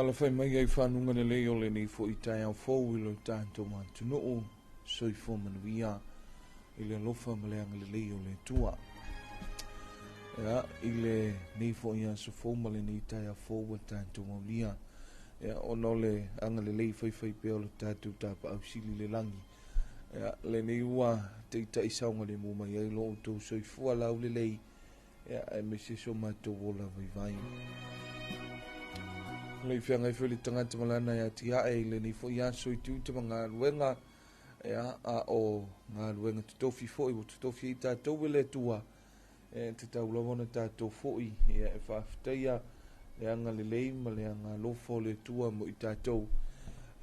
Alafai mai ai whanunga le lei o le nei fo i tai au fōu i lo tātou atunuu, soifua manuia i le alofa ma le agalelei o le Atua. Ia, i le nei foi aso fou ma lenei taeao fou ua tatou aulia, ia, ona o le agalelei faifai pea o le tatou tapaau sili le lagi. Ia, lenei ua taitai saogalemu mai ai lo outou soifua laulelei, ia, aemaise so matou ola vaivai. Le i feagai foi le tagata ma lana e atiae i lenei foi aso i tiute ma galuega, ia, a o galuega totofi foi ua totofi ai tatou e le Atua, e tatau lava ona tatou foi, ia, e faafetaia le agalelei ma le agalofa o le Atua mo i tatou.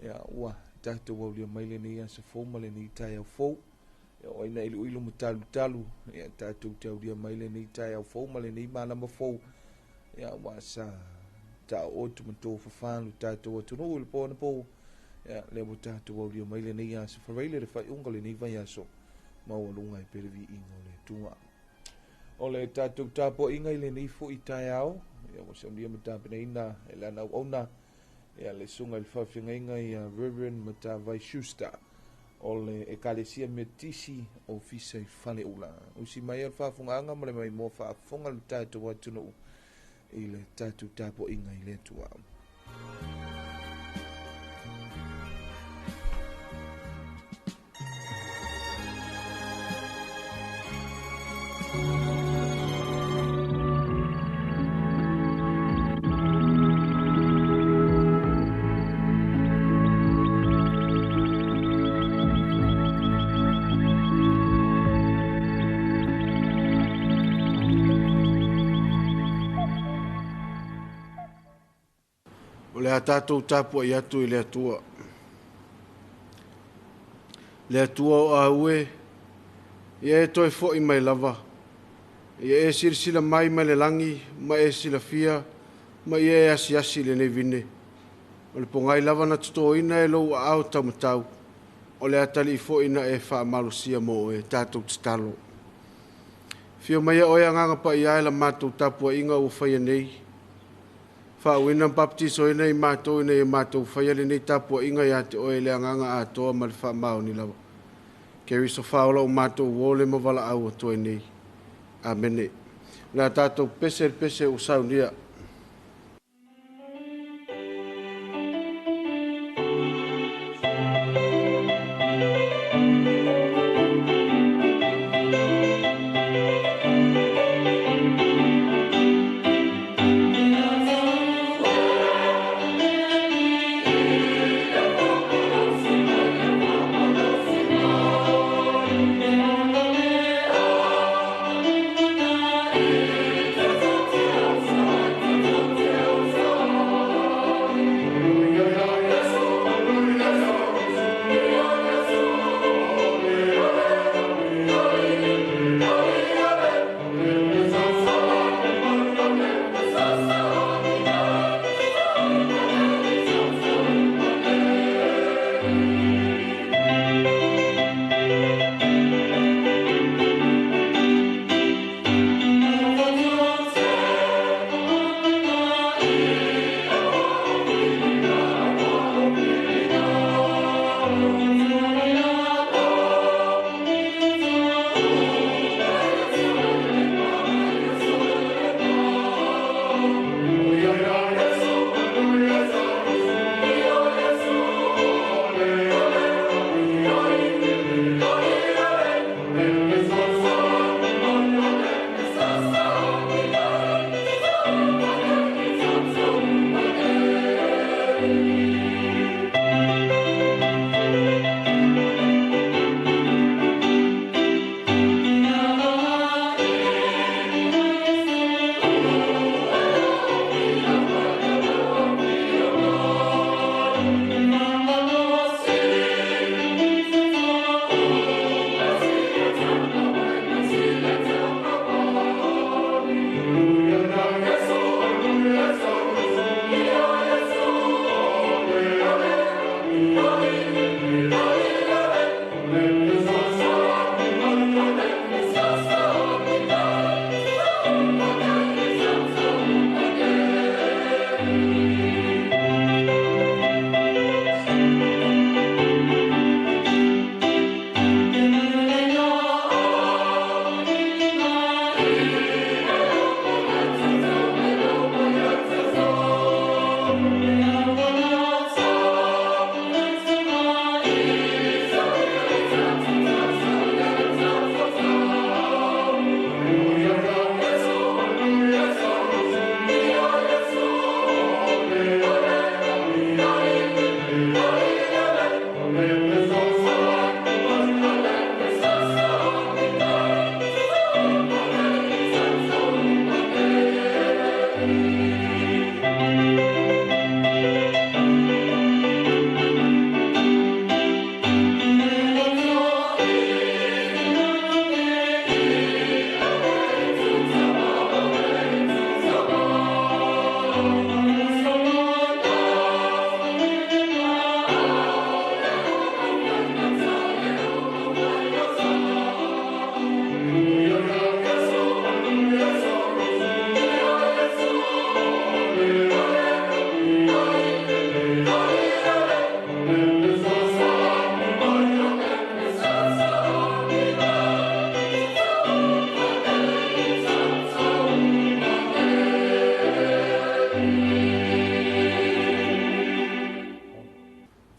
Ia, ua tatou aulia mai lenei aso fou ma lenei taeao fou. Ia, o ai na iluilu ma talutalu, ia, tatou te aulia mai lenei taeao fou ma lenei malama fou. Ia, ua sa taooto ma tofafa lo tatou atunuu i le po anapo. Ia, lea ua tatou aulia mai lenei aso faraile le faaiuga o lenei vaiaso maualuga e pele viiga o le Atua. O le tatou tapuaiga i lenei foi taeao, ia, ua saunia ma tapenaina e lana auauna, ia, le susuga i le faafeagaiga ia Reverend Matavai Schuster o le Ekalesia Metotisi Ofisa i Faleula. Usi mai o le faafofogaaga ma le maimoa faafofoga le tatou atunuu i le tatou tapuaiga i le Atua. O le a tatou tapuai atu i le Atua. Le Atua o aue, ia e toe foi mai lava. Ia e silasila mai mai le lagi, ma e silafia, ma ia e asiasi lenei vine. O le pogai lava na totoina e lou aao taumatau, o le atalii foi na e faamalosia mo oe tatou tatalo. Fia mai oe agaga paia e la matou tapuaiga ua faia nei. Faauina ma baptisoina i matou ina ia matou faia lenei tapuaiga ia te oe le agaga atoa ma le faamaoni lava. Keriso faaola o matou uo le ma valaau atu ai nei. Amene. O le a tatou pese le pese ua saunia. Thank you.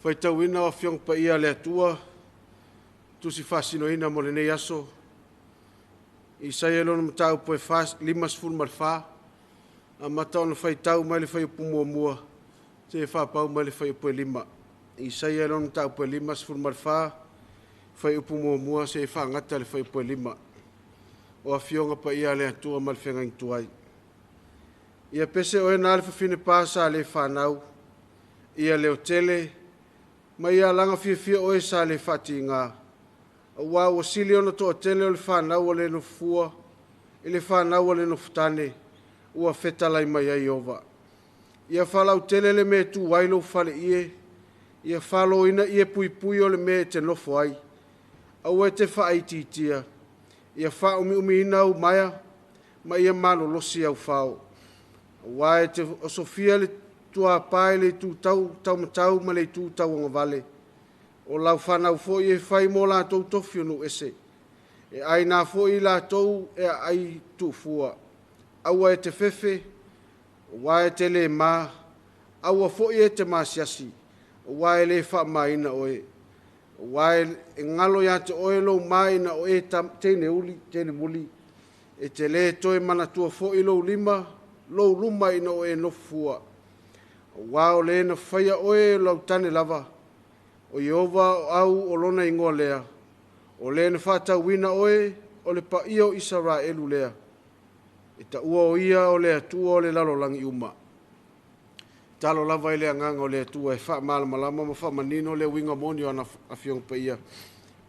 Faitauina o Afioga Paia a le Atua, tusi faasinoina mo lenei aso, Isaia lona mataupu e 54, amata ona faitau mai le fuaiupu 1, seia faapau mai le fuaiupu 5. Isaia lona mataupu e 54, fuaiupu 1, seia faagata le fuaiupu 5. O Afioga Paia a le Atua ma le feagaiga tuai. Ia pese oe na le fafine pa sa le fanau, ia leotele, ma ia alaga fiafia oe sa le faatiga, auā ua sili ona toatele o le fanau a le nofofua i le fanau a le nofotane, ua fetalai mai ai Ieova. Ia faalautele le mea e tu ai lou faleie, ia faloina ie puipui o le mea e te nofo ai. Aua e te faaitiitia, ia faaumiumiina au maea, ma ia malolosi au fao. Auā e te osofia le tuapā i le itu taumatau ma le itu tauagavale. O lau fanau foi e fai mo latou tofi o nuu ese. E aina foi latou e aai tuufua. Aua e te fefe, auā e te le ma, aua foi e te masiasi, auā e le faamaina oe. Auā e galo ia te oe lou ma ina o e teine uli, teine muli, e te le toe manatua foi lou lima, lou luma ina o e nofofua. Auā o le na faia oe o lau tane lava, o Ieova o au o lona igoa lea, o le na faatauina oe o le paia o Isaraelu lea, e taua o ia o le Atua o le lalolagi uma. Talo lava i le agaga o le Atua e faamalamalama ma faamanino le uiga moni o ana Afioga Paia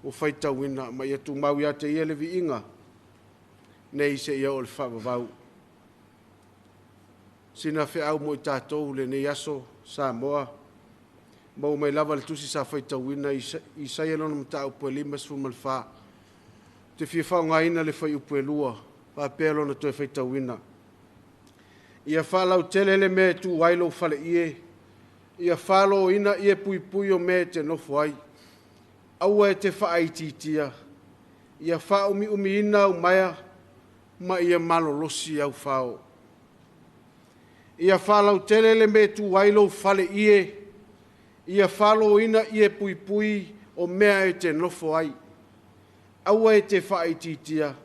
ua faitauina, ma ia tumau ia te ia le viiga nei seia oo i le faavavau. Sina feau mo i tatou lenei aso Samoa, maua mai lava le tusi sa faitauina Isaia lona mataupu e 54. Te fia faaaogaina le fuaiupu e 2, faapea lona toe faitauina. Ia faalautele le mea e tu ai lou faleie, ia faloina ie puipui o mea e te nofo ai. Aua e te faaitiitia, ia faaumiumiina au maea, ma ia malolosi au fao. Ia faalautele le mea e tu ai lou faleie, ia faloina ie puipui o mea e te nofo ai. Aua e te faaitiitia,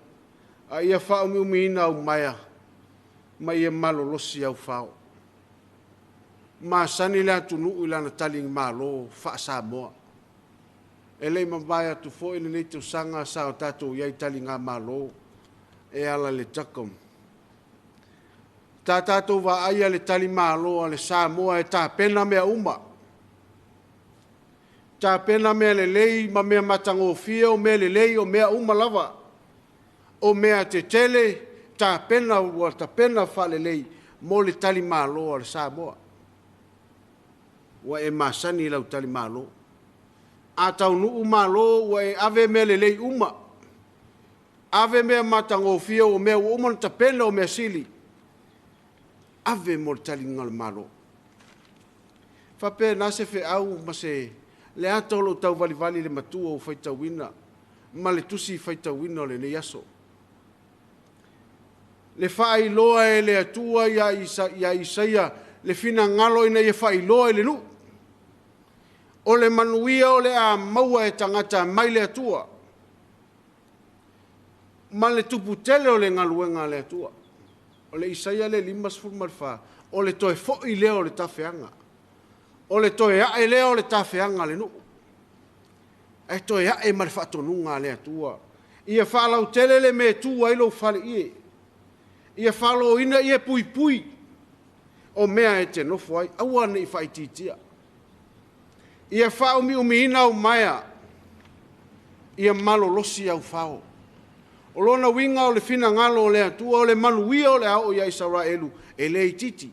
a ia faaumiumiina au maea, ma ia malolosi au fao. Masani le atunuu i lana talimalo faa-Samoa. E le i mavae atu foi lenei tausaga sa o tatou i ai taligamalo e ala i le TACOM. Ta tatou vaaia le talimalo a le Samoa e tapena mea uma. Tapena mea lelei ma mea matagofie o mea lelei o mea uma lava. O mea tetele tapena ua tapena faalelei mo le talimalo a le Samoa. Ua e masani lau talimalo. A taunuu malo ua e ave mea lelei uma. Ave mea matagofie o mea ua uma ona tapena o mea sili. Ave mo le taliga o le Malo. Faapena se feau ma se le ata o lou tauvalivali le matua o faitauina ma le tusi faitauina o lenei aso. Le faailoa e le Atua ia Isaia le finagalo ina ia faailoa i le nuu. O le manuia o le a maua e tagata mai le Atua. Ma le tuputele o le galuega a le Atua. O le Isaia le 54, o le toe foi lea o le tafeaga. O le toe ae lea o le tafeaga a le nuu. Ae toe ae ma le faatonuga a le Atua. Ia faalautele le mea e tu ai lou faleie. Ia faloina ie puipui o mea e te nofo ai. Aua ne i faaitiitia. Ia faaumiumiina au maea. Ia malolosi au fao. O lona uiga o le finagalo o le Atua, o le manuia o le a oo ia Isaraelu, e le itiiti.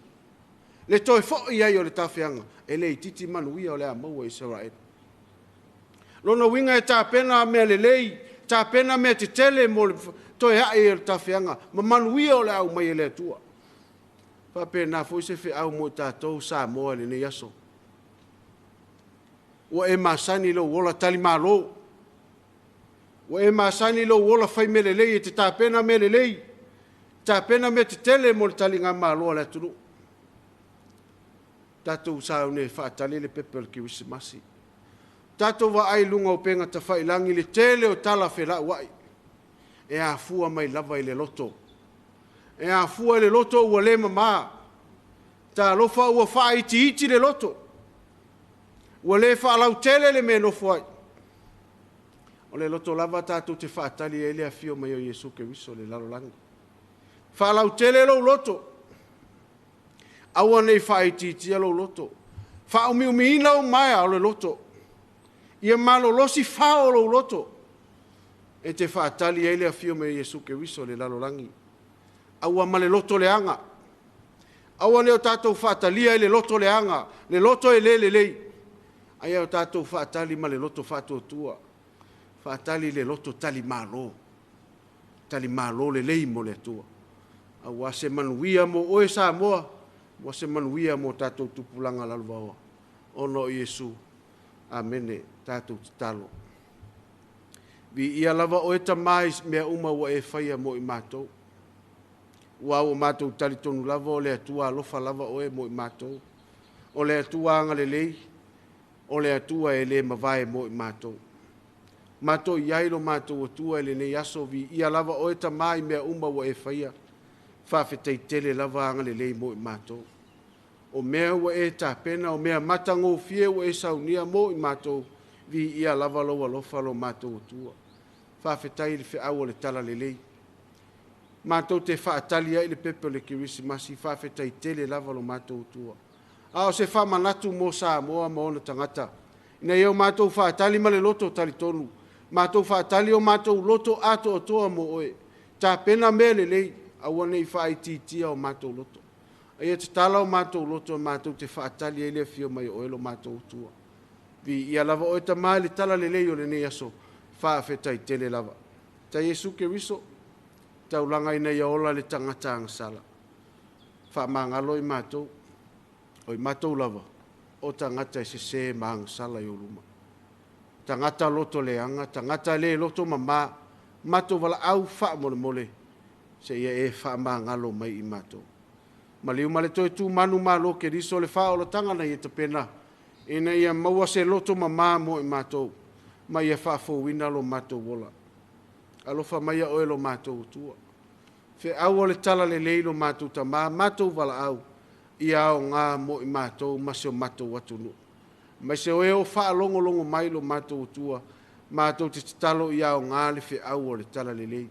Le toe foi ai o le tafeaga, e le itiiti manuia o le a maua Isaraelu. Lona uiga e tapena mea lelei, tapena mea tetele mo le toe ae o le tafeaga, ma manuia o le a aumai e le Atua. Faapena foi se feau mo i tatou Samoa i lenei aso. Ua e masani lou ola talimalo. Ua e masani lou ola fai mea lelei e te tapena mea lelei, tapena mea tetele mo le taligamalo a le atunuu. Tatou sauni e faatali le pepe o le Kerisimasi. Tatou vaai i luga o upega tafailagi le tele o tala felauai. E afua mai lava i le loto. E afua i le loto ua le mamā. Talofa ua faaitiiti le loto. Ua le faalautele le mea e nofo ai. O le loto lava tatou te faatali ai le afio mai o Iesu Keriso i le lalolagi. Faalautele lou loto. Aua ne i faaitiitia lou loto. Faaumiumiina ou maea o le loto. Ia malolosi fao o lou loto. E te faatali ai le afio mai o Iesu Keriso i le lalolagi. Aua ma le loto leaga. Aua ne i o tatou faatalia i le loto leaga, le loto e le lelei. A ia o tatou faatali ma le loto faatuatua. Faatali i le loto talimalo. Talimalo lelei mo le Atua. Aua se manuia mo oe Samoa, ua se manuia mo tatou tupulaga lalovaoa. Ona o Iesu. Amene. Tatou tatalo. Viia lava oe Tamā i mea uma ua e faia mo i matou. Ua ua matou talitonu lava o le Atua alofa lava oe mo i matou. O le Atua agalelei, o le Atua e le mavae mo i matou. Matou i ai lo matou Atua i lenei aso, viia lava oe Tamā i mea uma ua e faia. Faafetai tele lava agalelei mo i matou. O mea ua e tapena, o mea matagofie ua e saunia mo i matou, viia lava lou alofa lo matou Atua. Faafetai i le feau o le talalelei. Matou te faatali ai le pepe o le Kerisimasi, faafetai tele lava lo matou Atua. A o se faamanatu mo Samoa ma ona tagata, ina ia o matou faatali ma le loto talitonu, matou faatali o matou loto atoatoa mo oe. Tapena mea lelei, aua ne i faaitiitia o matou loto. A ia tatala o matou loto matou te faatali ai le afio mai o oe lo matou Atua. Viia lava oe Tamā i le talalelei o lenei aso, faafetai tele lava. Ta Iesu Keriso, taulaga ina ia ola le tagata agasala. Faamagalo i matou, o i matou lava, o tagata e sese ma agasala i ou luma. Tagata loto leaga, tagata le loto mamā, matou valaau faamolemole, seia e faamagalo mai i matou. Maliu ma le toe tu manu malo Keriso le faaolataga na ia tapena, ina ia maua se loto mamā mo i matou, ma ia faafouina lo matou ola. Alofa mai ia oe lo matou Atua. Feau o le talalelei lo matou Tamā, matou valaau, ia aoga mo i matou ma si o matou atunuu. Mai se oe o faalogologo mai lo matou Atua, matou te tatalo ia aoga le feau o le talalelei.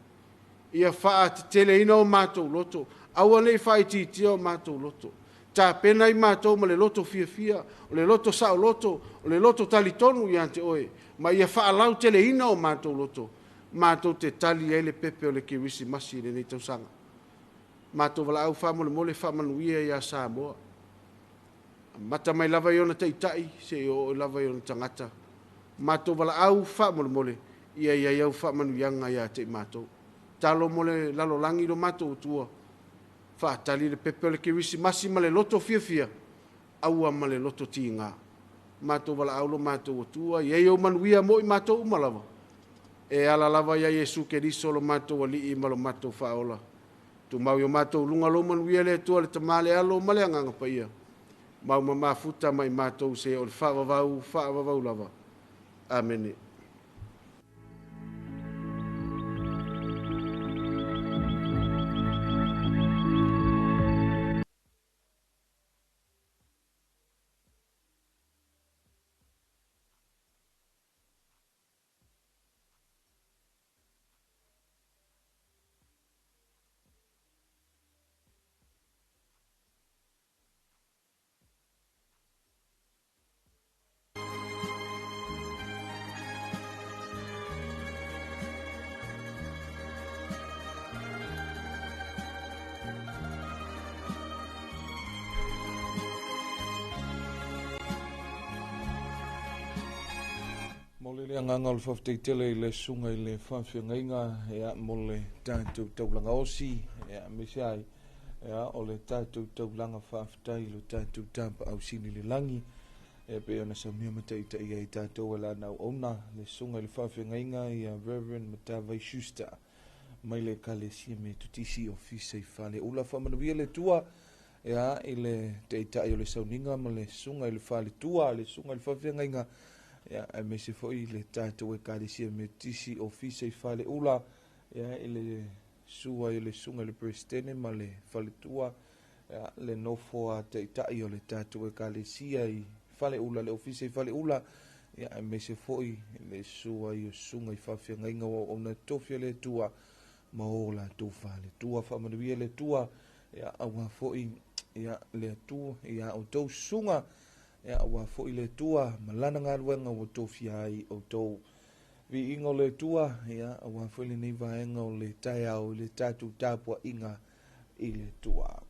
Ia faateteleina o matou loto, aua ne i faaitiitia o matou loto. Tapena i matou ma le loto fiafia, o le loto saoloto, o le loto talitonu ia te oe, ma ia faalauteleina o matou loto, matou te tali ai le pepe o le Kerisimasi i lenei tausaga. Matou valaau faamolemole faamanuia ia Samoa. Amata mai lava i ona taitai, seia oo lava i ona tagata. Matou valaau faamolemole, ia i ai au faamanuiaga ia te i matou. Talo mo le lalolagi lo matou Atua, faatali le pepe o le Kerisimasi ma le loto fiafia, aua ma le loto tiga. Matou valaau lo matou Atua, ia i au manuia mo i matou uma lava. E ala lava ia Iesu Keriso lo matou Alii ma lo matou Faaola. Tumau i o matou luga lo manuia le Atua le Tamā le Alo ma le Agaga Paia. Mau ma mafuta mai matou se o le faavavau, faavavau lava. Amene. Mo le agaga o le faafetai tele i le susuga i le faafeagaiga, ia, mo le tatou taulaga osi, ia, aemaise ai, ia, o le tatou taulaga faafetai i lo tatou tapaau sili le lagi, e pei ona saunia ma taitaia ai tatou e lana auauna, le susuga i le faafeagaiga ia Reverend Matavai Schuster mai le Ekalesia Metotisi Ofisa i Faleula. Faamanuia le Atua, ia, i le taitai o le sauniga ma le susuga i le faletua, le susuga i le faafeagaiga, Ia, aemaise foi le tatou Ekalesia Metotisi Ofisa i Faleula, ia, i le susu ai o le susuga i le Peresetene ma le faletua, ia, le nofo a taitai o le tatou Ekalesia i Faleula, le Ofisa i Faleula, ia, aemaise foi le susu ai o susuga i faafeagaiga o auauna totofi a le Atua ma o latou faletua. Faamanuia le Atua, ia, aua foi, ia, le Atua ia outou susuga, ia, aua foi le Atua ma lana galuega ua tofia ai outou. Viiga o le Atua, ia, aua foi lenei vaega o le taeao i le tatou tapuaiga i le Atua.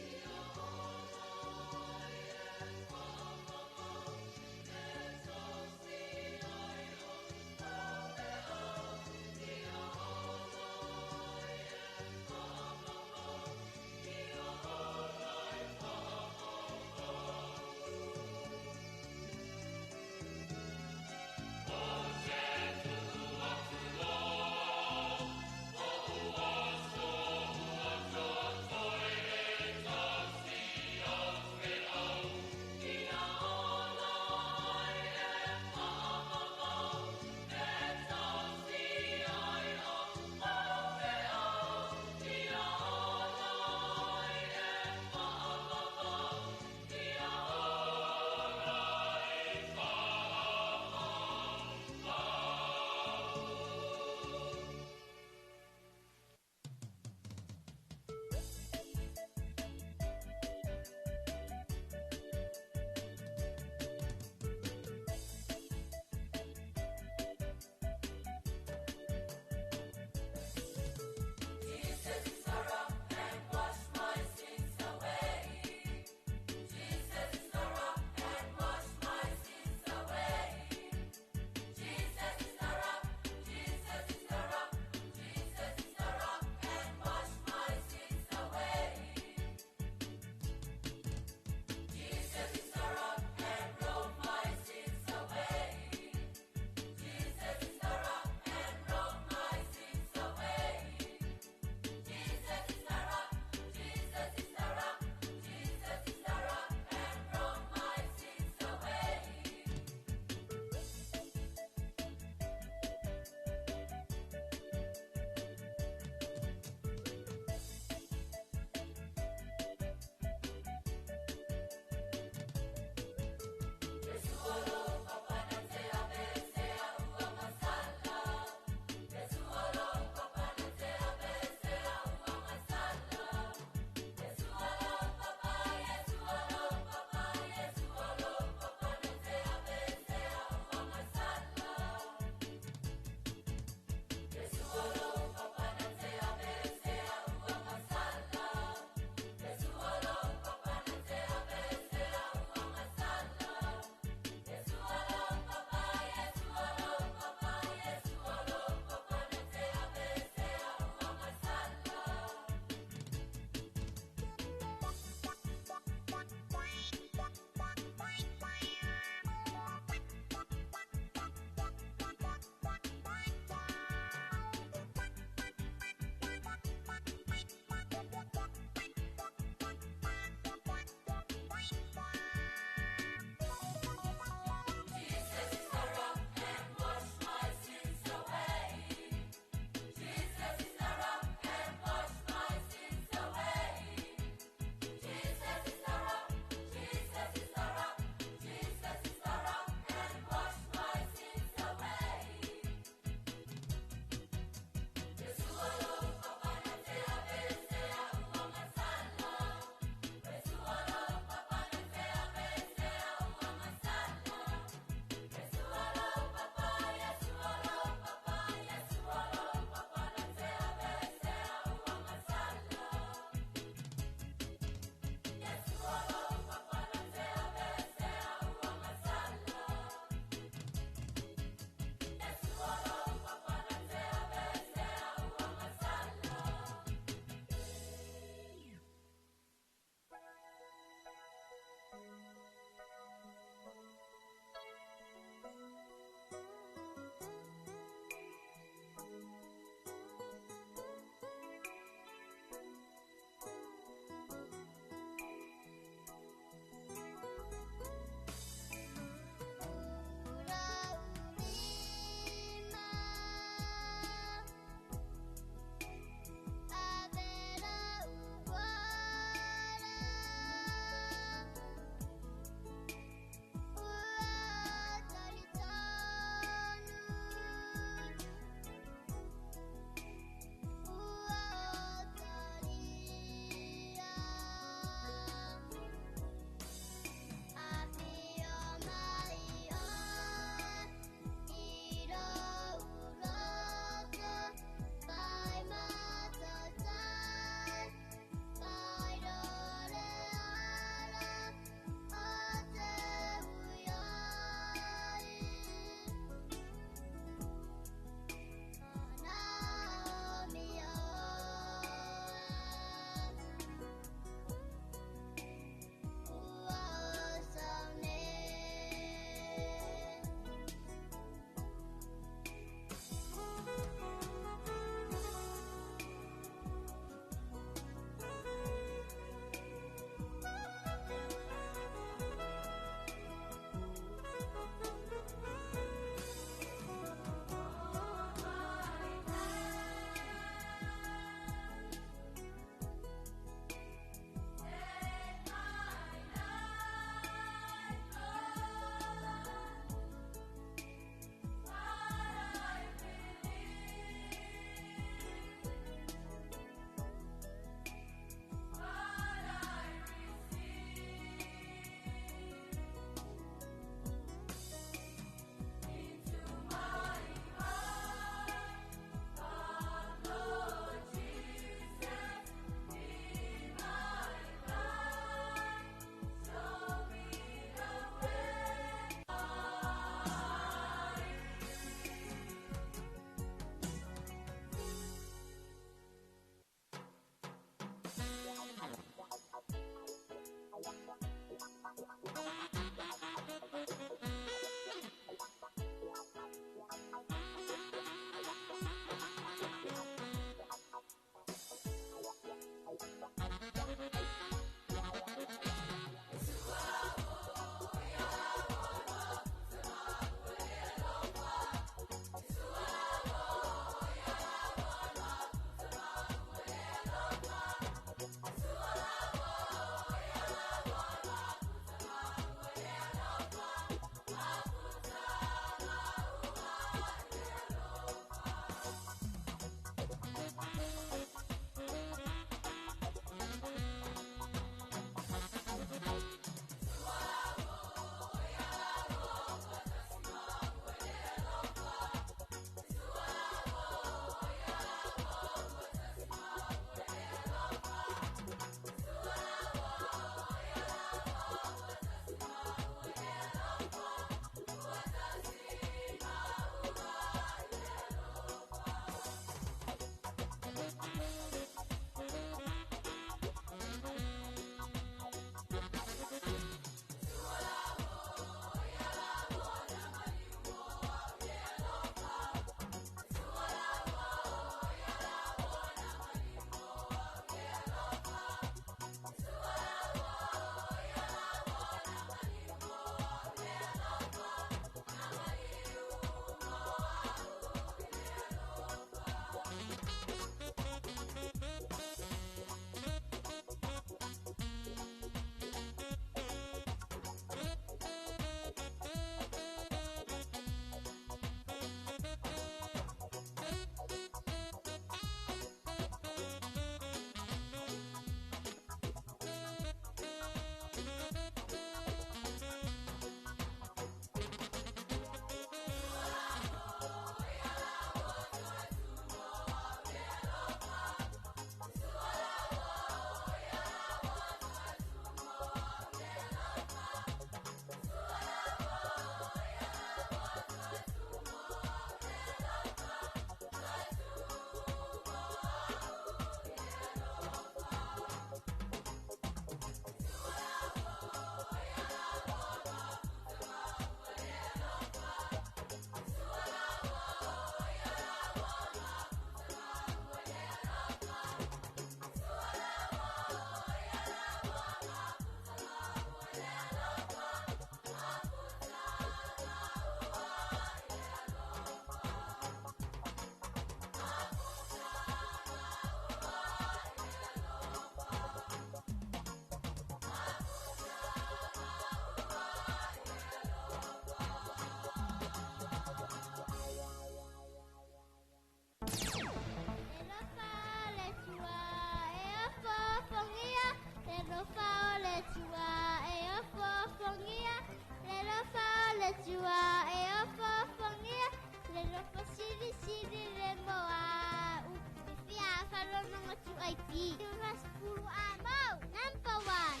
Number one.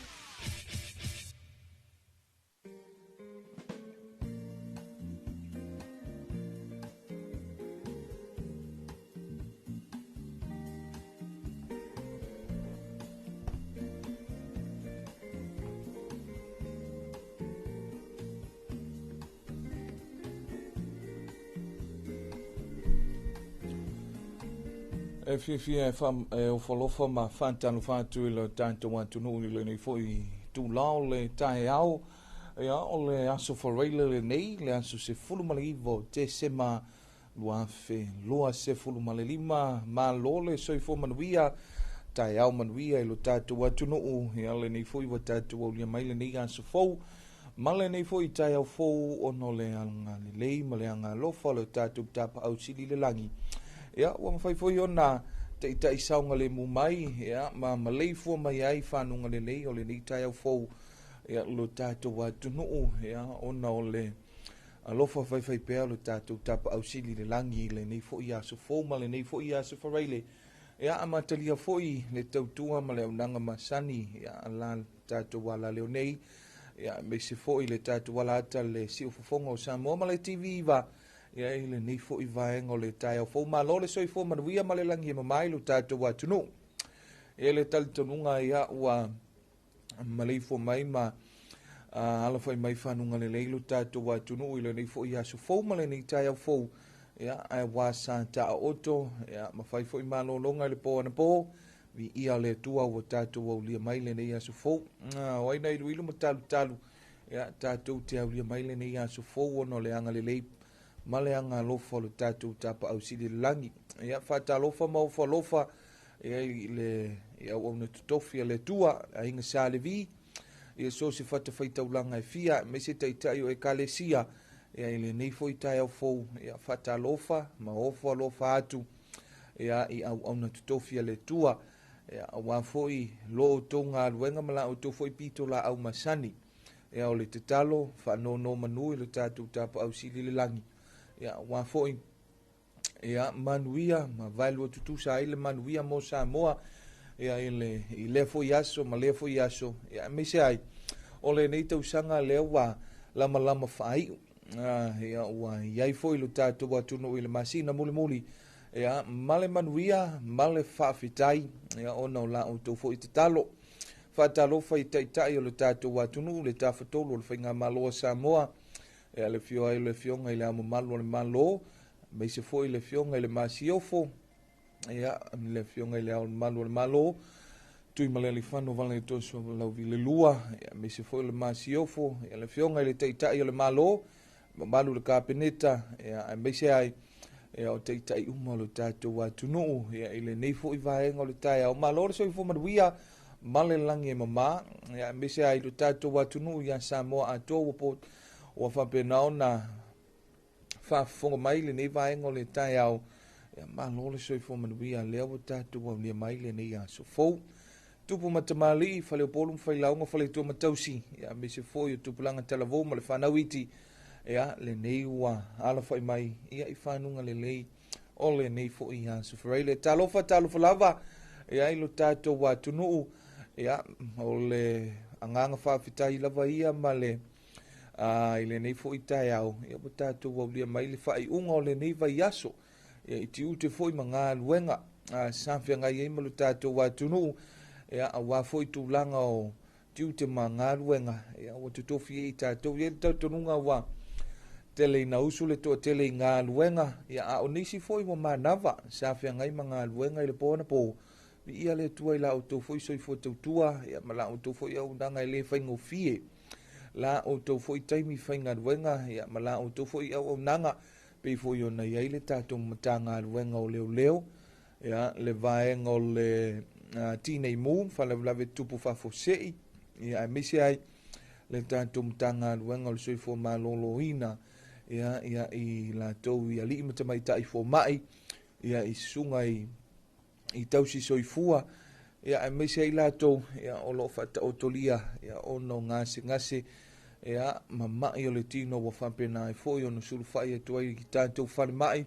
E fiafia e e ofalofa ma faatalofa atu i le tatou atunuu i lenei foʻi tulao le taeao. Ia o le aso faraile lenei, le aso 19 o Tesema 2025. Malo le soifua manuia, taeao manuia i lo tatou atunuu. Ia lenei foʻi ua tatou aulia mai lenei aso fou ma lenei foʻi taeao fou, ona o le agalelei ma le agalofa o le tatou tapaau sili le lagi. Ia ua mafai foi ona taʻitaʻi saoga lemu mai, ia ma maleifua mai ai fanuga lelei o lenei taeao fou, ia lo tatou atunuu, ia ona o le alofa faifai pea o le tatou tapaau sili le lagi i lenei foʻi aso fou ma lenei foʻi aso faraile. Ia amatalia foi le tautua ma le aunaga masani, ia la tatou alaleo nei, ia aemaise foi le tatou alata le siufofoga o Samoa ma le TV va. Ia i lenei foʻi vaega o le taeao fou. Malo le soifua manuia ma le lagi e mamai lo tatou atunuu. Ia le talitonuga ia ua maleifua mai ma Alafai mai fanuga lelei lo tatou atunuu i lenei foi aso fou ma lenei taeao fou. Ia, ae ua sa taoto, ia, ma fai foi malologa i le po anapo, viia le Atua ua tatou aulia mai lenei aso fou. O ai na iluilu ma talutalu, ia, tatou te aulia mai lenei aso fou ona o le agalelei ma le agalofa o le tatou Tapaau Sili i le lagi. Ia, faatalofa ma ofo alofa, ia, i le i auauna totofi a le Atua, aiga Sa Levi, ia so o se fatafaitaulaga e fia, aemaise taitai o Ekalesia, ia, i lenei foi taeao fou, ia, faatalofa ma ofo alofa atu, ia, i auauna totofi a le Atua, ia, aua foi lo outou galuega ma la outou foi pitolaau masani. Ia, o le tatalo, faanonomanu i le tatou Tapaau Sili i le lagi, ia, aua foi, ia, manuia ma vaelua tutusa ai le manuia mo Samoa, ia, i lea foi aso ma lea foi aso, ia, aemaise ai o lenei tausaga lea ua lamalama faaiu. Ia, ua iai foi lo tatou atunuu i le masina mulimuli, ia, ma le manuia ma le faafetai, ia, ona o la outou foi tatalo. Faatalofa i taitai o le tatou atunuu, le tafatolu o le Faigamalo a Samoa, ia, le afio ai o le Afioga i le Ao Mamalu o le Malo, aemaise foi le Afioga i le Masiofo, ia, le Afioga i le Ao Mamalu o le Malo, Tuimalealiifano Vaaletoa Sualauvi le Lua, ia, aemaise foi le Masiofo, ia, le Afioga i le Taitai o le Malo, mamalu le Kapeneta, ia, aemaise ai, ia, o taitai uma o le tatou atunuu, ia, i lenei foi vaega o le taeao. Malo le soifua manuia ma le lagi e mama, ia, aemaise ai le tatou atunuu ia Samoa atoa ua po ua faapena ona faafofoga mai lenei vaega o le taeao. Ia, malo le soifua manuia lea ua tatou aulia mai lenei aso fou. Tupu ma tamalii, faleupolu ma failauga, faletua ma tausi, ia, aemaise foi o tupulaga talavou ma le fanau iti, ia, lenei ua alafai mai, ia, i fanuga lelei o lenei foi aso Faraile. Talofa, talofa lava, ia, i lo tatou atunuu, ia, o le agaga faafetai lava ia ma le i lenei foi taeao, ia, ua tatou aulia mai le faaiuga o lenei vaiaso, ia, i tiute foi ma galuega sa feagai ai ma lo tatou atunuu, ia, aua foi tulaga o tiute ma galuega, ia, ua totofi ai tatou. Ia, le talitonuga ua tele ina usu le toatele i galuega, ia, a o nisi foi ua manava sa feagai ma galuega i le po anapo. Viia le Atua i la outou foi soifua tautua, ia, ma la outou foi auaunaga e le faigofie, la outou foi taimi faigaluega, ia, ma la outou foi auaunaga, pei foi ona i ai le tatou Matagaluega o Leoleo, ia, le vaega o le Tinei Mu, faalavelave tupu faafuasei, ia, aemaise ai le tatou Matagaluega o le Soifua Maloloina, ia, ia, i latou i alii ma tamaitai fomai, ia, i susuga i tausi soifua, ia, aemaise ai latou, ia, o lo o faataotolia, ia, ona o gasegase, ia, ma mai o le tino ua faapena ai foi ona sulufai atu ai i tatou falemai,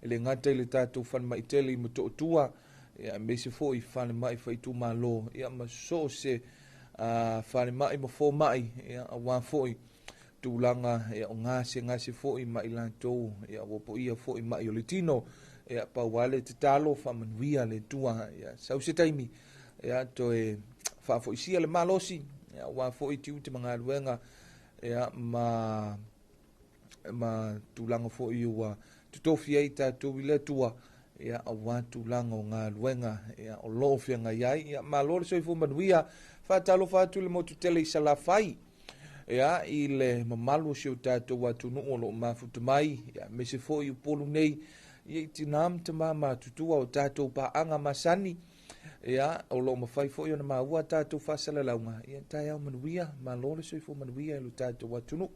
e le gata i le tatou falemai tele i Motootua, ia, aemaise foi falemai faaitumalo, ia, ma so o se falemai ma fomai, ia, aua foi tulaga, ia, o gasegase foi ma i latou, ia, ua poia foi mai o le tino. Ia, pau lava le tatalo, faamanuia le Atua, ia, sau se taimi, ia, toe faafoisia le malosi, ia, aua foi tiute ma galuega, ia, ma tulaga foi ua totofi ai tatou i le Atua, ia, aua tulaga o galuega, ia, o lo o feagai ai. Ia, malo le soifua manuia. Faatalofa atu le motu tele i Salafai, ia, i le mamalu o si o tatou atunuu o lo o mafuta mai, ia, aemaise foi i Upolu nei, ia, i tina ma tama matutua o tatou paaga masani, ia, o lo o mafai foi ona maua tatou faasalalauga. Ia, taeao manuia, malo le soifua manuia i lo tatou atunuu.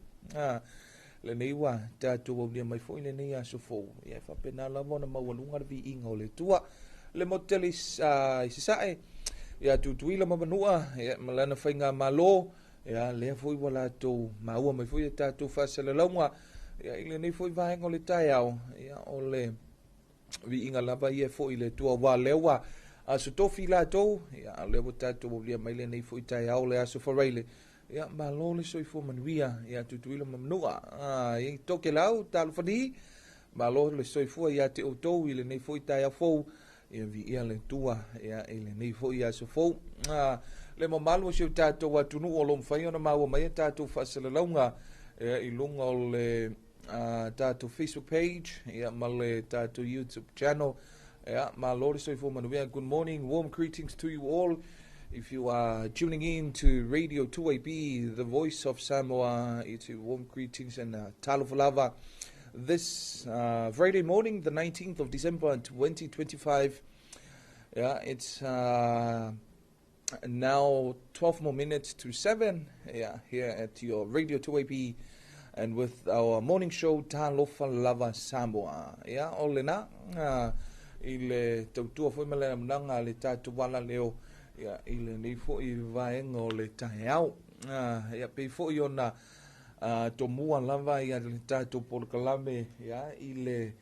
Lenei ua tatou aulia mai foi lenei aso fou, ia, e faapena lava ona maualuga le viiga o le Atua. Le motu tele i Sasae, ia, Tutuila ma Manua, ia, ma lana faigamalo, ia, lea foi ua latou maua mai foi a tatou faasalalauga, ia, i lenei foi vaega o le taeao, ia, o le viiga lava ia foi le Atua, ua lea ua aso tofi latou, ia, lea ua tatou aulia mai lenei foi taeao le aso Faraile. Ia, malo le soifua manuia, ia, Tutuila ma Manua. Ia, Tokelau, talofani, malo le soifua ia te outou i lenei foi taeao fou, ia, viia le Atua, ia, i lenei foi aso fou. Le mamalu o si o tatou atunuu o lo o mafai ona maua mai a tatou faasalalauga i luga o le tatou Facebook page ma le tatou YouTube channel. Malo le soifua manuia. Good morning, warm greetings to you all. If you are tuning in to Radio 2AB, the voice of Samoa, it's a warm greetings and talofa lava. This Friday morning, the 19th of December 2025, yeah, it's now 12 more minutes to 7, yeah, here at your Radio 2AB and with our morning show, Talofa Lava Samoa. Yeah, o lena, i le tautua foi ma le amanaga le tatou ala leo, ia, i lenei foi vaega o le taeao. Ia, pei foi ona tomua lava ia le tatou polokalame, ia, i le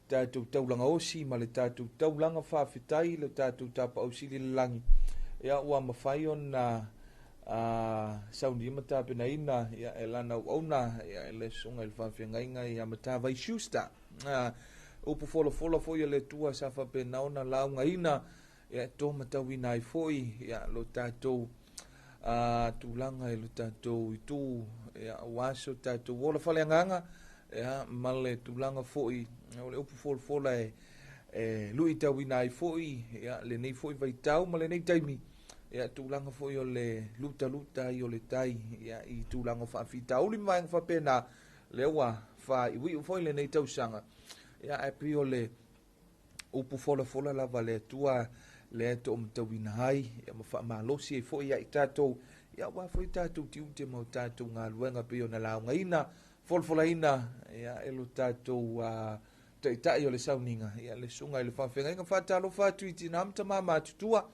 tatou taulaga osi ma le tatou taulaga faafetai le tatou tapaau sili i le lagi, ia, ua mafai ona saunia ma tapenaina, ia, e lana auauna, ia, e le susuga i le faafeagaiga ia Matavai Schuster. Upu folafola foi a le Atua sa faapena ona laugaina, ia, to matauina ai foi, ia, lo tatou tulaga i lo tatou itu, ia, ua so tatou ola faleagaga, ia, ma le tulaga foi o le upu folafola e luitauina ai foi, ia, lenei foi vaitau ma lenei taimi, ia, tulaga foi o le lutaluta ai o le tai, ia, i tulaga faafitauli ma vaega faapena lea ua faaiuiu foi lenei tausaga, ia, ae pei o le upu folafola lava le Atua lea toomatauina ai, ia, ma faamalosi ai foi ia i tatou, ia, aua foi tatou tiute ma o tatou galuega pei ona laugaina folafolaina, ia, e lo tatou taitai o le sauniga, ia, le susuga i le faafeagaiga. Faatalofa atu i tinā ma tamā matutua,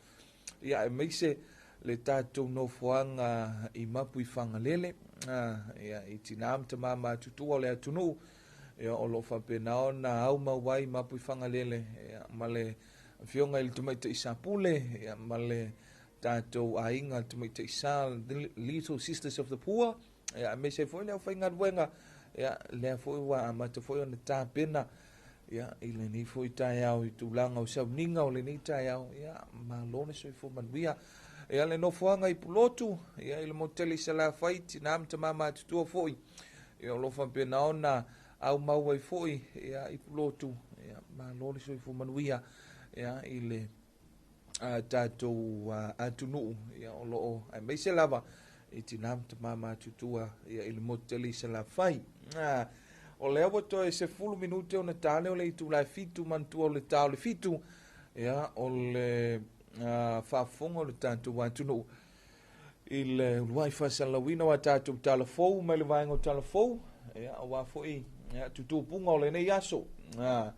ia, aemaise le tatou nofoaga i Mapu i Fagalele, ia, i tinā ma tamā matutua o le atunuu, ia, o loo faapena ona aumau ai Mapu i Fagalele, ia, ma le afioga i le Tamaitai Sapule, ia, ma le tatou aiga Tamaitai Sa, the Little Sisters of the Poor, ia, aemaise foi le aufaigaluega, ia, lea foi ua amata foi ona tapena, ia, i lenei foi taeao i tulaga o sauniga o lenei taeao, ia, malo le soifua manuia. Ia, le nofoaga i Pulotu, ia, i le motele i Salafai, tinā ma tamā matutua foi, ia, o lo o faapena ona aumau ai foi, ia, i Pulotu, ia, malo le soifua manuia, ia, i le tatou atunuu, ia, o loo aemaise lava i tinā ma tamā matutua, ia, i le motele i Salafai. O lea ua toe 10 minute ona tale o le itula e 7 manatua o le ta o le 7, ia, o le faafofoga o le tatou atunuu i le uluai faasalalauina o a tatou talafou mai le vaega o talafou, ia, aua foi, ia, tutupuga o lenei aso, ia,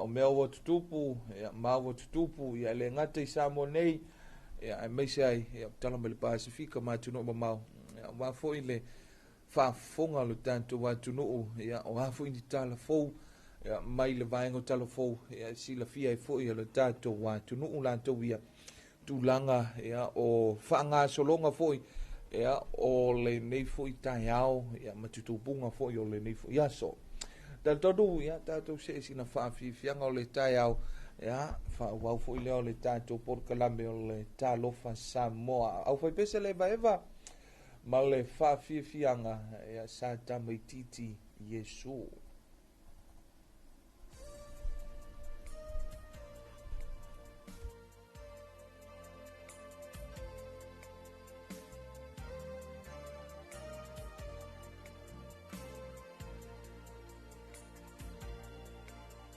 o mea ua tutupu, ia, ma ua tutupu, ia, e le gata i Samoa nei, ia, aemaise ai, ia, tala mai le Pasifika ma atunuu mamao, ia, aua foi le faafofoga o le tatou atunuu, ia, o a foi ni talafou, ia, mai le vaega o talafou, ia, silafia ai foi e le tatou atunuu latou ia tulaga, ia, o faagasologa foi, ia, o lenei foi taeao, ia, ma tutupuga foi o lenei foi aso. Talitonu, ia, tatou see sina faafiafiaga o le taeao, ia, faaauau foi lea o le tatou polokalame o le Talofa Samoa. Au fai pese le evaeva ma le faafiafiaga, ia, sa tamaititi Iesu.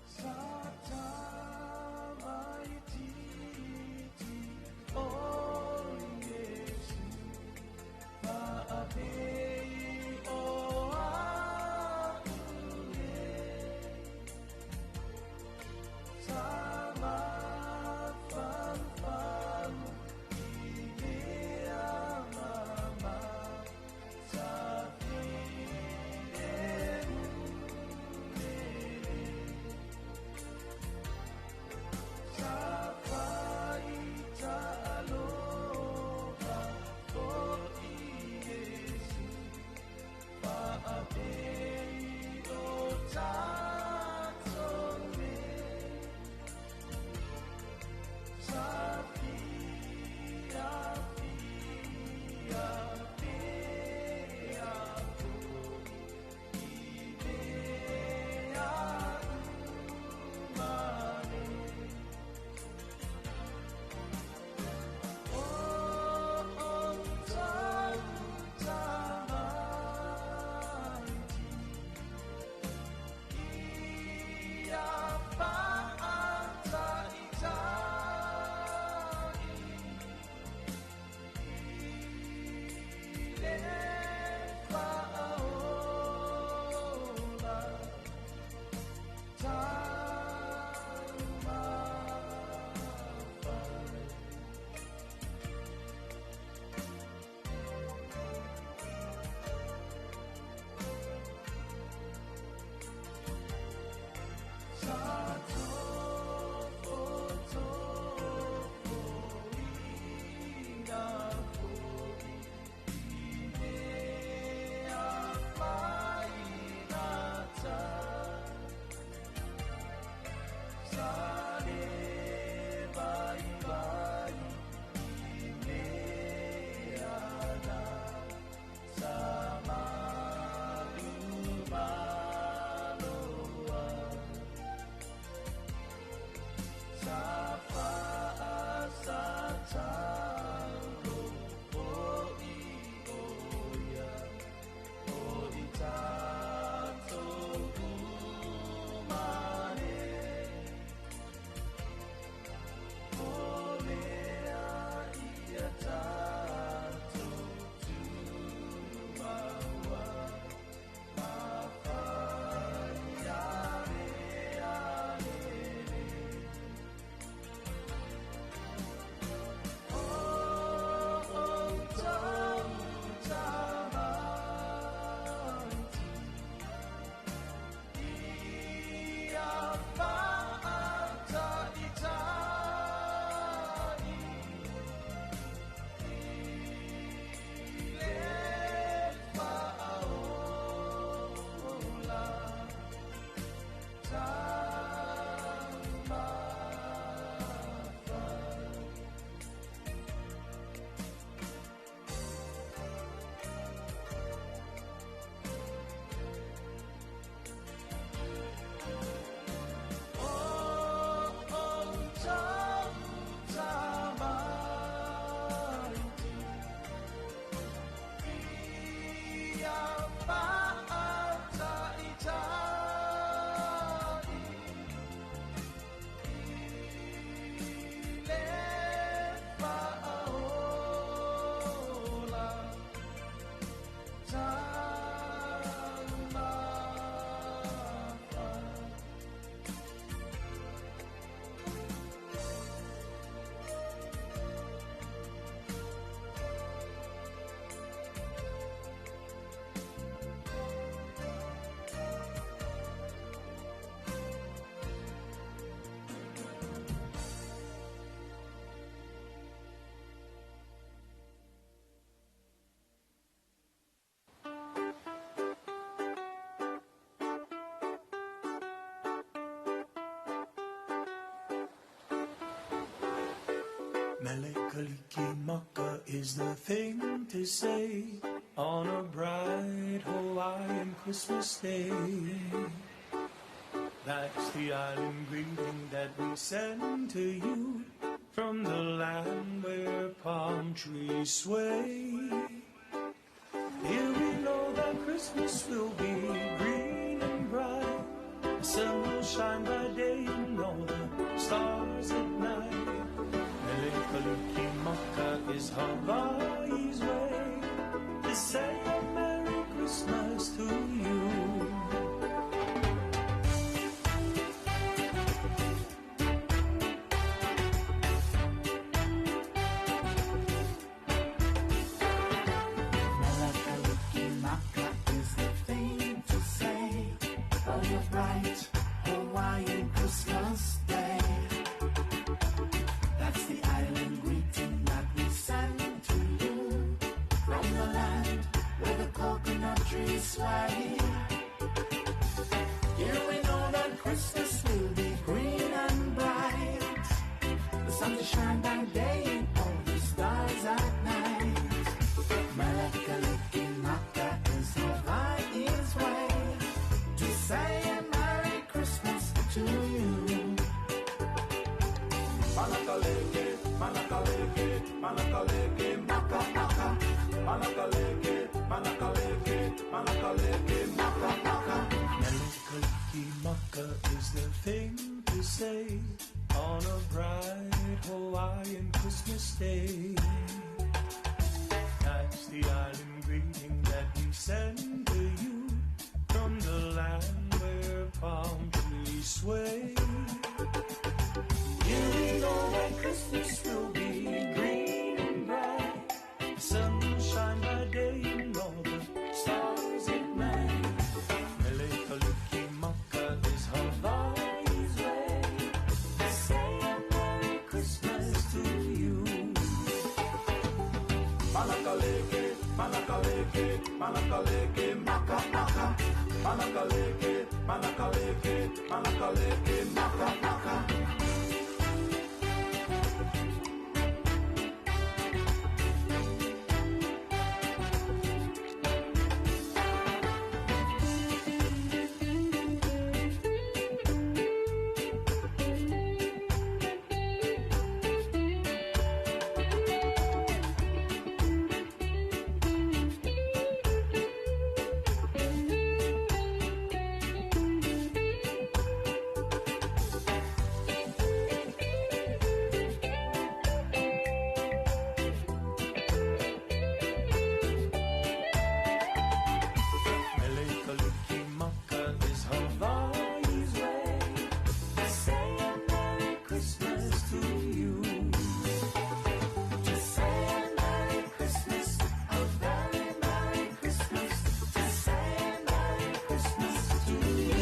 Sa tamaititi o Iesu, Mele Kalikimaka is the thing to say on a bright Hawaiian Christmas day. That's the island greeting that we send to you from the land where palm trees sway. Here we know that Christmas will be green and bright. The sun will shine by day and all the stars at night. Mele Kalikimaka is Hawaii's way to say a Merry Christmas to you. Mele Kalikimaka is the thing to say on your bright Hawaiian Christmas day. That's the island greeting that we send to you from the land where the coconut trees sway. Here we know that Christmas will be green and bright. The sun will shine by day and all the stars at night. Mele Kalikimaka is Hawaii's way to say a Merry Christmas to you. Manakaleke, manakaleke, manakaleke, maka maka. Manakaleke, manakaleke, manakaleke, maka maka. Mele Kalikimaka is the thing to say on a bright Hawaiian Christmas day. That's the island greeting that we send to you from the land where palm trees sway. Here we know that Christmas will be green and bright. The sun will shine by day and all the stars at night. Mele Kalikimaka is Hawaii's way to say a Merry Christmas to you. Manakaleke, manakaleke, manakaleke, maka maka. Manakaleke, manakaleke, manakaleke, maka maka. Mele Kalikimaka is Hawaii's way to say a Merry Christmas to you. To say a Merry Christmas, a very Merry Christmas. To say a Merry Christmas to you.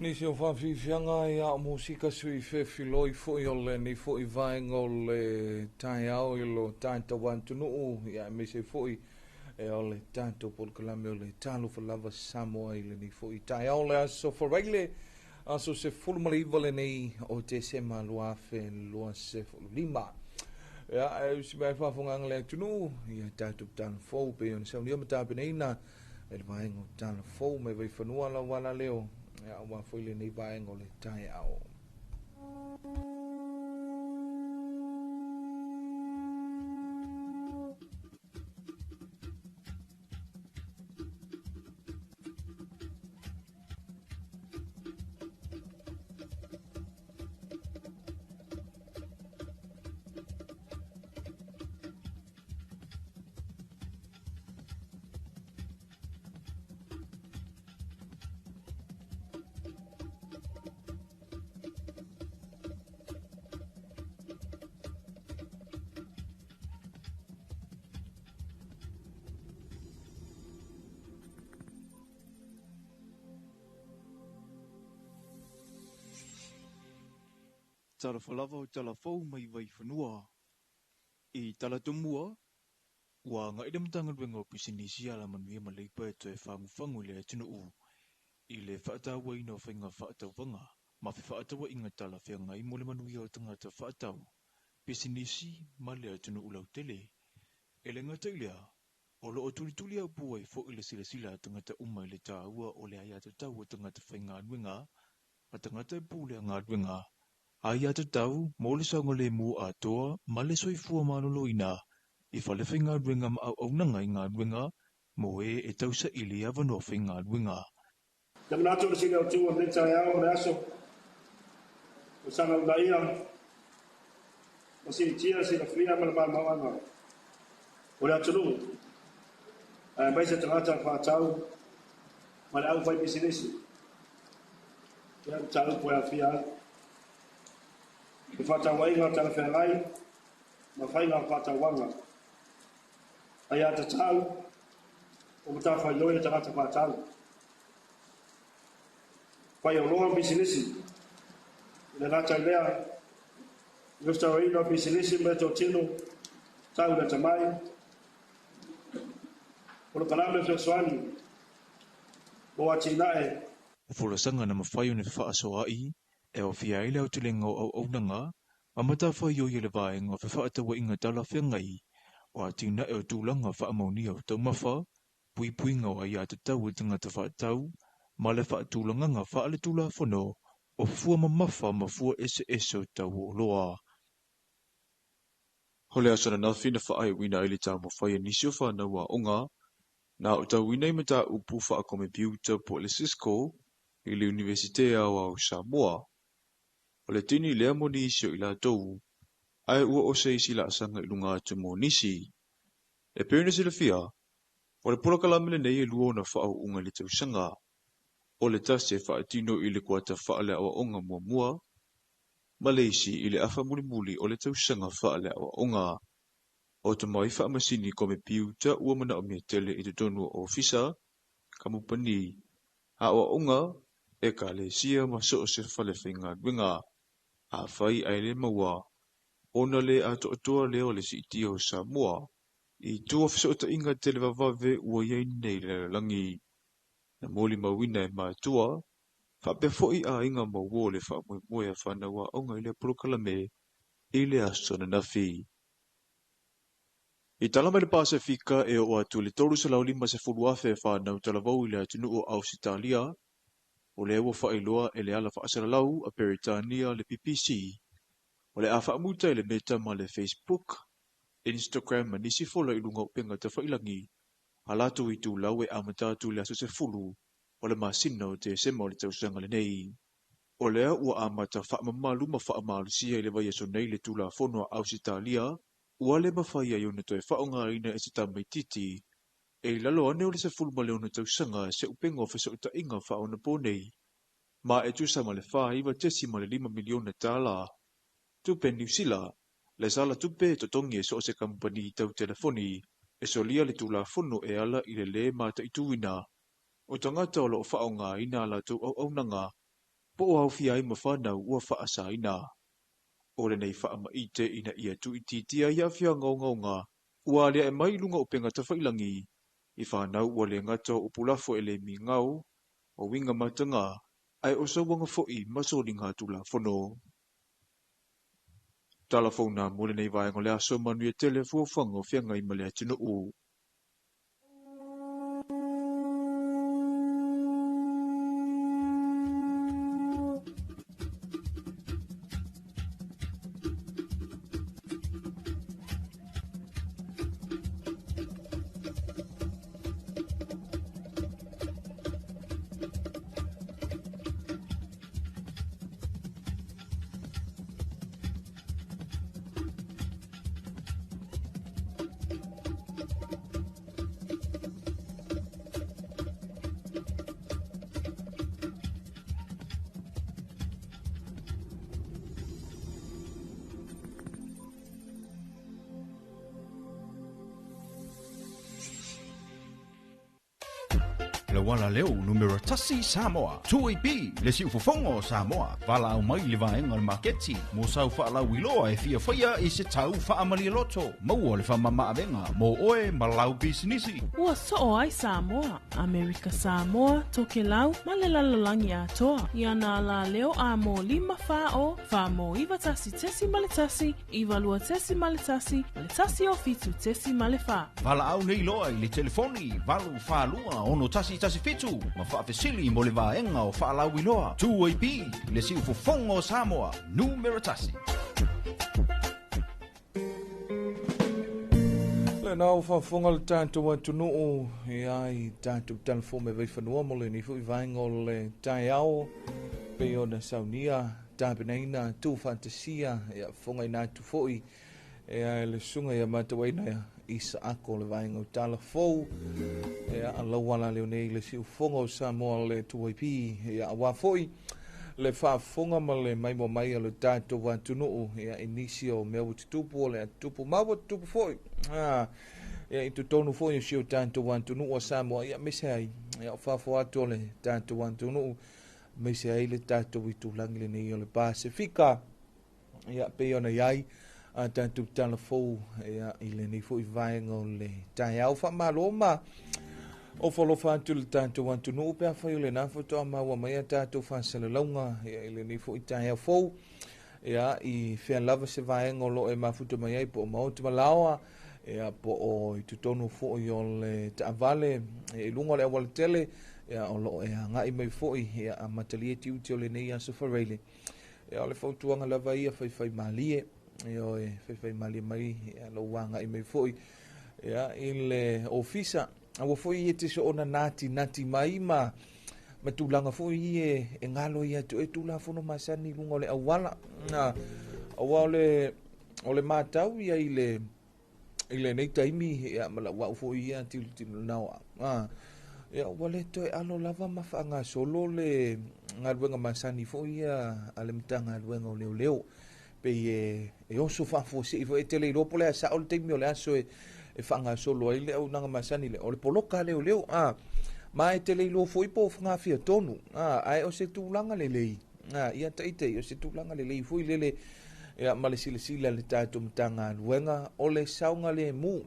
Nisi o whawhiwhianga i a musika sui whewhiloi fo i o le ni fo i vaenga o le taeao i lo tātou atunuu ia me se fo i e o le tātou polokalame o le Talofa Lava Samoa i le ni fo i taeao le aso whareile aso se 19 le nei o Tesema 2025. Ia, e usi mai whawhonganga le atunuu ia tātou tala fou pe ona saunia ma tāpeneina e le vaenga o tala fou me vaiwhanua la wala leo. Ia, ua foi le nei vaenga o le taeao. Talofa lava o talafou mai Vaifanua. I talatumua, Ua agai le Matagaluega o Pisinisi, Alamanuia ma Leipa e toe fagufagu i le atunuu i le faatauaina o faiga faatauvaga ma fefaatauaiga talafeagai mo le manuia o tagata faatau, pisinisi ma le atunuu lautele. E le gata i lea, o loo tulituli aupu ai foi le silasila a tagata uma i le taua o le aiatatau a tagata faigaluega ma tagata e pulea galuega, aiatatau mo le saogalemu atoa ma le soifua maloloina i fale faigaluega ma auaunaga i galuega mo e e tausaili avanoa faigaluega. Te manatu le sili autu o lenei taeao ma le aso, o saga uunaia ma siitia silafia ma le malamalamaaga o le atunuu, aemaise tagata faatau ma le aufaipisinisi. Ia, mataupu e aafia ai fefaatauaiga talafeagai ma faiga faatauvaga, aiatatau o matafaioi a tagata faatau, faioloa ma pisinisi. I le gata i lea, le resitalaina o pisinisi ma meatotino tau le atamai, polokalame fesoasoani mo atinae. O folasaga na mafai ona fefaasoaai e aofia ai le aotelega o auaunaga ma matafaioi a le vaega o fefaatauaiga talafeagai o atinae o tulaga faamaonia o taumafa, puipuiga o aiatatau a tagata faatau ma le faatulagaga faaletulafono o fua mamafa ma fua eseese o tau o oloa. O le aso ananafi na faaiuina ai le taumafai a nisi o fanau aoga na aotauina i mataupu faakomepiuta po o le Cisco i le Iunivesite Aoao o Samoa. O le tini lea mo nisi o i latou, ae ua o se isi laasaga i luga atu mo nisi. E pei ona silafia, o le polokalame lenei e lua ona faauluuluga i le tausaga. O le tasi e faatino i le kuata faaleaoaoga muamua, ma le isi i le afa mulimuli o le tausaga faaleaoaoga. O tomai faamasini komepiuta ua manaomia tele i totonu o ofisa, kamupani, aoaoga, ekalesia ma so o se fale faigaluega. Afai ae le maua, ona le atoatoa lea o le siitia o Samoa i itu o fesootaiga televavave ua i ai nei i le lalolagi. Na molimauina e matua, faapea foi aiga ma uo o le faamoemoe a fanau aoga i lea polokalame i le aso ananafi. I tala mai le Pasefika e oo atu i le 350,000 fanau talavou i le atunuu o Ausetalia, o lea ua faailoa e le ala faasalalau a Peretania le BBC, o le a faamuta i le Meta ma le Facebook, Instagram ma nisi fola i luga o upega tafailagi a latou itulau e amata atu i le aso 10 o le masina o Tesema o le tausaga lenei. O lea ua amata faamamalu ma faamalosia i le vaiaso nei le Tulafono a Ausetalia ua le mafai ai ona toe faaaogaina e se tamaitiiti e i lalo ane o le 16 tausaga se upega o fesootaiga faaonaponei, ma e tusa ma le $49.5 miliona tupe Niu Sila le sala tupe e totogi e so o se kamupani tau telefoni e solia le Tulafono e ala i le lē mataituina o tagata o loo faaaogaina a latou auaunaga po o aofia ai ma fanau ua faasaina. O lenei faamaite ina ia tuuitiitia ai aafiaga ogaoga ua aliae mai i luga o upega tafailagi i fanau ua le gata o upu lafo e le migao, o uiga mataga, ae o sauaga foi ma soliga tulafono. Tala fou na mo lenei vaega o le aso, manuia tele fuafuaga o feagai ma le atunuu. Le auala leo numera 1 Samoa. 2AP, le siufofoga o Samoa. Valaau mai le vaega o le maketi mo sau faalauiloa e fiafaia i se tau faamalialoto. Maua le faamamaavega mo oe ma lau pisinisi. Ua soo ai Samoa, Amerika Samoa, Tokelau ma le lalolagi atoa. Ia nā la leo a mō 5 whā o, 4 mō 91.1, 92.1, ma le 1 o 7.4. Valaau nei loa i le telefoni 842 6117 ma faafesili mo le vaega o faalauiloa. 2AP, le siufofoga o Samoa, numera 1. Lena ua faafofoga le tatou atunuu e ai tatou talafou mai Vaifanua mo lenei foi vaega o le taeao pei ona saunia tapenaina tuufaatasia ia fofogaina atu foi e ai le susuga ia matauaina ia Isaako le vaega o talafou ia lauala leo nei le siufofoga o Samoa le 2AP ia aua foi le faafofoga ma le maimoa mai a le tatou atunuu ia i nisi o mea ua tutupu o le atutupu ma ua tutupu foi ia i totonu foi o si o tatou atunuu o Samoa ia aemaise ai ia o fafo atu o le tatou atunuu aemaise ai le tatou itulagi lenei o le Pasefika ia pei ona iai a tatou talafou ia i lenei foi vaega o le taeao. Faamalo ma ofo alofa atu le tatou atunuu pe afai o lena faatoa maua mai a tatou faasalalauga ia i lenei foi taeao fou ia i fea lava se vaega o loo e mafuta mai ai po o maota malaoa ia po o i totonu foi o le taavale i luga o le auala tele ia o loo e agai mai foi ia amatalia tiute o lenei aso Faraile. Ia o le fautuaga lava ia faifai malie ia oe faifai malie mai ia lou agai mai foi ia i le ofisa aua foi e te soona nati nati mai ma tulaga foi e galo ia atu e tulafono masani i luga o le auala. Aua o le matau ia i le lenei taimi ia ma lau au foi ia tilotilo nao ia ua le toe alo lava ma faagasolo le galuega masani foi ia a le Matagaluega o Leoleo pei e oso faafuasei foi e tele iloa po o le a sao le taimi o le aso e faagasolo ai le auaunaga masani lea o le poloka leoleo ma e tele iloa foi po o gafia tonu ae o se tulaga lelei ia taitei o se tulaga lelei foi lele ia ma le silasila le tatou Matagaluega o le saogalemu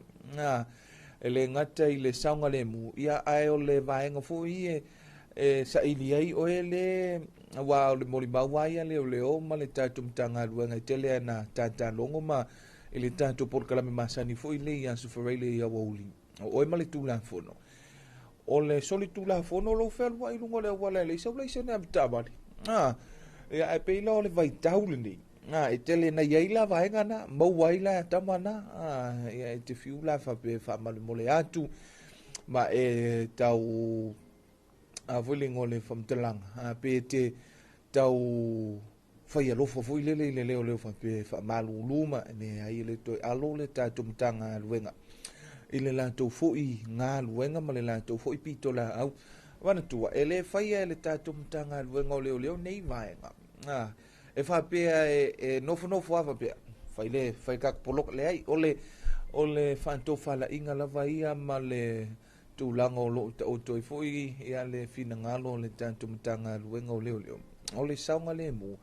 e le gata i le saogalemu ia ae o le vaega foi e saili ai oe le aua o le molimau lava ia leoleo ma le tatou Matagaluega e tele ana tatalogo ma i le tatou polokalame masani foi le i aso Faraile i aoauli o oe ma le tulafono o le soli tulafono lou fealuai i luga o le auala e leai sau laisene avetaavale ia ae pei la o le vaitau lenei e tele na iai la vaega na maua ai la tama na ia e te fiu la faapea faamalemole atu ma e tau a foi le igoa o le faamatalaga pe te tau fai alofa foi lele i le leoleo faapea faamalulu ma leai e le toe alo le tatou Matagaluega i le latou foi galuega ma le latou foi pitolaau. Manatua e le faia e le tatou Matagaluega o Leoleo nei vaega e faapea e nofonofo lava faapea fai le fai tatou poloka leai o le faatofalaiga lava ia ma le tulaga o loo taoto ai foi ia le finagalo o le tatou Matagaluega o Leoleo o le saogalemu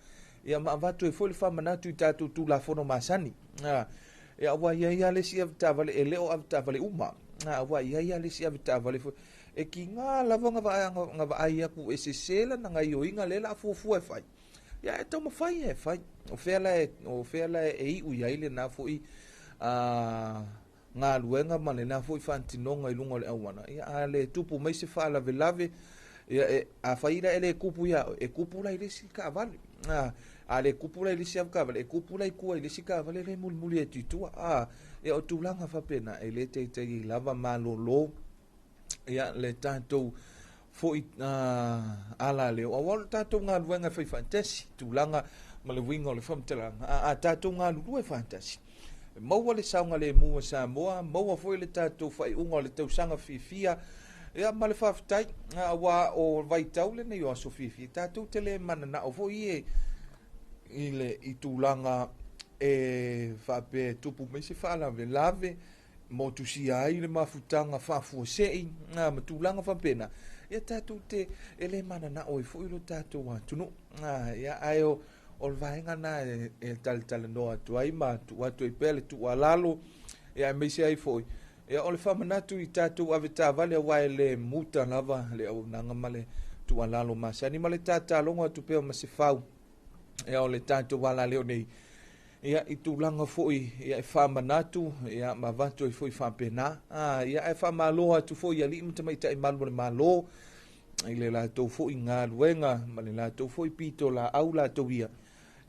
ia ma avatu ai foi le faamanatu i tatou tulafono masani ia aua ia ia le isi avetaavale e le o avetaavale uma aua ia ia le isi avetaavale foi e kiga lava nga vaai aku e sese lana gaioiga lea la fuafua e fai ia e taumafai e fai o fea la e iu i ai lena foi galuega ma lena foi faatinoga i luga o le auala ia a le tupu mai se faalavelave ia a fai la e le kupu ia e kupu la i le isi taavale a le kupu la i le isi avetaavale e kupu la i tua i le isi taavale le mulimuli atu i tua ia o tulaga faapena e le taitai lava malolo ia le tatou foi ala leo aua o le tatou galuega e fai faatasi tulaga ma le uiga o le faamatalaga a tatou galulue faatasi maua le saogalemu o Samoa maua foi le tatou faaiuga o le tausaga fiafia ia ma le faafetai aua o vaitau lenei o aso fiafia tatou te le mananao foi i le i tulaga e faapea tupu mai se faalavelave motusia ai le mafutaga faafuasei ma tulaga faapena Ia tatou te e le mananao ai foi lo tatou atunuu. Ia ae o le vaega na e talatalanoa atu ai ma tuu atu ai pea le tuualalo, ia aemaise ai foi ia o le faamanatu i tatou avetaavale, aua e le muta lava le auaunaga ma le tuualalo masani ma le tatalogo atu pea ma se fau ia o le tatou alaleo nei ia i tulaga foi ia e faamanatu ia ma avatu ai foi faapena. Ia ae faamalo atu foi i alii ma tamaitai malu o le Malo i le latou foi galuega ma le latou foi pito laau latou ia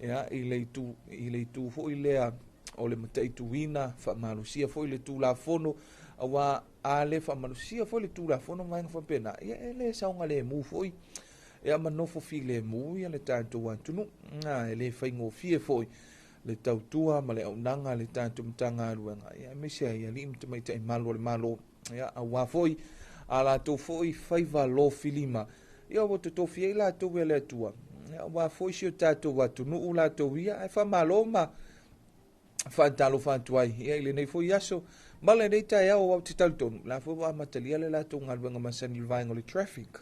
ia i le itu foi lea o le mataituina faamalosia foi le Tulafono, aua a le faamalosia foi le Tulafono vaega faapena ia e le saogalemu foi ia ma nofo filemu ia le tatou atunuu. E le faigofie foi le tautua ma le auaunaga le tatou Matagaluega ia aemaise ai alii ma tamaitai malu o le Malo ia aua foi a latou foi faiva lofilima ia ua totofi ai latou e le Atua ia aua foi si o tatou atunuu latou ia ae faamalo ma faatalofa atu ai ia i lenei foi aso ma lenei taeao au te talitonu la foi ua amatalia le latou galuega masani i le vaega o le traffic.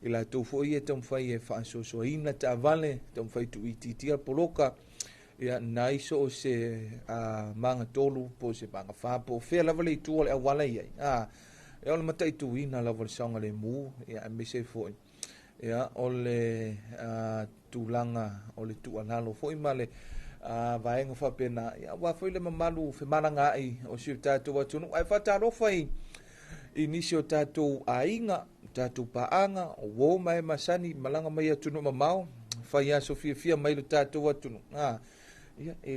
I latou foi e taumafai e faasoasoaina taavale, taumafai tuuitiitia poloka ia nai so o se magatolu po o se magafā po o fea lava le itu o le auala i ai. Ia o le mataituina lava o le saogalemu ia aemaise foi ia o le tulaga o le tuualalo foi ma le vaega faapena ia aua foi le mamalu femalagaai o si o tatou atunuu. Ae faatalofa i nisi o tatou aiga, tatou paaga, o uo ma e masani malaga mai atunuu mamao, fai aso fiafia mai le tatou atunuu. Ia e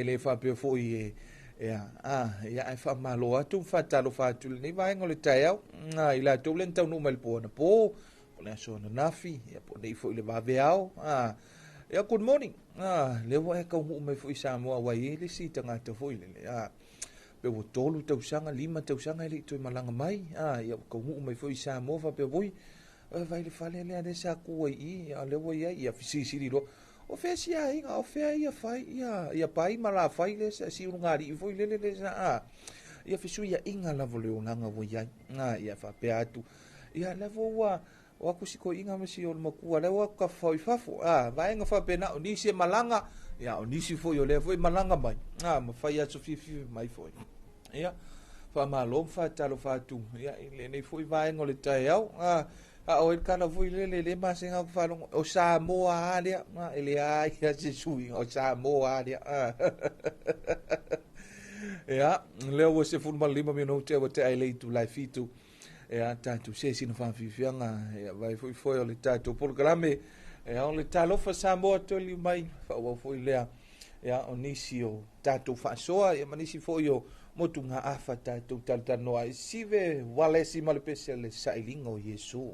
le faapea foi ia ae faamalo atu faatalofa atu lenei vaega o le taeao i latou le taunuu mai le po anapo po le aso ananafi ia po nei foi le vaveao. Ia good morning. Le ua e kaunuu mai foi Samoa aua e i ai le isi tagata foi lele. Pe ua 3 tausaga, 5 tausaga e le i toe malaga mai. Ia ua kaunuu mai foi Samoa faapea oi vai le fale lea lea sa ku ai i ia lea ua iai ia fesilisili loa. O fea si aiga, o fea ia fai ia pai ma la fai le sa si ulugalii foi lele le sa ia fesuiaiga lava o le olaga ua iai. Ia faapea atu ia lea foi ua o aku si koiga ma si o le makua lea ua kafau i fafo. Vaega faapena o nisi e malaga ia o nisi foi o lea foi malaga mai ma fai aso fiafia mai foi. Ia faamalo ma faatalofa atu ia i lenei foi vaega o le taeao. A o le kala foi lele le masega ku faalogo o Samoa a lea e le ai ia se suiga o Samoa a lea. Ia lea ua 15 minute ua te ai le itu lai fitu ia tatou se sina faafiafiaga ia vai foi foi o le tatou polokalame ia o le talofa Samoa toli mai faaauau foi lea ia o nisi o tatou faasoa ia ma nisi foi o motugaafa tatou talatalanoa ai sive walesi ma le pese le sailiga o Iesu.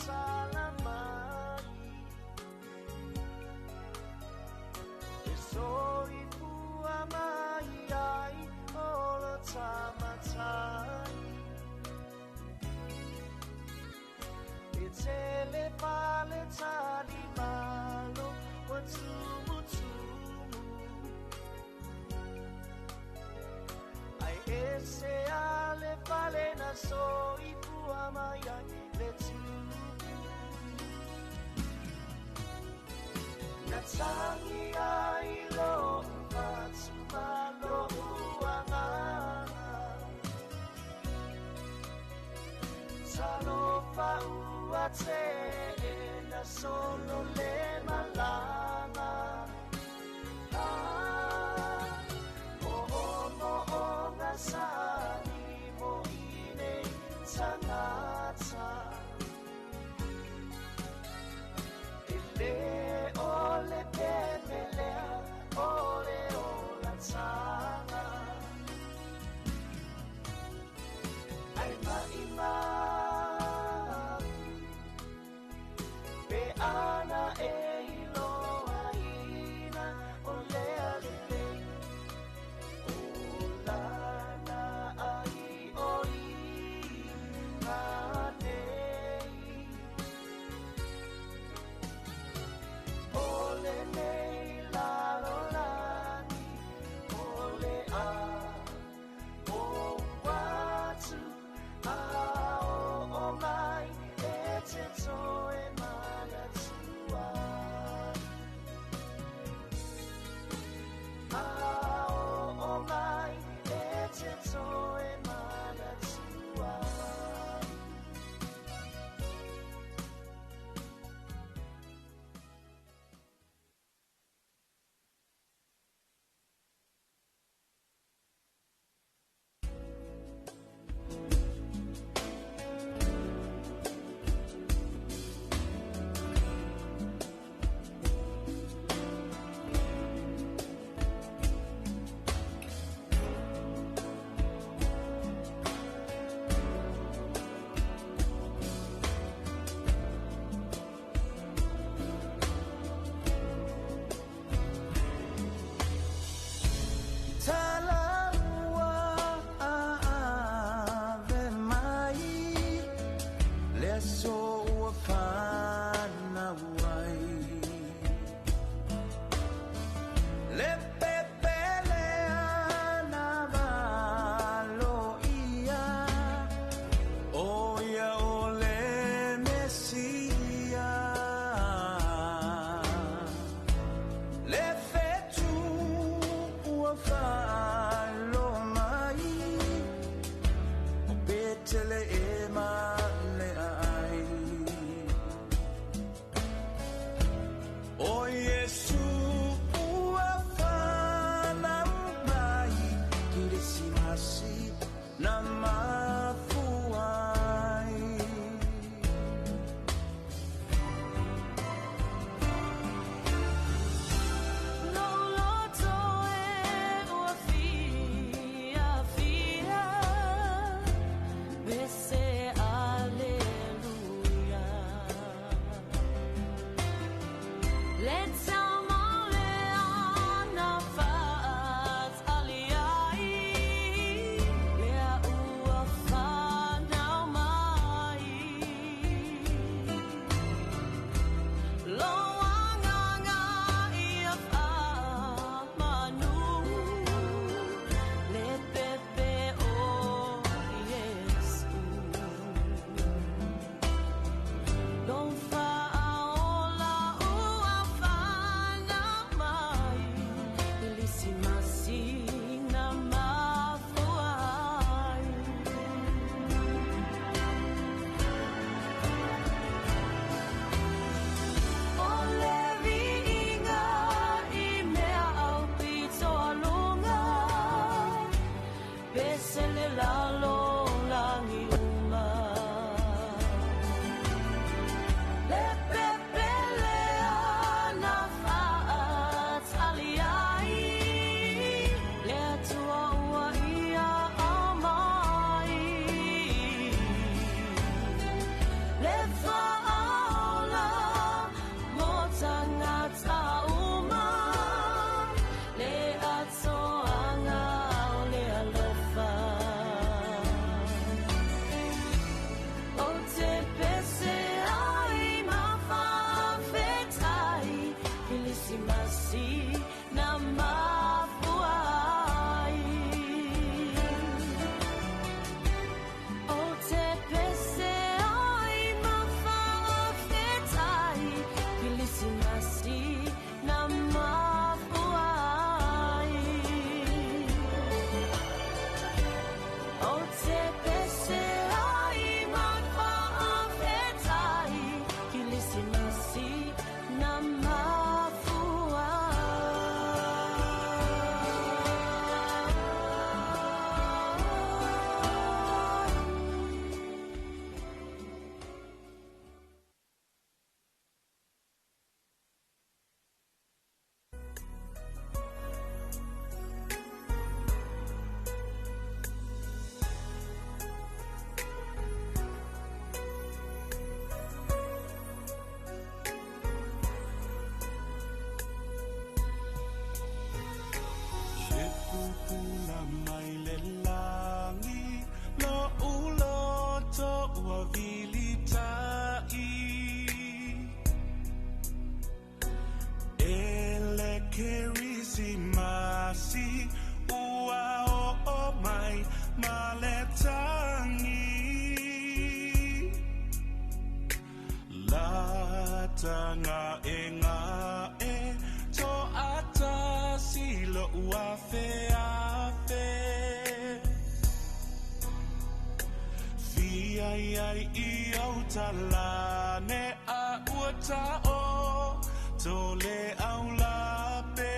talamai E soifua mai ai o lo tamatai E tele pale tali malo wa tumu tumu Ai ese ale fale na soifua mai ai le tupu Na tangi ai lo fatumalo uanganga Talofa ua te na solo le malanga Ah, mo mo nga sani mo ine tangata Ele ole pepelea ole ola tanga Ai mai mai pe ana e Uafe afe Fia iai i au talane a ua tao Tole au lape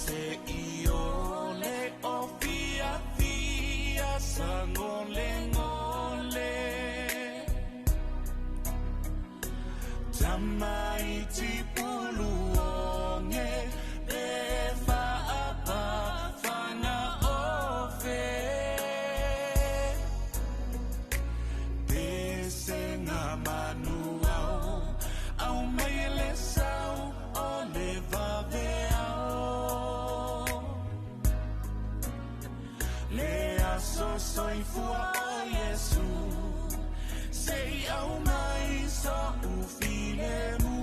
Se iole o fia fia sangole ngole Tamaiti puluonge pe whaapa whanga ofe Pese ngā manu au, au mai le sau o le vave. Soy fua o Yesu sei au mai so ufilemu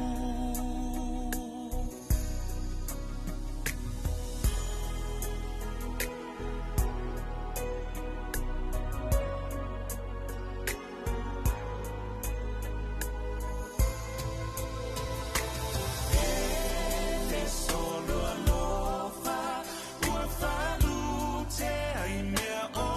Te solo alofa ua falute ai mea o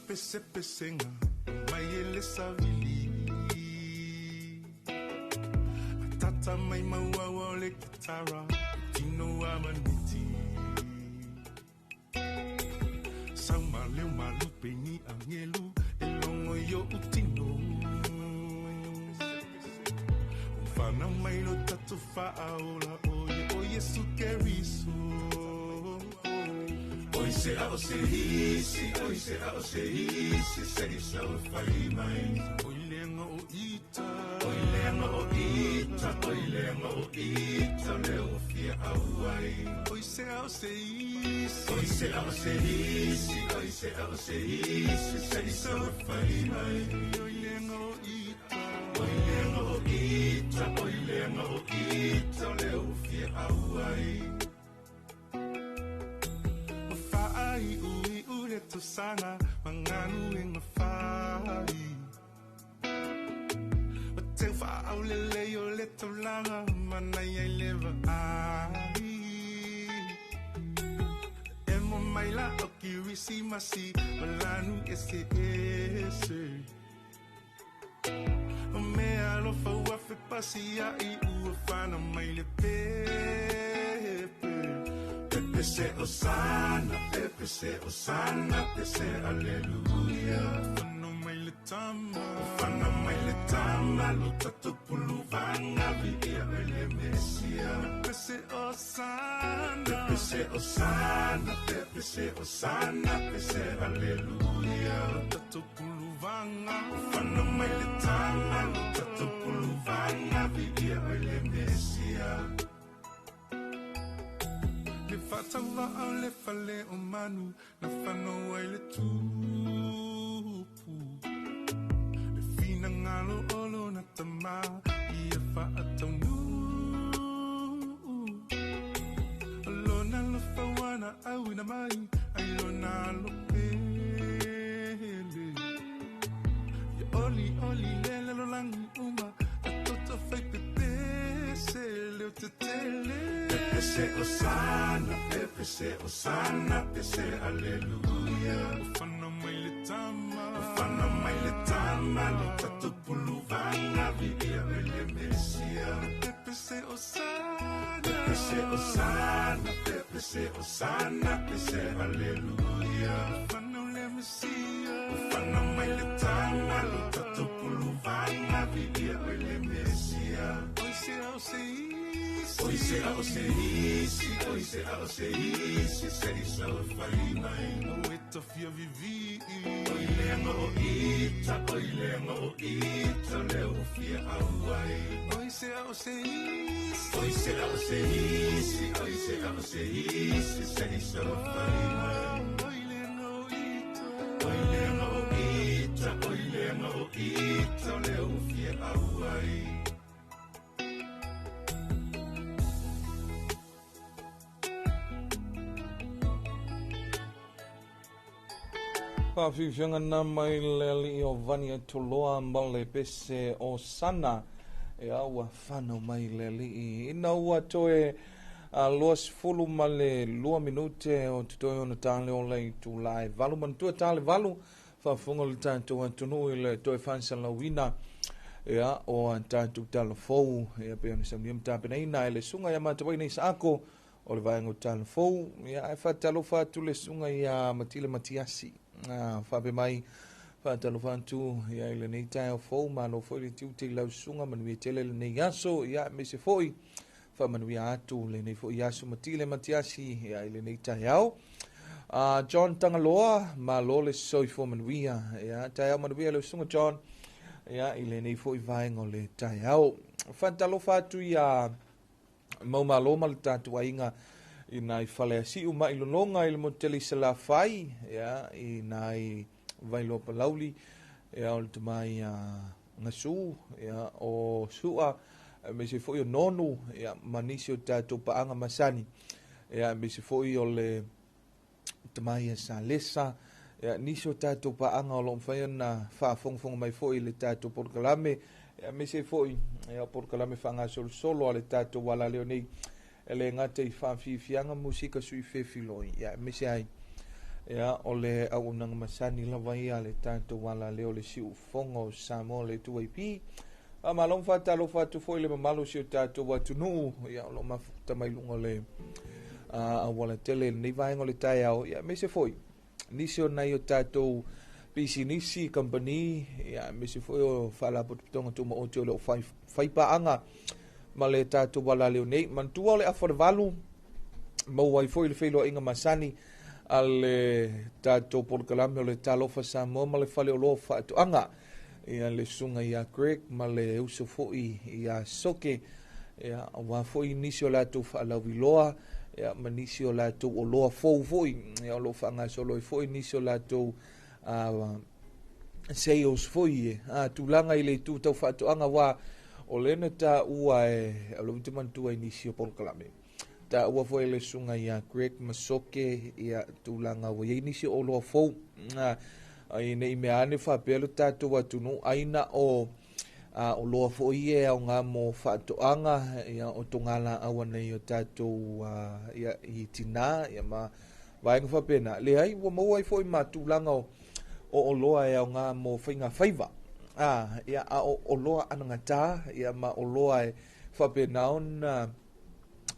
Pese pesenga mai ele savili Atata mai maua le kitara tino amaniti Sauma leo malupe ni angelu elongo yo utino Umfana mai lo tatu faaola oye oye sukeriso Oi se a o se hisi, oi se a o se hisi, se i sau whai mai. Oi lenga o ita, oi lenga. leaga o ita, oi leaga o ita le ua fia auai. Oi se ao se isi, oi se ao se isi, oi se ao se isi, se isa ua fai mai. Oi leaga o ita, oi leaga o ita, oi leaga o ita le ua fia auai. O whaai ui u le tosanga, manganu e ngā whai. O te whaau le lei o le taulanga, mana ia i lewa ai. E mo mai la o kirisi masi, o lanu e se ese. O mea alofa ua fe pasi a i ua whana mai le pepe. Pepe se osana, pepe se osana, pe se aleluia. Whana mai le tama, whana mai le tama, lo tatu puluvanga vi ia oi le Mesia. Pepe se osana, pepe se osana, pepe se osana, pe se aleluia. Lo tatu puluvanga, whana mai le tama, lo tatu puluvanga vi ia oi le Mesia. Le whatawa au le fale o manu, na whanau ai le tupu. Le whina ngalo olo na tama, ia whaataunu. Lona lo whawana au ina mai, ai lona lo pele. Ia oli oli lele lo langi uma, a toto whai pepese leo te tele. Pepe se osana, pepe se osana, pe se aleluia. O whana mai le tama, o whana mai le tama, lo tatu puluvanga vi ia oi le Mesia. Pepe se osana, pepe se osana, pepe se osana, pe se aleluia. O whana le Mesia, o whana mai le tama, lo tatu puluvanga vi ia oi le Mesia. Oi se au se isi, oi se au se isi, oi se au se isi, se isa o whai mai. O e tawhia vivi, oi leaga o ita, oi leaga o ita, le o fia auai. Oi se au se isi, oi se au se isi, oi se au se isi, se isa o whai mai. Oi leaga o ita, oi leaga o ita, oi leaga o ita, le o fia auai. Whawhiwhianga nā mai le ali o Vania Toloa ma le pese o Sana. E aua whanau mai le ali. Ina ua toe 22 ma le 2 minute o te toe ona tāle o lei tū lai valu. Manutua tāle valu, whawhunga le tātou atunu i le toe whansalauina. Ea o a tātou talafou. Ea pe ona saunia mtapenaina e le sunga ia mātawai nei saako o le vaenga o talafou. Ea e whatalofa atu le sunga ia Matile Matiasi. Whape mai whatalofa atu ia i lenei tae o fou, malo foi le tiute i lau sunga manuia tele lenei aso, ia mese foi whamanuia atu lenei foi aso Matile Matiasi ia i lenei tae au. John Tangaloa, malo le soifo manuia, ia tae au manuia le sunga John, ia i lenei foi vaenga o le tae au. Whatalofa atu ia maumalo ma le tātou ainga i nai whale asiu mai lononga i le motele i Salafai, ia, i nai Vailoa Palauli, ia, o le tamai ngasu, ia, o sua, me se foi o nonu, ia, manisi o tātou paanga masani, ia, me se foi o le tamai a Salesa, ia, nisi o tātou paanga o lo mwhai na whaafongafonga mai foi le tātou porkalame, ia, me se foi, ia, porkalame whaanga solo solo a le tātou wala leo nei, e le ngata i whawhiwhianga musika sui whewhiloi, ia, me se ai, ia, o le au unanga masani lava ia le tātou wala leo le siu fonga o Samoa le 2AP. A malong whatalofa atu foi le mamalo si o tātou atunuu, ia, o lo mafuta mai lunga le a wala tele nei vaenga o le taiao, ia, me se foi, nisi o nai o tātou pisinisi, company, ia, me se foi o whalapotopotonga tuma o te o le o whaipaanga ma le tātou wala leo nei. Mantua o le awhare valu, mauai foi le whailoa inga masani a le tātou polokalame o le talofa Samoa ma le fale o loa whaatuanga. ia le susuga ia Greg ma le uso foi ia Soke, ia aua foi nisi o latou faalauiloa, ia ma nisi o latou oloa fou foi, ia o lo o faagasolo ai foi nisi o latou sales foi e tulaga i le itu tau faatoaga aua o lea na taua e o lea ou te manatua i nisi o polokalame taua foi e le susuga ia Greg ma Soke ia tulaga ua i ai nisi o oloa fou ai ne i mea ane faapea lo tatou atunuu ai na o oloa foi ia e aoga mo faatoaga ia o togalaau a nai o tatou ia i tinā ia ma vaega faapena. Leai, ua maua ai foi ma tulaga o oloa e aoga mo faiga faiva. Ia, a o oloa anagata, ia ma oloa e faapena ona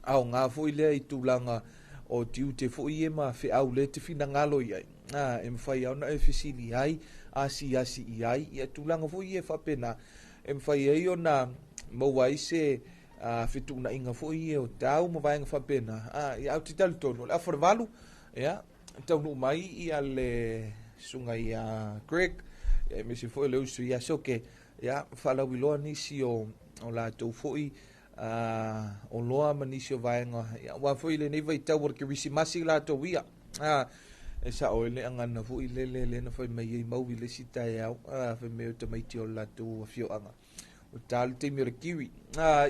aoga foi lea i tulaga o tiute foi ia ma feau lea e te finagalo i ai. E mafai lava ona e fesili ai, asiasi i ai, ia tulaga foi ia e faapena, e mafai ai ona maua ai se fetuunaiga foi ia o tau ma vaega faapena. Ia, ae ou te talitonu, o le afa o le 8, ia, taunuu mai ia le susuga ia Greg, ia, aemaise foi o le uso ia Soke, ia, faalauiloa nisi o latou foi oloa ma nisi o vaega, ia, aua foi lenei vaitau o le Kerisimasi latou ia. E sao ai le agana foi lele lea na fai mai ai mau i le isi taeao, fai mai o tamaiti o le latou afioaga. O ta le taimi o le kiwi.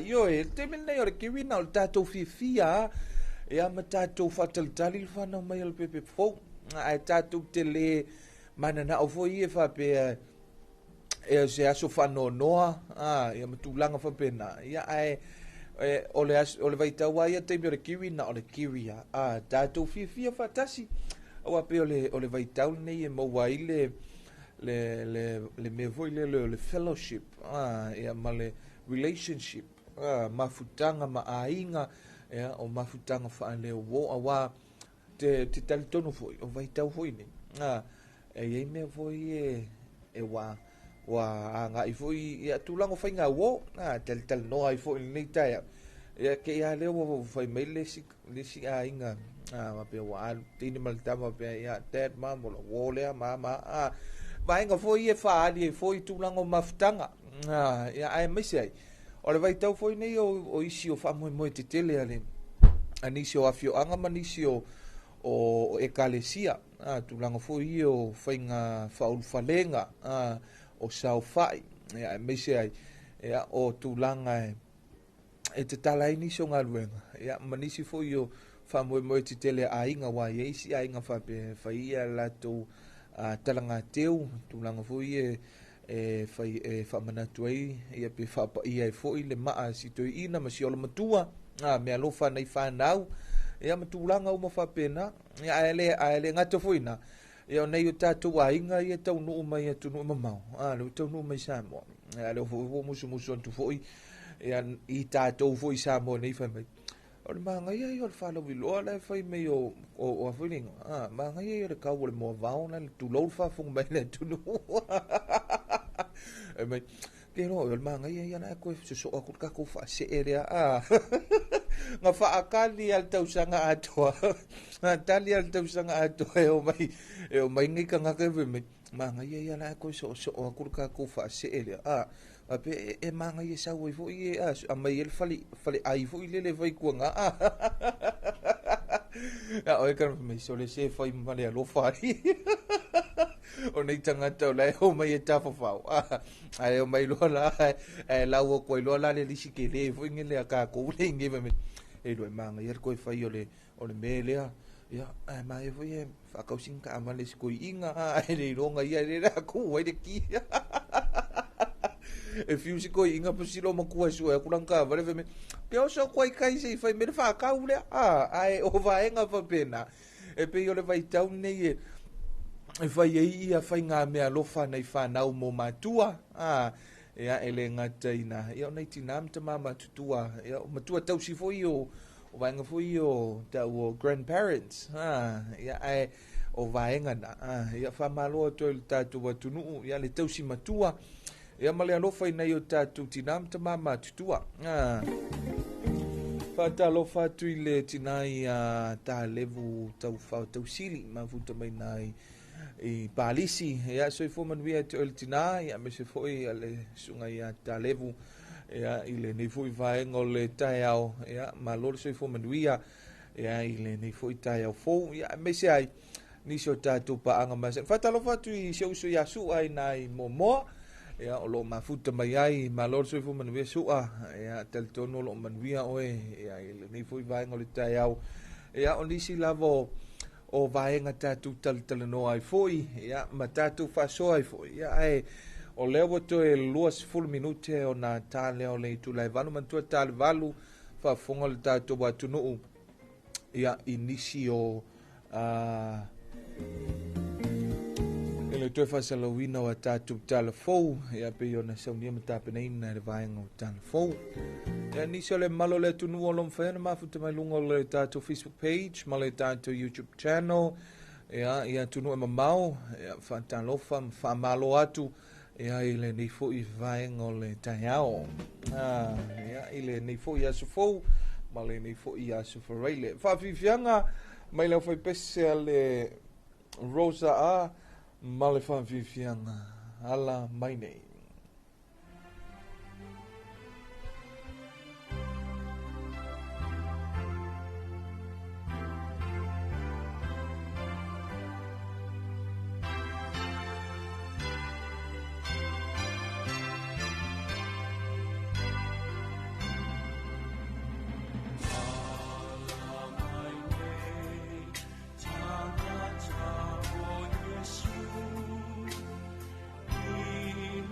Ioe, le taimi lenei o le kiwi na o le tatou fiafia, ia ma tatou faatalitali le fanau mai o le pepe fou. Ae tatou te le mananao foi ia faapea e se aso faanoanoa, ia ma tulaga faapena. Ia, ae o le aso, o le vaitau lava ia taimi o le kiwi na o le kiwi lava. Tatou fiafia faatasi. Aua pei o le vaitau lenei e maua ai le le mea foi lele o le fellowship, ia ma le relationship, mafutaga ma aiga, ia, o mafutaga faaleuo, aua te talitonu foi, o vaitau foi nei, e i ai mea foi e ua agai foi ia tulaga o faiga uo, talitalinoa ai foi lenei taeao. Ia, ke ia lea ua fai mai le isi aiga, faapea ua alu teine ma le tama faapea, ia, dad, mom, o le uo lea, mama, vaega foi e faaali ai foi tulaga o mafutaga, ia, aemaise ai, o le vaitau foi nei o isi o faamoemoe tetele a nisi o afioaga ma nisi o ekalesia, tulaga foi ia o faiga faaulufalega, o saofai, ia, aemaise ai, ia, o tulaga e tatala ai nisi o galuega, ia, ma nisi foi o faamoemoe tetele a aiga, aua e i ai isi aiga faapea e fai ia latou talagateu, tulaga foi e fai e faamanatu ai, ia, pe faapaia ai foi le maa si toeaina ma si ola matua, mea alofa nai fanau, ia, ma tulaga uma faapena. Ia, ae le gata foi na, ia, o nei o tatou aiga ia taunuu mai atunuu mamao, lea ua taunuu mai Samoa. Ia, lea foi ua musumusu atu foi, ia, i tatou foi Samoa nei fai mai, o le manaia ia o le faalauiloa la e fai mai o a foi le igoa, manaia ia o le kau o le moavao la le tulou le faafofoga mai le atunuu. E mai, ke loa, o le manaia ia la e koe sosoo atu le tatou faasee lea, na faatali lava le tausaga atoa, na tali lava le tausaga atoa e o mai nei tagata e fai mai, manaia ia la e koe soosoo atu le tatou faasee lea, faapea e manaia sau ai foi e aumai ai le fale ai foi lele fai tuaga, a o e kana fai mai, sole se fai ma le alofa ai. O nei tagata o la e o mai e tafafao, ae o mai loa la, ae lau atu ai loa la le lisi tele foi le a tatou le inge fai mai, e loa e manaia le toe fai o le mea lea, ia, ae manaia foi e faatausi taavale si toeaina, ae le iloga ia le la tu ai le ki. E fiu si toeaina pa si loma matua e sue atu lana taavale fai mai, ke oso atu ai kai se i fai mai le faatau lea, ae o vaega faapena. E pei o le vaitau nei e fai ai ia faiga mea alofa nai fanau mo matua, ia, e le gata ina, ia, o nai tinā ma tamā matutua, ia, o matua tausi foi o vaega foi o tau o grandparents, ia, ae o vaega na, ia, faamalo atu ai le tatou atunuu, ia, le tausi matua, ia, ma le alofa i nai o tatou tinā ma tamā matutua. Faatalofa atu i le tinā ia Talevu Taufao Tausili, mafuta mai nai i Palisi. Ia, soifua manuia te oe le tinā, ia aemaise foi le susuga ia Talevu, ia, i lenei foi vaega o le taeao. Ia, malo le soifua manuia, ia, i lenei foi taeao fou, ia, aemaise ai nisi o tatou paaga masani. Faatalofa atu i si ou uso ia Su'a i nā i Moamoa, ia, o lo o mafuta mai ai. Malo le soifua manuia Su'a, ia, talitonu o lo o manuia oe, ia, i lenei foi vaega o le taeao. Ia, o nisi lava o vaega tatou talatalanoa ai foi, ia, ma tatou faasoa ai foi, ia, ae o lea ua toe 20 minute ona ta lea o le itula e 8, manatua ta le 8 faafofoga le tatou atunuu, ia, i nisi o i le toe faasalauina o a tatou tala fou, ia, pei ona saunia ma tapenaina e le vaega o tala fou. Ia, nisi o le mamalu o le atunuu o lo o mafai ona mafuta mai luga o le tatou Facebook page ma le tatou YouTube channel, ia, i atunuu e mamao, ia, faatalofa ma faamalo atu, ia, i lenei foi vaega o le taeao, ia, i lenei foi aso fou ma lenei foi aso faraile. Faafiafiaga mai le aufaipese a le Rosa A ma le faafiafiaga ala mai nei. Tagata o Iesu, i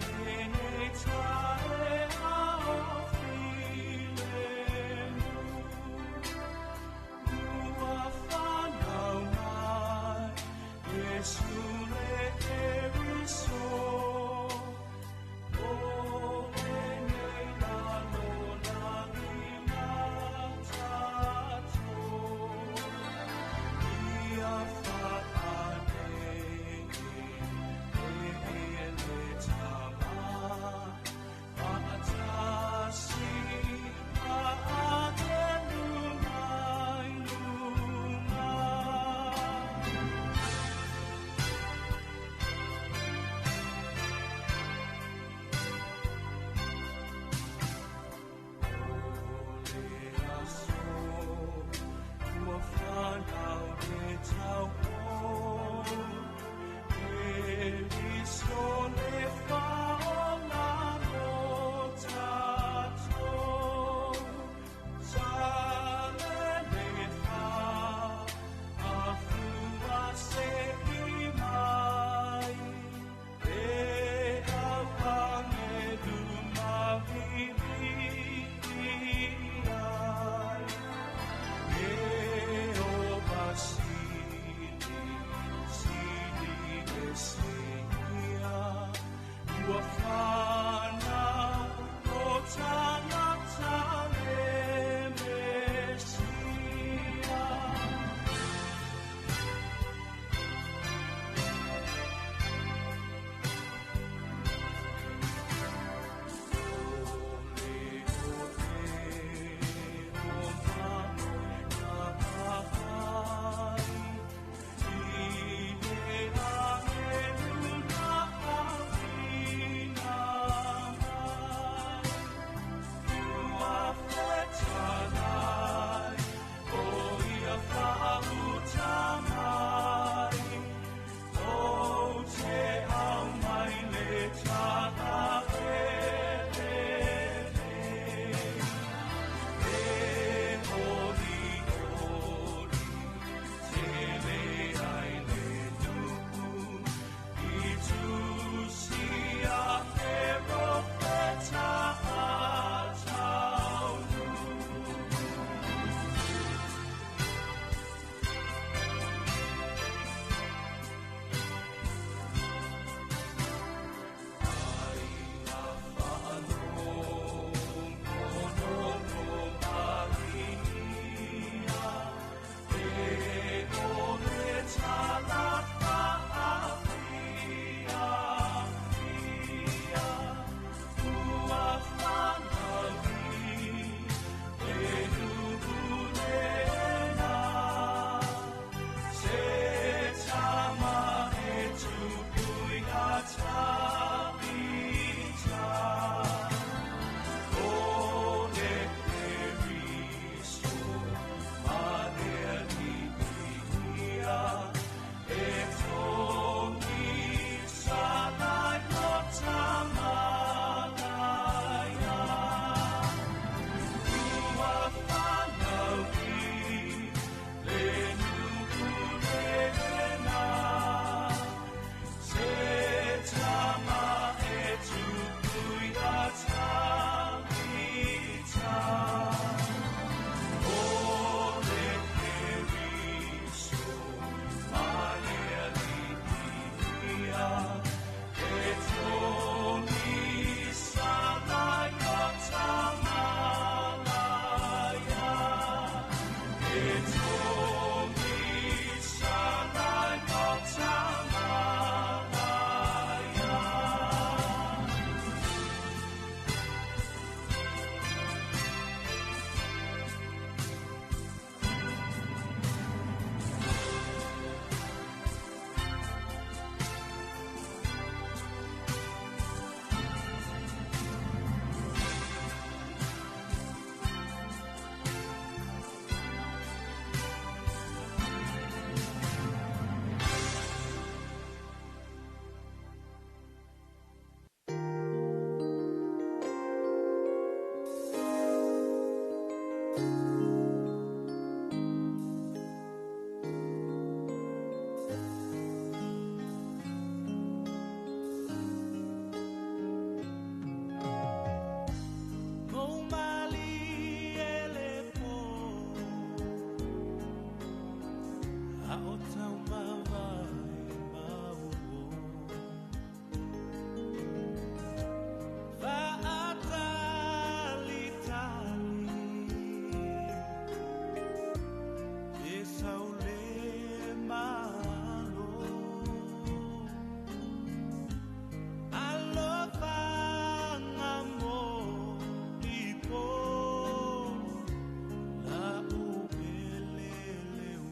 A o tau mavae mau o. Faatalitali e saule malo. Alofaga mo ipo la upelele o.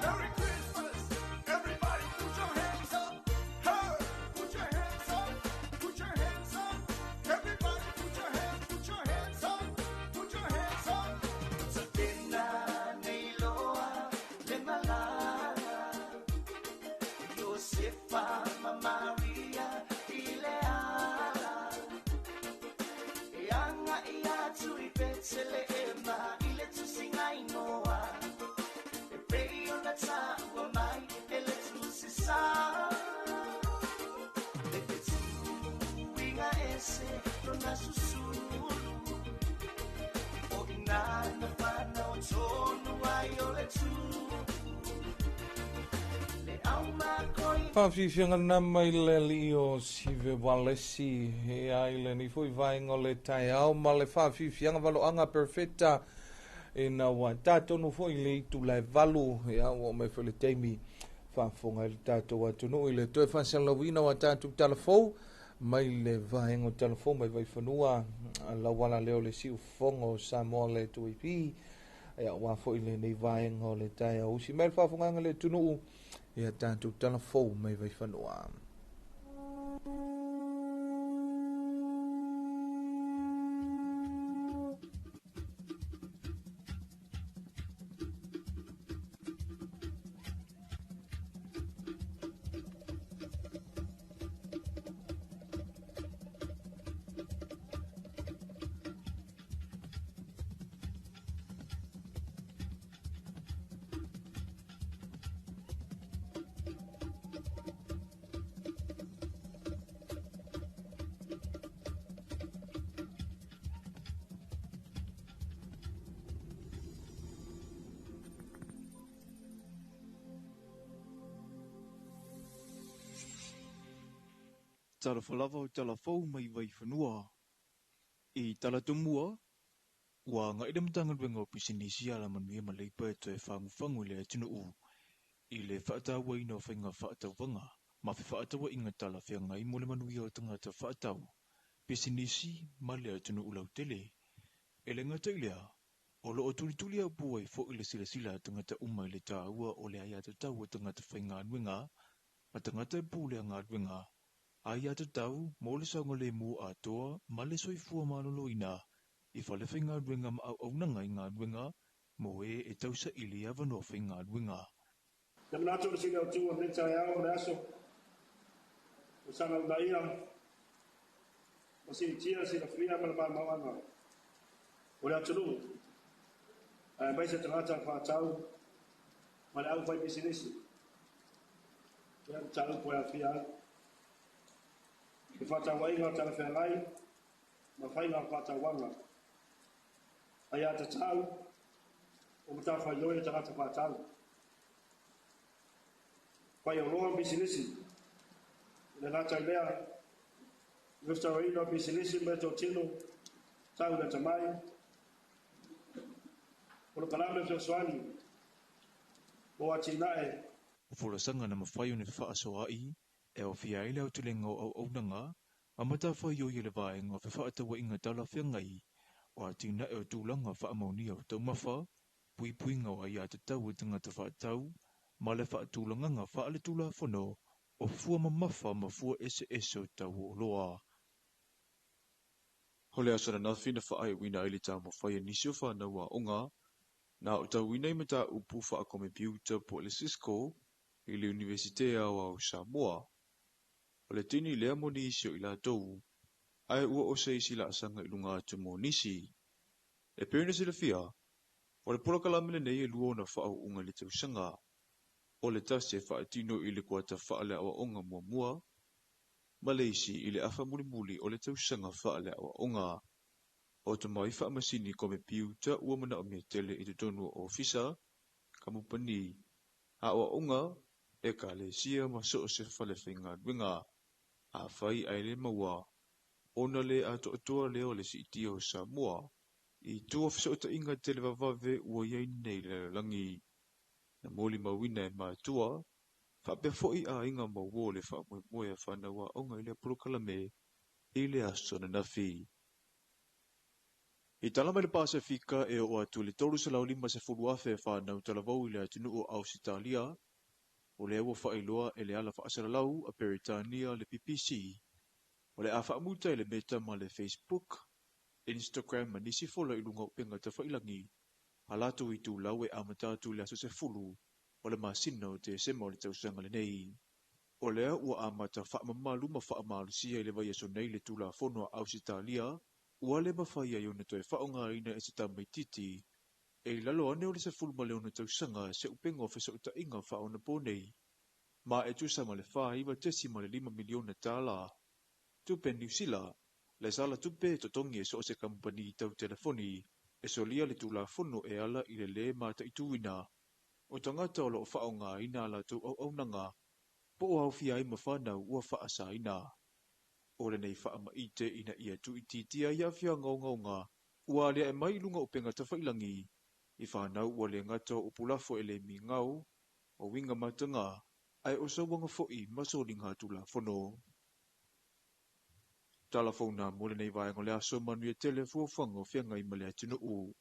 Merry Christmas! Everybody put your hands up! Hey! Put your hands up! Put your hands up! Everybody put your hands, put your hands up! Put your hands up! Sabina neiloa le malala Josefa ma Maria ileala Eanga ia tui petele ema ile tusinga inoa E pei ona taua mai ele tusi sa Le te tuinga ese lona susulu O inana whanau tonu ai o le tū Le au makoi Whawhiwhianga nā mai le lio sive walesi he ai le ni fui vaenga o le taiao ma le whawhiwhianga valoanga perfecta e na wa tātonu foi le itu lai valu e au o mai foi le teimi whafonga i le tātou atunu i le toe whasalawina wa tātou talafou mai le vaenga o talafou mai vaifanua lawala leo le siu fongo Samoa le tuipi e au wa foi le nei vaenga o le taiao usi mai le whafonganga le tunuu e a tātou talafou mai vaifanua. Talofa lava o talafou mai Vaifanua. I talatumua, ua agai le Matagaluega o Pisinisi Alamanuia ma Leipa e toe fagufagu i le atunuu i le faatauaina o faiga faatauvaga ma fefaatauaiga talafeagai mo le manuia o tagata faatau, pisinisi ma le atunuu lautele. E le gata i lea, o loo tulituli aupu ai foi le silasila a tagata uma i le taua o le aiatatau a tagata faigaluega ma tagata e pulea galuega, aiatatau mo le saogalemu atoa ma le soifua maloloina i fale faigaluega ma auaunaga i galuega mo e e tausaili avanoa faigaluega. Te manatu o le sili autu o lenei taeao ma le aso, o saga uunaia, ma siitia silafia ma le maumauaga o le atunuu, aemaise tagata faatau ma le aufaipisinisi. Ia mataupu e aafia ai fefaatauaiga talafeagai ma faiga faatauaga, aiatatau o matafaioi a tagata faatau, faioloa ma pisinisi. I le gata i lea, restorina o pisinisi ma meatotino tau le atamai, polokalame fesoasoani mo atinae. O folasaga na mafai ona fefaasoaai e aofia ai le aotelega o auaunaga ma matafaioi a le vaega o fefaatauaiga talafeagai o atinae o tulaga faamaonia o taumafa, puipuiga o aiatatau a tagata faatau ma le faatulagaga faaletulafono o fua mamafa ma fua eseese o tau o oloa. O le aso ananafi na faaiuina ai le taumafai a nisi o fanau aoga na aotauina i mataupu faakomepiuta po o le Cisco i le Iunivesite Aoao o Samoa. O le tini lea mo nisi o i latou, ae ua o se isi laasaga i luga atu mo nisi. E pei ona silafia, o le polokalame lenei e lua ona faaauuga i le tausaga. O le tasi e faatino i le kuata faaleaoaoga muamua, ma le isi i le afa mulimuli o le tausaga faaleaoaoga. O tomai faamasini komepiuta ua manaomia tele i totonu o ofisa, kamupani, aoaoga, ekalesia ma so o se fale faigaluega. Afai ae le maua, ona le atoatoa lea o le siitia o Samoa i itu o fesootaiga televavave ua i ai nei i le lalolagi. Na molimauina e matua, faapea foi aiga ma uo le faamoemoe a fanau aoga i lea polokalame i le aso ananafi. I tala mai le Pasefika e oo atu i le 350,000 fanau talavou i le atunuu o Ausetalia, o lea ua faailoa e le ala faasalalau a Peretania le BBC, o le a faamuta i le Meta ma le Facebook, Instagram ma nisi fola i luga o upega tafailagi a latou itulau e amata atu i le aso 10 o le masina o Tesema o le tausaga lenei. O lea ua amata faamamalu ma faamalosia i le vaiaso nei le Tulafono a Ausetalia ua le mafai ai ona toe faaaogaina e se tamaitiiti e i lalo ane o le 16 tausaga se upega o fesootaiga faaonaponei, ma e tusa ma le $49.5 miliona tala tupe Niu Sila le sala tupe e totogi e so o se kamupani tau telefoni e solia le Tulafono e ala i le lē mataituina o tagata o loo faaaogaina a latou auaunaga po o aofia ai ma fanau ua faasaina. O lenei faamaite ina ia tuuitiitia ai aafiaga ogaoga ua aliae mai i luga o upega tafailagi i fanau ua le gata o upu lafo e le migao, o uiga mataga, ae o sauaga foi ma soliga tulafono. Tala fou na mo lenei vaega o le aso, manuia tele fuafuaga o feagai ma le atunuu.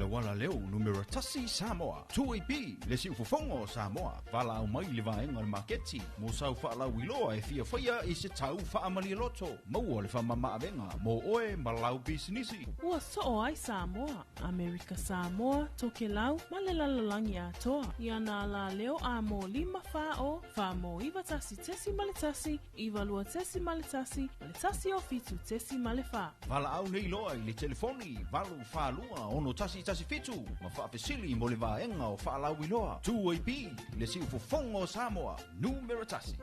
auala leo numera 1 Samoa. 2AP, le siufofoga o Samoa, valaau mai i le vaega o le maketi mo sau faalauiloa e fiafaia i se tau faamalialoto. Maua le faamamaavega mo oe ma lau pisinisi. Ua soo ai Samoa, Amerika Samoa, Tokelau ma le lalolagi atoa. I ana alaleo a mo 5 4 0 4 mo 9 1.1 9 2.1 ma le 1 o 7.4. Valaau nei loa i le telefoni 8 4 2 6 1 1 7 ma faafesili mo le vaega o faalauiloa. 2AP, le siufofoga o Samoa, numera 1.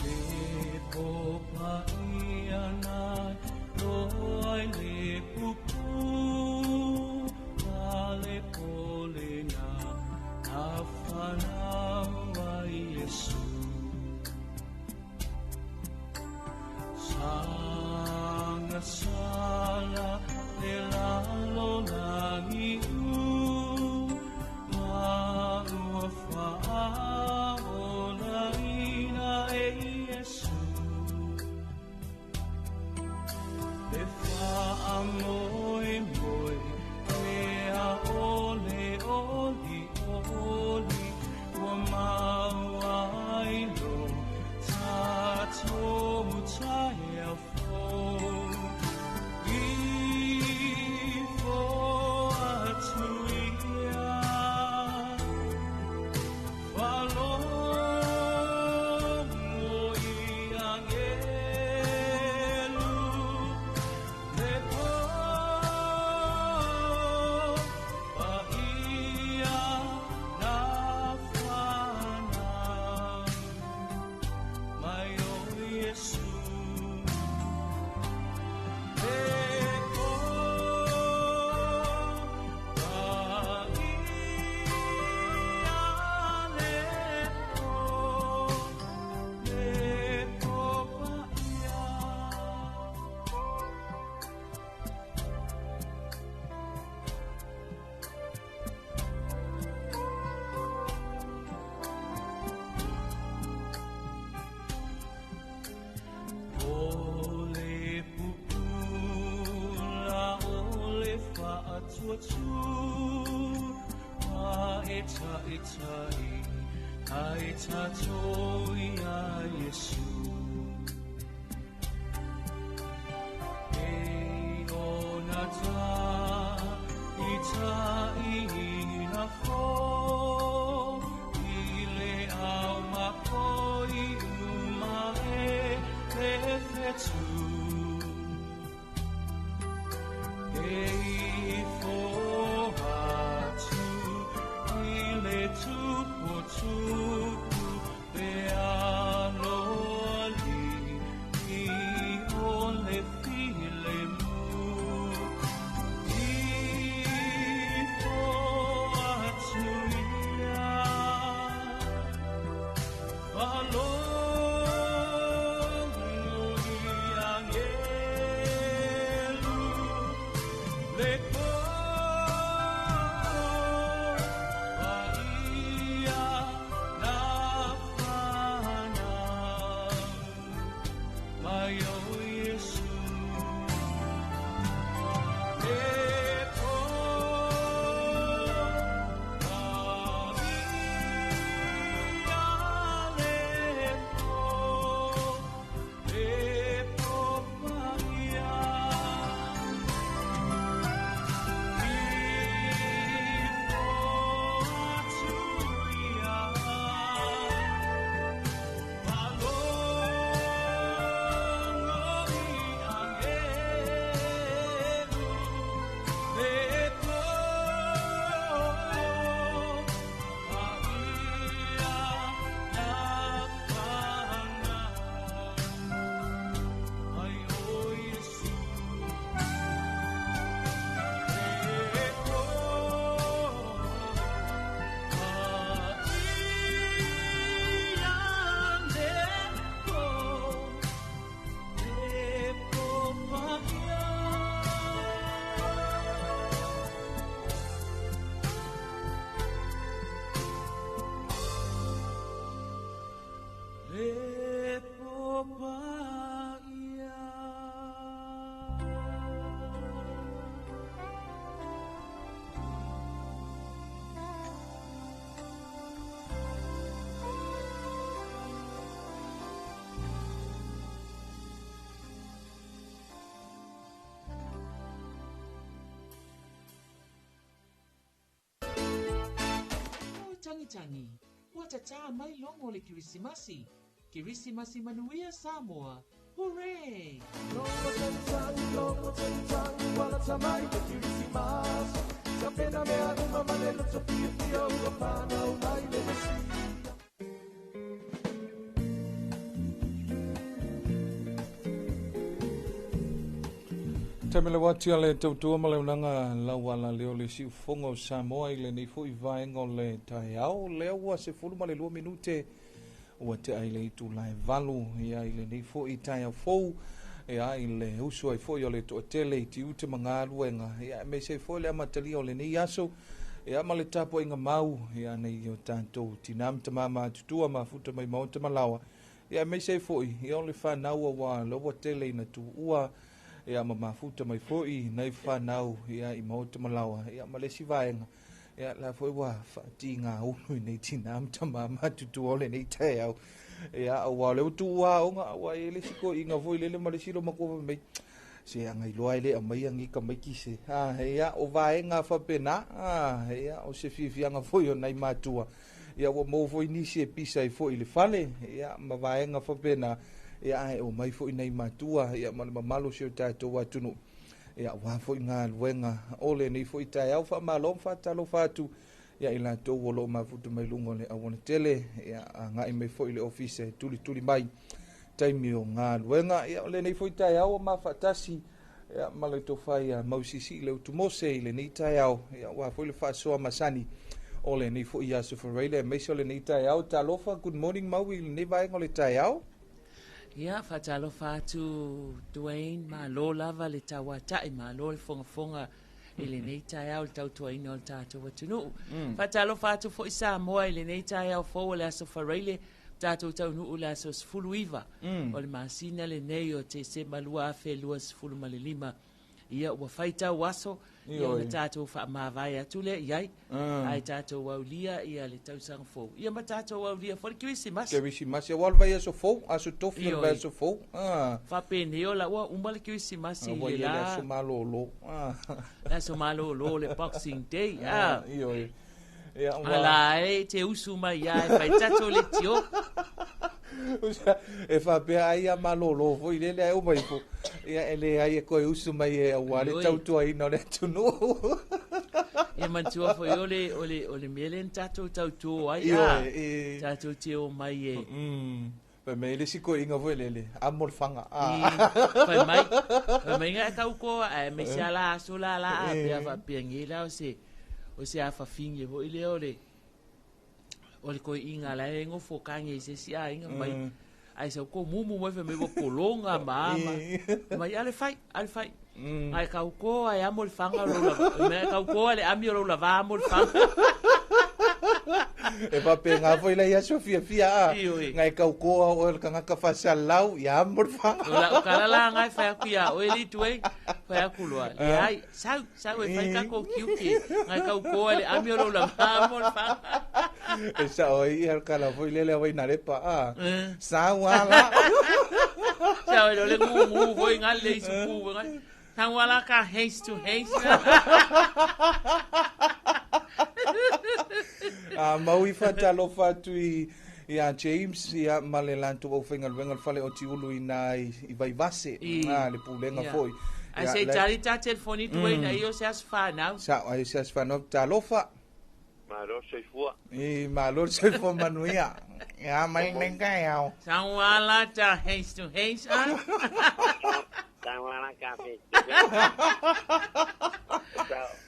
Le po paia na loa i le pupu, a le pole na na whanau ai Yesu. Sanga sala le lalo langi u, ma ua whaola ina e Yesu. Le wha moe moe, le a ole oli oli, ua mau ai lo, ta tomu tai au fo. I fo atu ia, whalomo i angelu, le po pa ia na whanau mai o Yesu. Le po pa ia le po, le po pa ia. O le pupula, o le whaatuatu, a e ta e ta i, a e tātou i a Yesu. E ona tā, i tā i na fō, i le au mako i uma e le whetu. E i fō atu, i le tupu tupu, le alo ali. tagitagi, ua tatā mai logo o le Kerisimasi. Kerisimasi manuia Samoa. Hooray! Logo tagitagi, logo tagitagi, ua mai le Kerisimasi. Tapena mea uma ma le loto fiafia ua fanau mai le Mesia. Taimele wati ale tautua ma le unaga lau ala leo le siufoga o Samoa i lenei fo'i vaega o le taeao lea ua 12 minute ua te'a i le itulā e 8 ia i lenei fo'i taeao fou ia i le usu ai fo'i o le to'atele i tiute ma galuega ia aemaise ai foi le amatalia o lenei aso ia ma le tapua'iga mau ia nei o tatou tinā ma tamā matutua mafuta mai maota ma laoa ia aemaise ai fo'i ia o le fanau auā le ua tele ina tu'ua ia ma mafuta mai fo'i nai fanau ia i maota ma laoa ia ma le isi vaega ia la foi ua fa'atigāulu i nei tinā ma tamā matutua o lenei taeao ia auā o le ua tu'ua aoga auā e le isi ko'iga foi lele ma le isi lomatua mai se agailoa e lē aumaia gi tamaiti se a ia o vaega faapena a ia o se fiafiaga foi o nai matua ia ua maua foi nisi e pisa ai foi i le fale ia ma vaega faapena ia ae o mai foi nai matua ia ma le mamalu o si o tatou atunuu ia auā foi galuega o lenei foi taeao faamalo ma faatalofa atu ia i latou o loo mafuta mai luga o le auala tele ia aga'i mai foi i le ofisa e tulituli mai taimi o galuega ia o lenei foi taeao ua mafaatasi ia ma le tofa ia Mausisi le Utumose i lenei taeao ia auā foi le faasoa masani o lenei foi aso Faraile aemaise o lenei taeao. Talofa, good morning Maui i lenei vaega o le taeao. Ia, faatalofa atu Dwayne, malo lava le tauata'i, malo le fogafoga i lenei taeao i le tautuaina o le tatou atunuu. Faatalofa atu foi Samoa i lenei taeao fou o le aso Faraile, tatou taunuu i le aso 19 o le masina lenei o Tesema 2025. Ia, ua faitau aso, ia ona tatou faamavae atu lea i ai, ae tatou aulia ia le tausaga fou. Ia ma tatou aulia foi le Kerisimasi. Kerisimasi, aua o le vaiaso fou, aso tofi o le vaiaso fou. Faapenei o la ua uma le Kerisimasi i Ua le i ai le la aso malōlō. Le aso malōlō le Boxing Day. Ioe. Ia, ua Ala e te usu mai ia e fai tato le tio. E faapea ai ia malōlō foi lele ae uma ifo. Ia e leai e koe usu mai e auā le tautuaina o le atunuu. Ia manatua foi o le o le o le mea lea na tatou tautō ai a. Ioe, e. Tatou te o mai e. Fai mai le isi koiga foi lele, amo le faga. Fai mai, fai mai nga e tau koa, ae mai se ala aso la la a pea faapea nge la o se o se afafine foi lea o le o le koiga la e ngofo ka nge se si aiga mai. Ai sau ko mumu mai fai mai ua pologa ma ama. Mai ale fai, ale fai. Ai kau ko ai amo le faga o lou lava. Mai kau ko le ami o lou lava amo le faga. E faapegā foi lai aso fiafia a. Ioe. Ngai kaukoa oe o le tagata faasalau ia amo le faga. O lau kala la ngai fai aku ia oe li tuei. Fai aku loa. Leai, sau, sau e fai kako kiuke. Ngai kaukoa le ami o lou lava amo le faga. E sa'o ai ia le kala foi lele a Vainalepa a. Sau ala. Sau e lo le ngu ngu foi ngai le isu pu foi ngai. Sau ala ka haste to haste. A mau i faatalofa atu i iā James ia ma le latou aufaigaluega o le fale o Tiulu i nā i Vaivase a le pulega foi. Ae se i tali ta telefoni tuai na ia o se aso fanau. Sa'o ai o se aso fanau talofa. Malo le soifua. I malo le soifua manuia. Ia mai nei taeao. Sau ala ta haste to haste a. Sau ala ka haste to haste.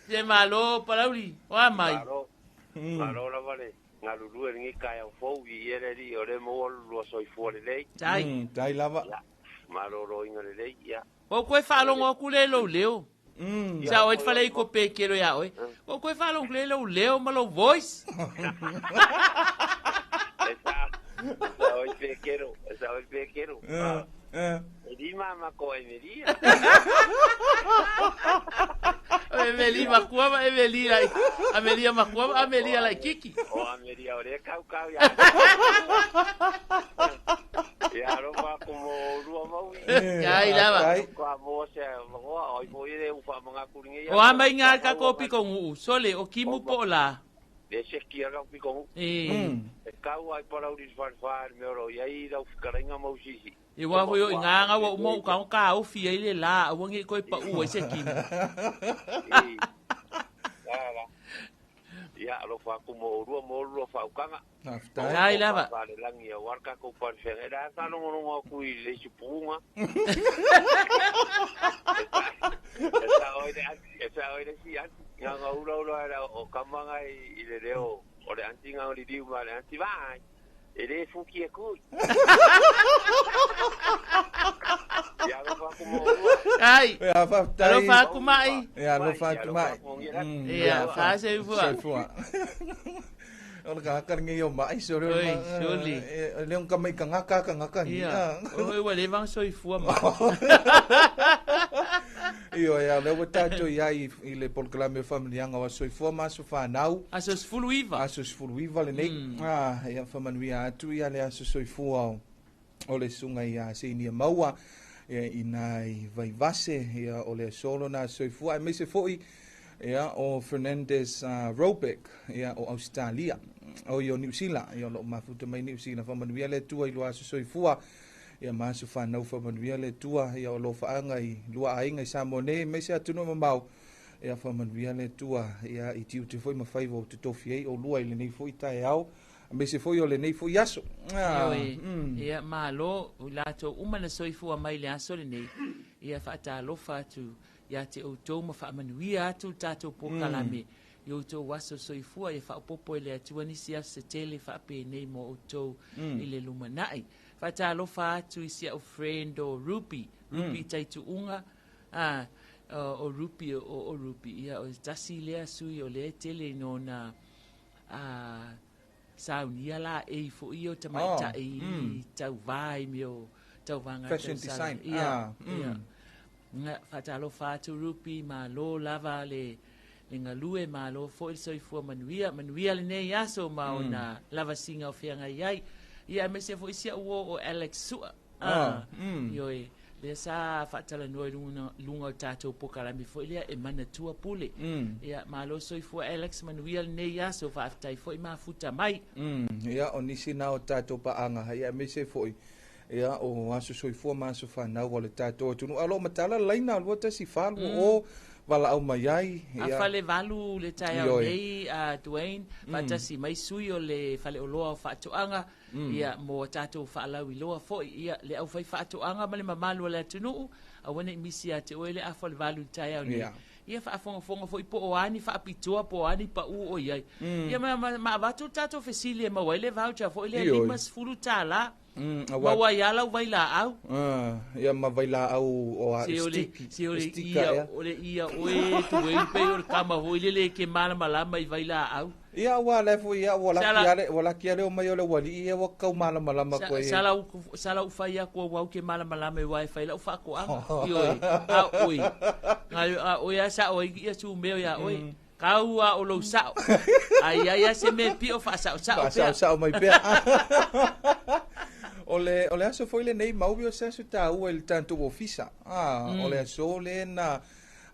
Se malo Palauli, o a mai. Malo. Malo lava le galulue i lenei taeao fou i ia le alii o lea e maua lo lua soifua lelei. Tai. Tai lava. Ia, malōlōina lelei, ia. Ua ou toe faalogo atu lea i lou leo. Sa oe te fale i ko pekelo iā oe. Ua ou toe faalogo atu lea i lou leo ma lou voice. E sa, sa oi pekelo, e sa oi pekelo. E lima ma ko Emelia. O Emeli makua ma Emeli lai. Amelia makua ma Amelia lai kiki. O Amelia o le kau kau ia. Ia alofa aku mo lua mau. Ia i lava. Ko a mo se magoa oi mo ile ufa manga kulinge ia. O a mai ngā ka ko piko nguu. Sole o kimu po la. Le seki ala piko hu. E kau ai parauri i whare me oro i ai rau whikarainga mau sisi. E wā hoi o i ngā ngā wa uma u ka ka au fia i le la, a wangi koe pa ua i se kimi. Ala. Ia, alofa aku mo orua mo orua whaukanga. Ai lava. Whare langi a warka ko pare whenga. E rā whanongorongo aku i le supuunga. E sa oi le si anti. Ngā ngā ura ura era o kamanga i le reo. O le anti ngā ori riu ma le anti vai. E le fuki e kui. Ia, alofa aku mo orua. Ai. Ia, whaftai. Alofa aku mai. Ia, alofa atu mai. Ia, wha se fua. Soifua. O le kakar ngi o mai so le Oi, soli. Le ka mai ka ngaka ka ngaka ni. Ia. Oi, ua le vang soifua ma. Io ia le ua tātou ia i le polokalame o faamanuiaga o aso soifua ma aso fanau. Aso 19. Aso 19 lenei. Ah, ia faamanuia atu ia le aso soifua o le suga ia seinia maua ia ina i Vaivase ia o le aso lona soifua aemaise fo'i ia o Fernandez Robeck ia o Australia o i o Niu Sila ia o loo mafuta mai Niu Sila faamanuia le Atua i lua aso soifua ia ma aso fanau faamanuia le Atua ia o lo faaga i lua aiga i Samoa nei aemaise atunuu mamao ia faamanuia le Atua ia i tiute foi ma faiva o totofi ai oulua i lenei foi taeao aemaise foi o lenei foi aso. Ioe, ia malo o latou uma na soifua mai le aso lenei, ia faatalofa atu ia te outou ma faamanuia atu le tatou polokalame i outou aso soifua, ia faaopoopo e le Atua nisi aso se tele faapenei mo outou i le lumanai. Faatalofa atu i si au friend o Ruby, Ruby Taituuga, o Ruby o Ruby, ia o tasi lea sui o lea tele nona saunia la e fo i o tamaita'i tauvā i mea o tauvaga Fashion tausala. design. Ia, ia. Nga faatalofa atu Ruby, malo lava le galue, malo foi le soifua manuia, manuia lenei aso ma ona lavasiga o feagai ai. Ia aemaise foi si au o Alex Sua. Ioe, lea sa faatalanoa i luga o tatou polokalame foi lea e manatua pule. Ia, malo soifua Alex, manuia lenei aso, faafetai foi mafuta mai. Ia, o nisi na o tatou paaga, ia aemaise foi ia o aso soifua ma aso fanau o le tatou atunuu. A o loo matala laina 214 20 valaau mai ai. A Ia. fale valu le taeao Ioe. nei a Dwayne, faatasi mai sui o le faleoloa o faatoaga, ia mo tatou faalauiloa foi, ia le aufai faatoaga ma le mamalu o le atunuu, aua nei misi ia te oe le afa o le valu i le taeao nei. Ia faafogafoga foi po o ani faapitoa po o ani pau o iai. Ia ma avatu le tatou fesili e maua ai le voucher foi lea $50. Maua ai ala vai laau. Ia ma vai laau o a Se o le sticky. se o le Sticker, ia ia. o le ia oe Dwayne pe o le kama foi lele ke malamalama i vai laau. Ia ua le foi ia ua Sala- laki ale ua laki ale o mai o le wali ia ua kau malamalama koe. Sala u fai aku au ke malamalama i wai fai lau whaakoanga. Ioe, a oi. Ngai a oi a sa oi ia tu meo ia oi. Kau a o lou sao. Ai ai a se me pio wha sao sao Fa pea. sao sao mai pea. O le aso foi lenei maui o se aso tāua i le tatou ofisa. O le aso lena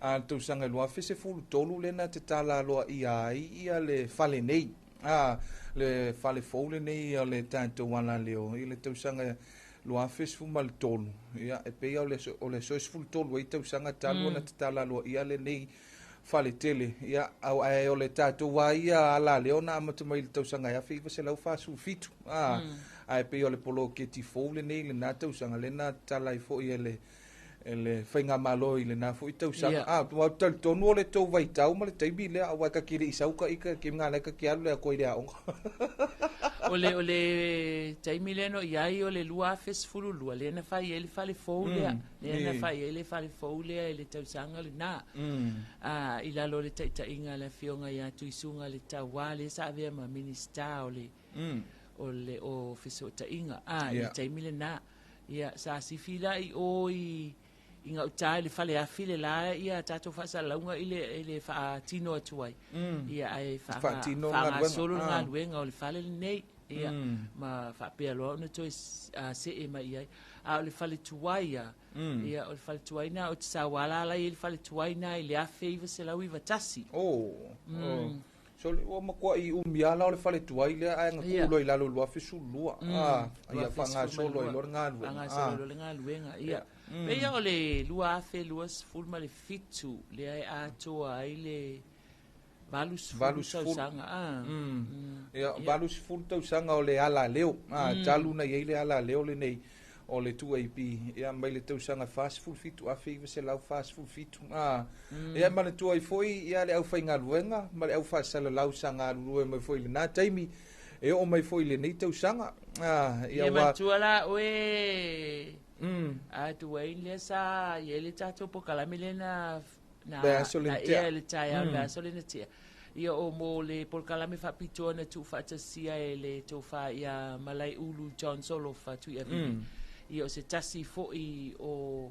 a tausaga 2013 lena tatala aloaia ai ia le fale nei. Le fale fou lenei o le tatou alaleo i le tausaga 2013. Ia, e pei o le aso 13 ai tausaga talu ona tatala aloaia lenei fale tele. Ia, au ae o le tatou a ia alaleo na amata mai i le tausaga e 1947. Ae pei o le poloketi fou lenei lena tausaga lena tatala ai foi e le faigamalo i lena foi tausaga. Ua talitonu o le tou vaitau ma le taimi lea aua e ka kele i sau ka ika ke ngā ka ke alu lea koe i le aoga. O le taimi lea no iai o le 2012 lea na fai ai le fale fou lea. Lea na fai ai le fale fou lea i le tausaga lena. I lalo o le taitaiga a le afioga ia Tuisuga le Tauā lea sa avea ma Minista o le o le o fesootaiga. I le taimi lena. Ia sa sifi la i o i gautā i le fale afi le la ia tatou faasalalauga i le faatino atu ai. Ia ae Faatino le galuega. faagasolo le galuega o le fale lenei. Ia ma faapea loa ona toe see mai i ai. A o le fale tuai ia, ia o le fale tuai na o te sauala ala i le fale tuai na i le 1991. Oh. So le ua matua'i umi lava la o le faletuai lea ae na Ia. tuu loa i lalo i le 2012. Ia faagasolo ai 2012. loa le galuega. Faagasolo ai loa le galuega, ia. Pei o le 2027 lea e atoa ai le 80 80. tausaga. Ia, 80 tausaga o le alaleo. Talu na i ai le alaleo lenei o le 2AP, ia mai le tausaga 47 1947. Ia manatua ai foi ia le aufaigaluega ma le aufaasalalau sa galulue mai foi i lena taimi e oo mai foi i lenei tausaga. Ia Ia ua manatua la oe a Dwayne lea sa i ai le tatou pokalame lea na na Vaiaso le na na tea. ea i le taeao le vaiaso le na tea. Ia o mo le polokalame faapitoa na tuufaatasia e le tofa ia Malaiulu John Solofa Tuiavili. Ia o se tasi foi o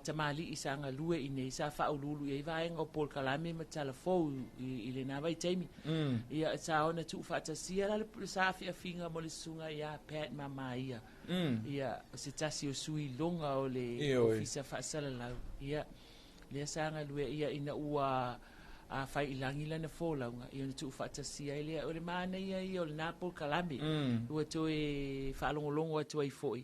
tamalii sa galue i nei sa faauluulu i ai vaega o polokalame ma talafou i lena vaitaimi. Ia sa ona tuufaatasia la le sa afiafiga mo le susuga ia Pat Mamaia. Ia o se tasi o sui loga o le Ioe. ofisa faasalalau. Ia lea sa galue ia ina ua a fai i lagi lana folauga ia ona tuufaatasia ai lea o le manaia ia o lena polokalame. Ua toe faalogologo atu ai foi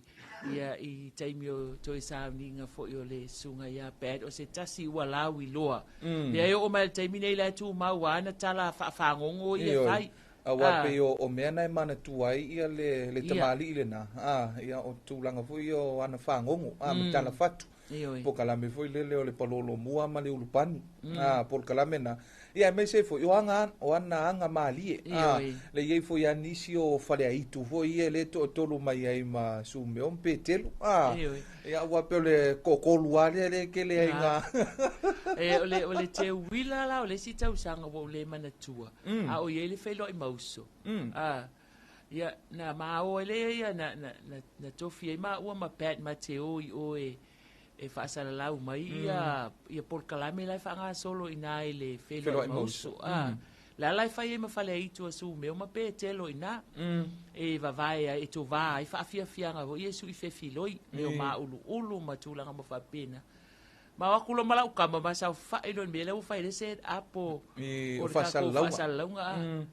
ia i taimi o toe sauniga foi o le susuga ia Pat o se tasi ua lauiloa. Lea e oo mai le taimi nei la e tumau ana tala faafagogo ia Ioe. fai. Auā pei o mea na e manatua ai ia le Ia. tamalii lena. Ia o tulaga foi ia o ana fagogo ma tala fatu. Ioe. Polokalame foi lele o le palolomua ma le ulupani. Polokalame na. Ia aemaise ai foi o aga o ana aga malie. Ioe. Le i ai foi a nisi o faleaitu foi ia le toatolu mai ai ma Sumeo ma Petelu. Ioe. Ia ua pei o le toatolu lava lea lea e tele ai ga. E o le teuila la o le isi tausaga ua ou le manatua. A o i ai le feiloai mauso. Ia na maoa ai lea ia na na na na tofi ai maua ma Pat ma Teo i o e e faasalalau mai ia ia polokalame la e faagasolo i ina i le feiloai Feiloai mauso. mauso. La la e fai ai ma faleaitu a Sumeo ma Petelo i ina. E vavae ai e tovā ai faafiafiaga foi ia sui fefiloi me o mauluulu ma tulaga ma faapena. Ma o aku loa ma lau kama ma saofai loa i le mea lea ua fai ai le set up o I o o le tatou faasalalauga. faasalalauga.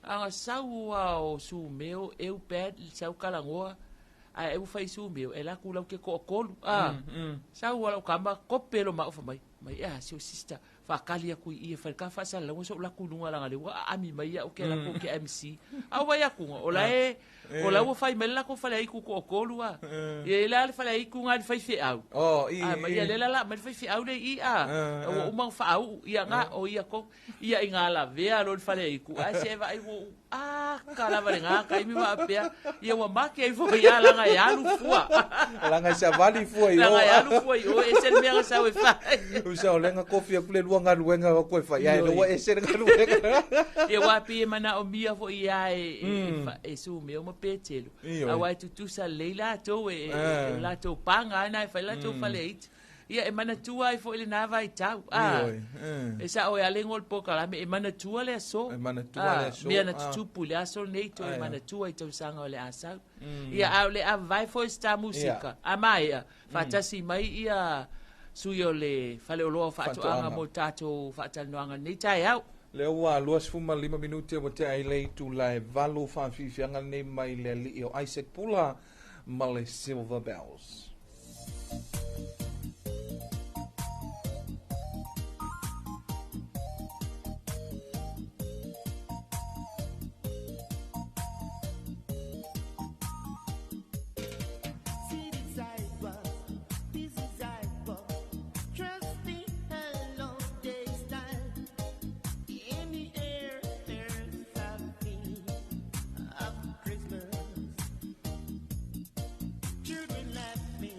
Aga sau a o Sumeo e Pat sau kalagoa ae e ua fai Sumeo e laku lau ke toatolu. Sau a lau kama kope lo maʻu fai mai mai e a si o sister faakali aku i i e fai le ka faasalalauga soʻu laku i luga laga le ua aami mai iaʻu ke lakou ke MC. A ua akuga o la e o la ua fai mai le lakou faleaiku toatolu a. Ia e la le faleaiku ga i le faifeau. Oh, i A ma ia le la la mai le faifeau le i a. Ua uma ona faauu ia ga o ia ko ia i ngā lavea lo le faleaiku. Ae se vaai ua ou aka lava le gā kaimi faapea. Ia ua make ai foi ia laga e alu fua. Laga e savali fua i o. Laga e alu fua i o e ese le mea ga sau e fai. Usa o lenga kofi aku le lua galuega o koe fai. Ai, Ioe. ua ese le galuega. Ia ua pei e manaomia foi ia e Sumeo ma Petelo. Ioe. Auā e tutusa lelei latou e e latou paga ana e fai latou faleaiti. Ia e manatua ai foi lenā vaitau. Ioe. E saʻo e alego o le polokalame e manatua le aso. E manatua le aso, Mea na tutupu i le aso lenei toe manatua i tausaga o le asau. Ia a o le avavae foi se musika. A maea faatasi mai ia sui o le faleoloa o faatoaga Faatoaga. mo tatou faatalanoaga lenei taeao. Lea ua 25 minute ua tea ai le itula e 8 faafiafiaga lenei mai le alii o Isaac Pula ma le Silver Bells. City sidewalks, busy sidewalks, trusting hello day style. In the air, there's a feel of Christmas. Children laughing,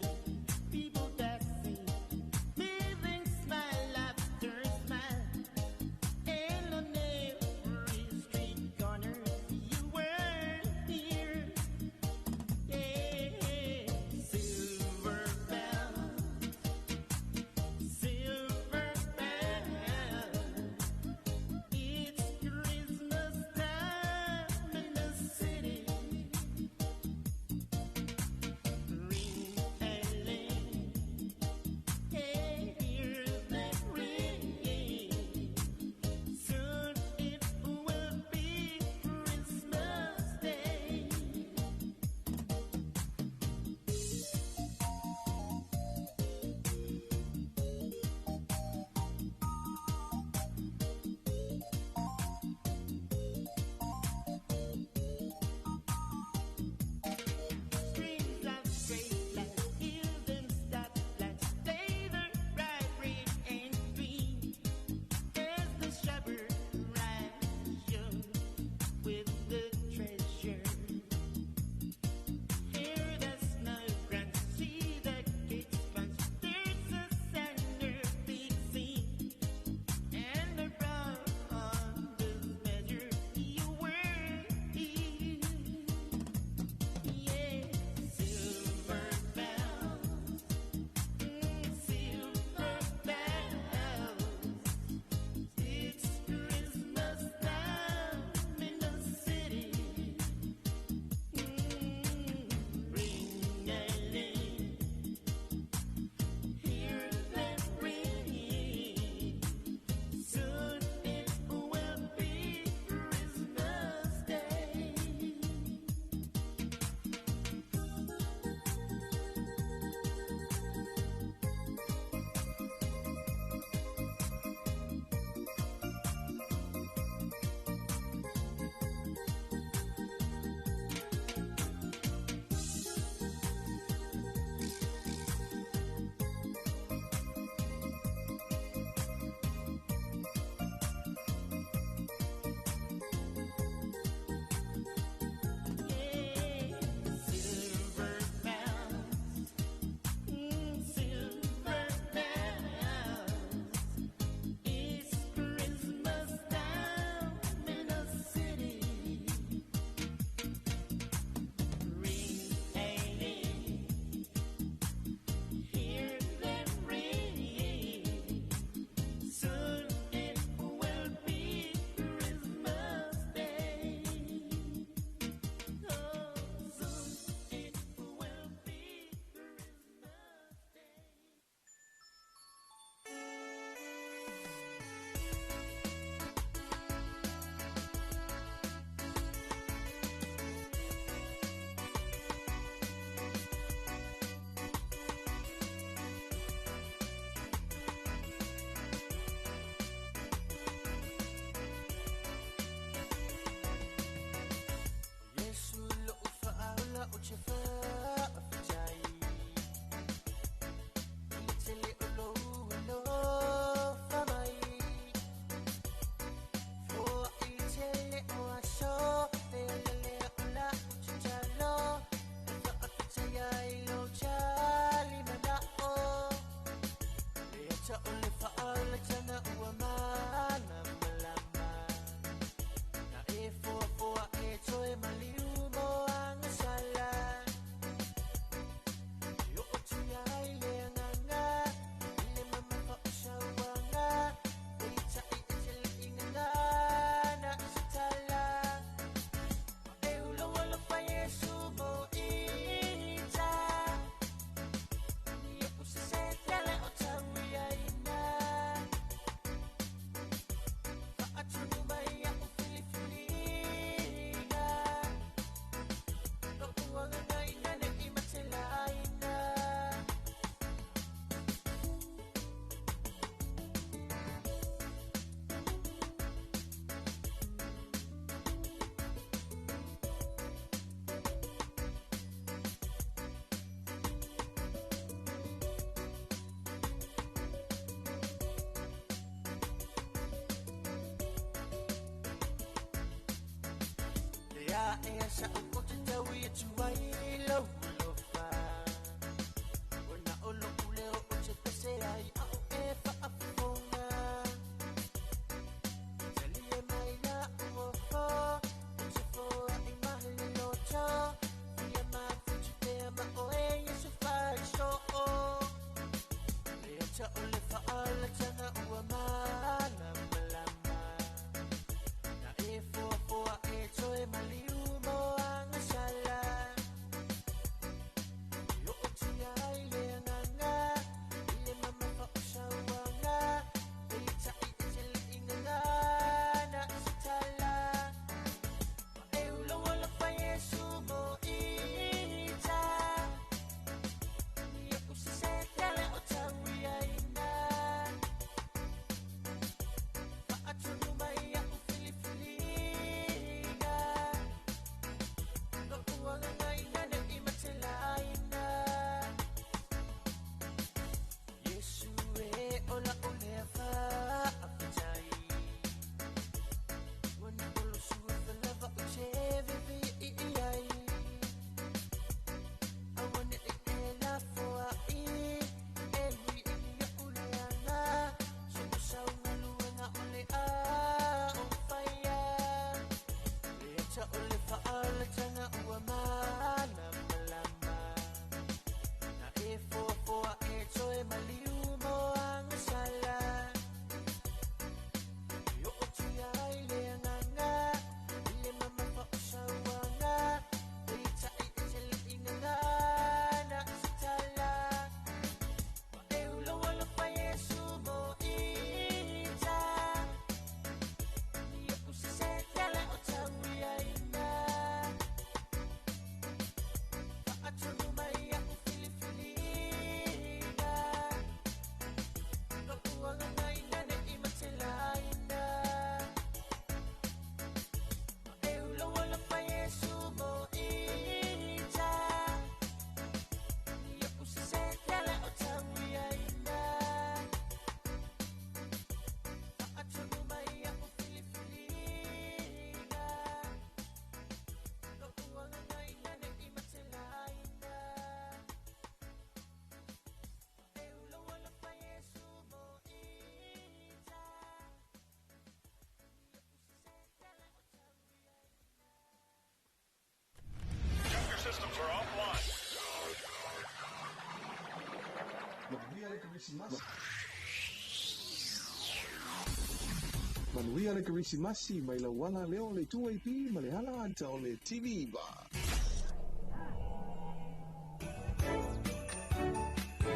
Manuia le Kerisimasi mai lauala leo le 2AP ma le ala ata o le TV ba.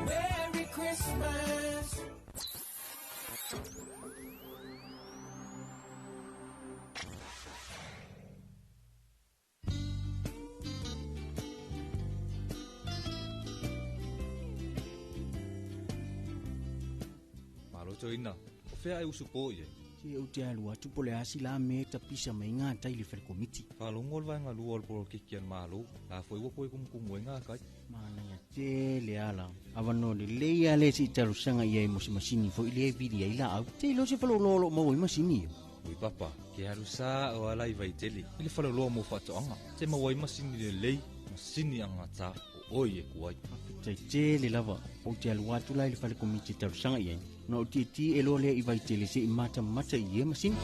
Merry Christmas. Malo toina, o fea e usu po ie. Se o te alu atu po le asi la me tapisa mai ngā tai le whare komiti. Whalongo le vaenga lua o le polokiki an malo, la foi ua koe kumukumu e ngā kai. Mana ia te le ala. Awa no le lei ale si talusanga ia i mo se masini fo i le vili ai la au. Te ilo se whaloloa lo mau i masini. Ui papa, ke aru sa o ala i vaitele. I le whaloloa mo whatoanga. Te maua i masini le lei, masini anga tā o oi e kuai. Tai te le lava, o te alu atu lai le whale komiti talusanga ia. No o te ti e loa lea i vaitele se i mata mata i e masini.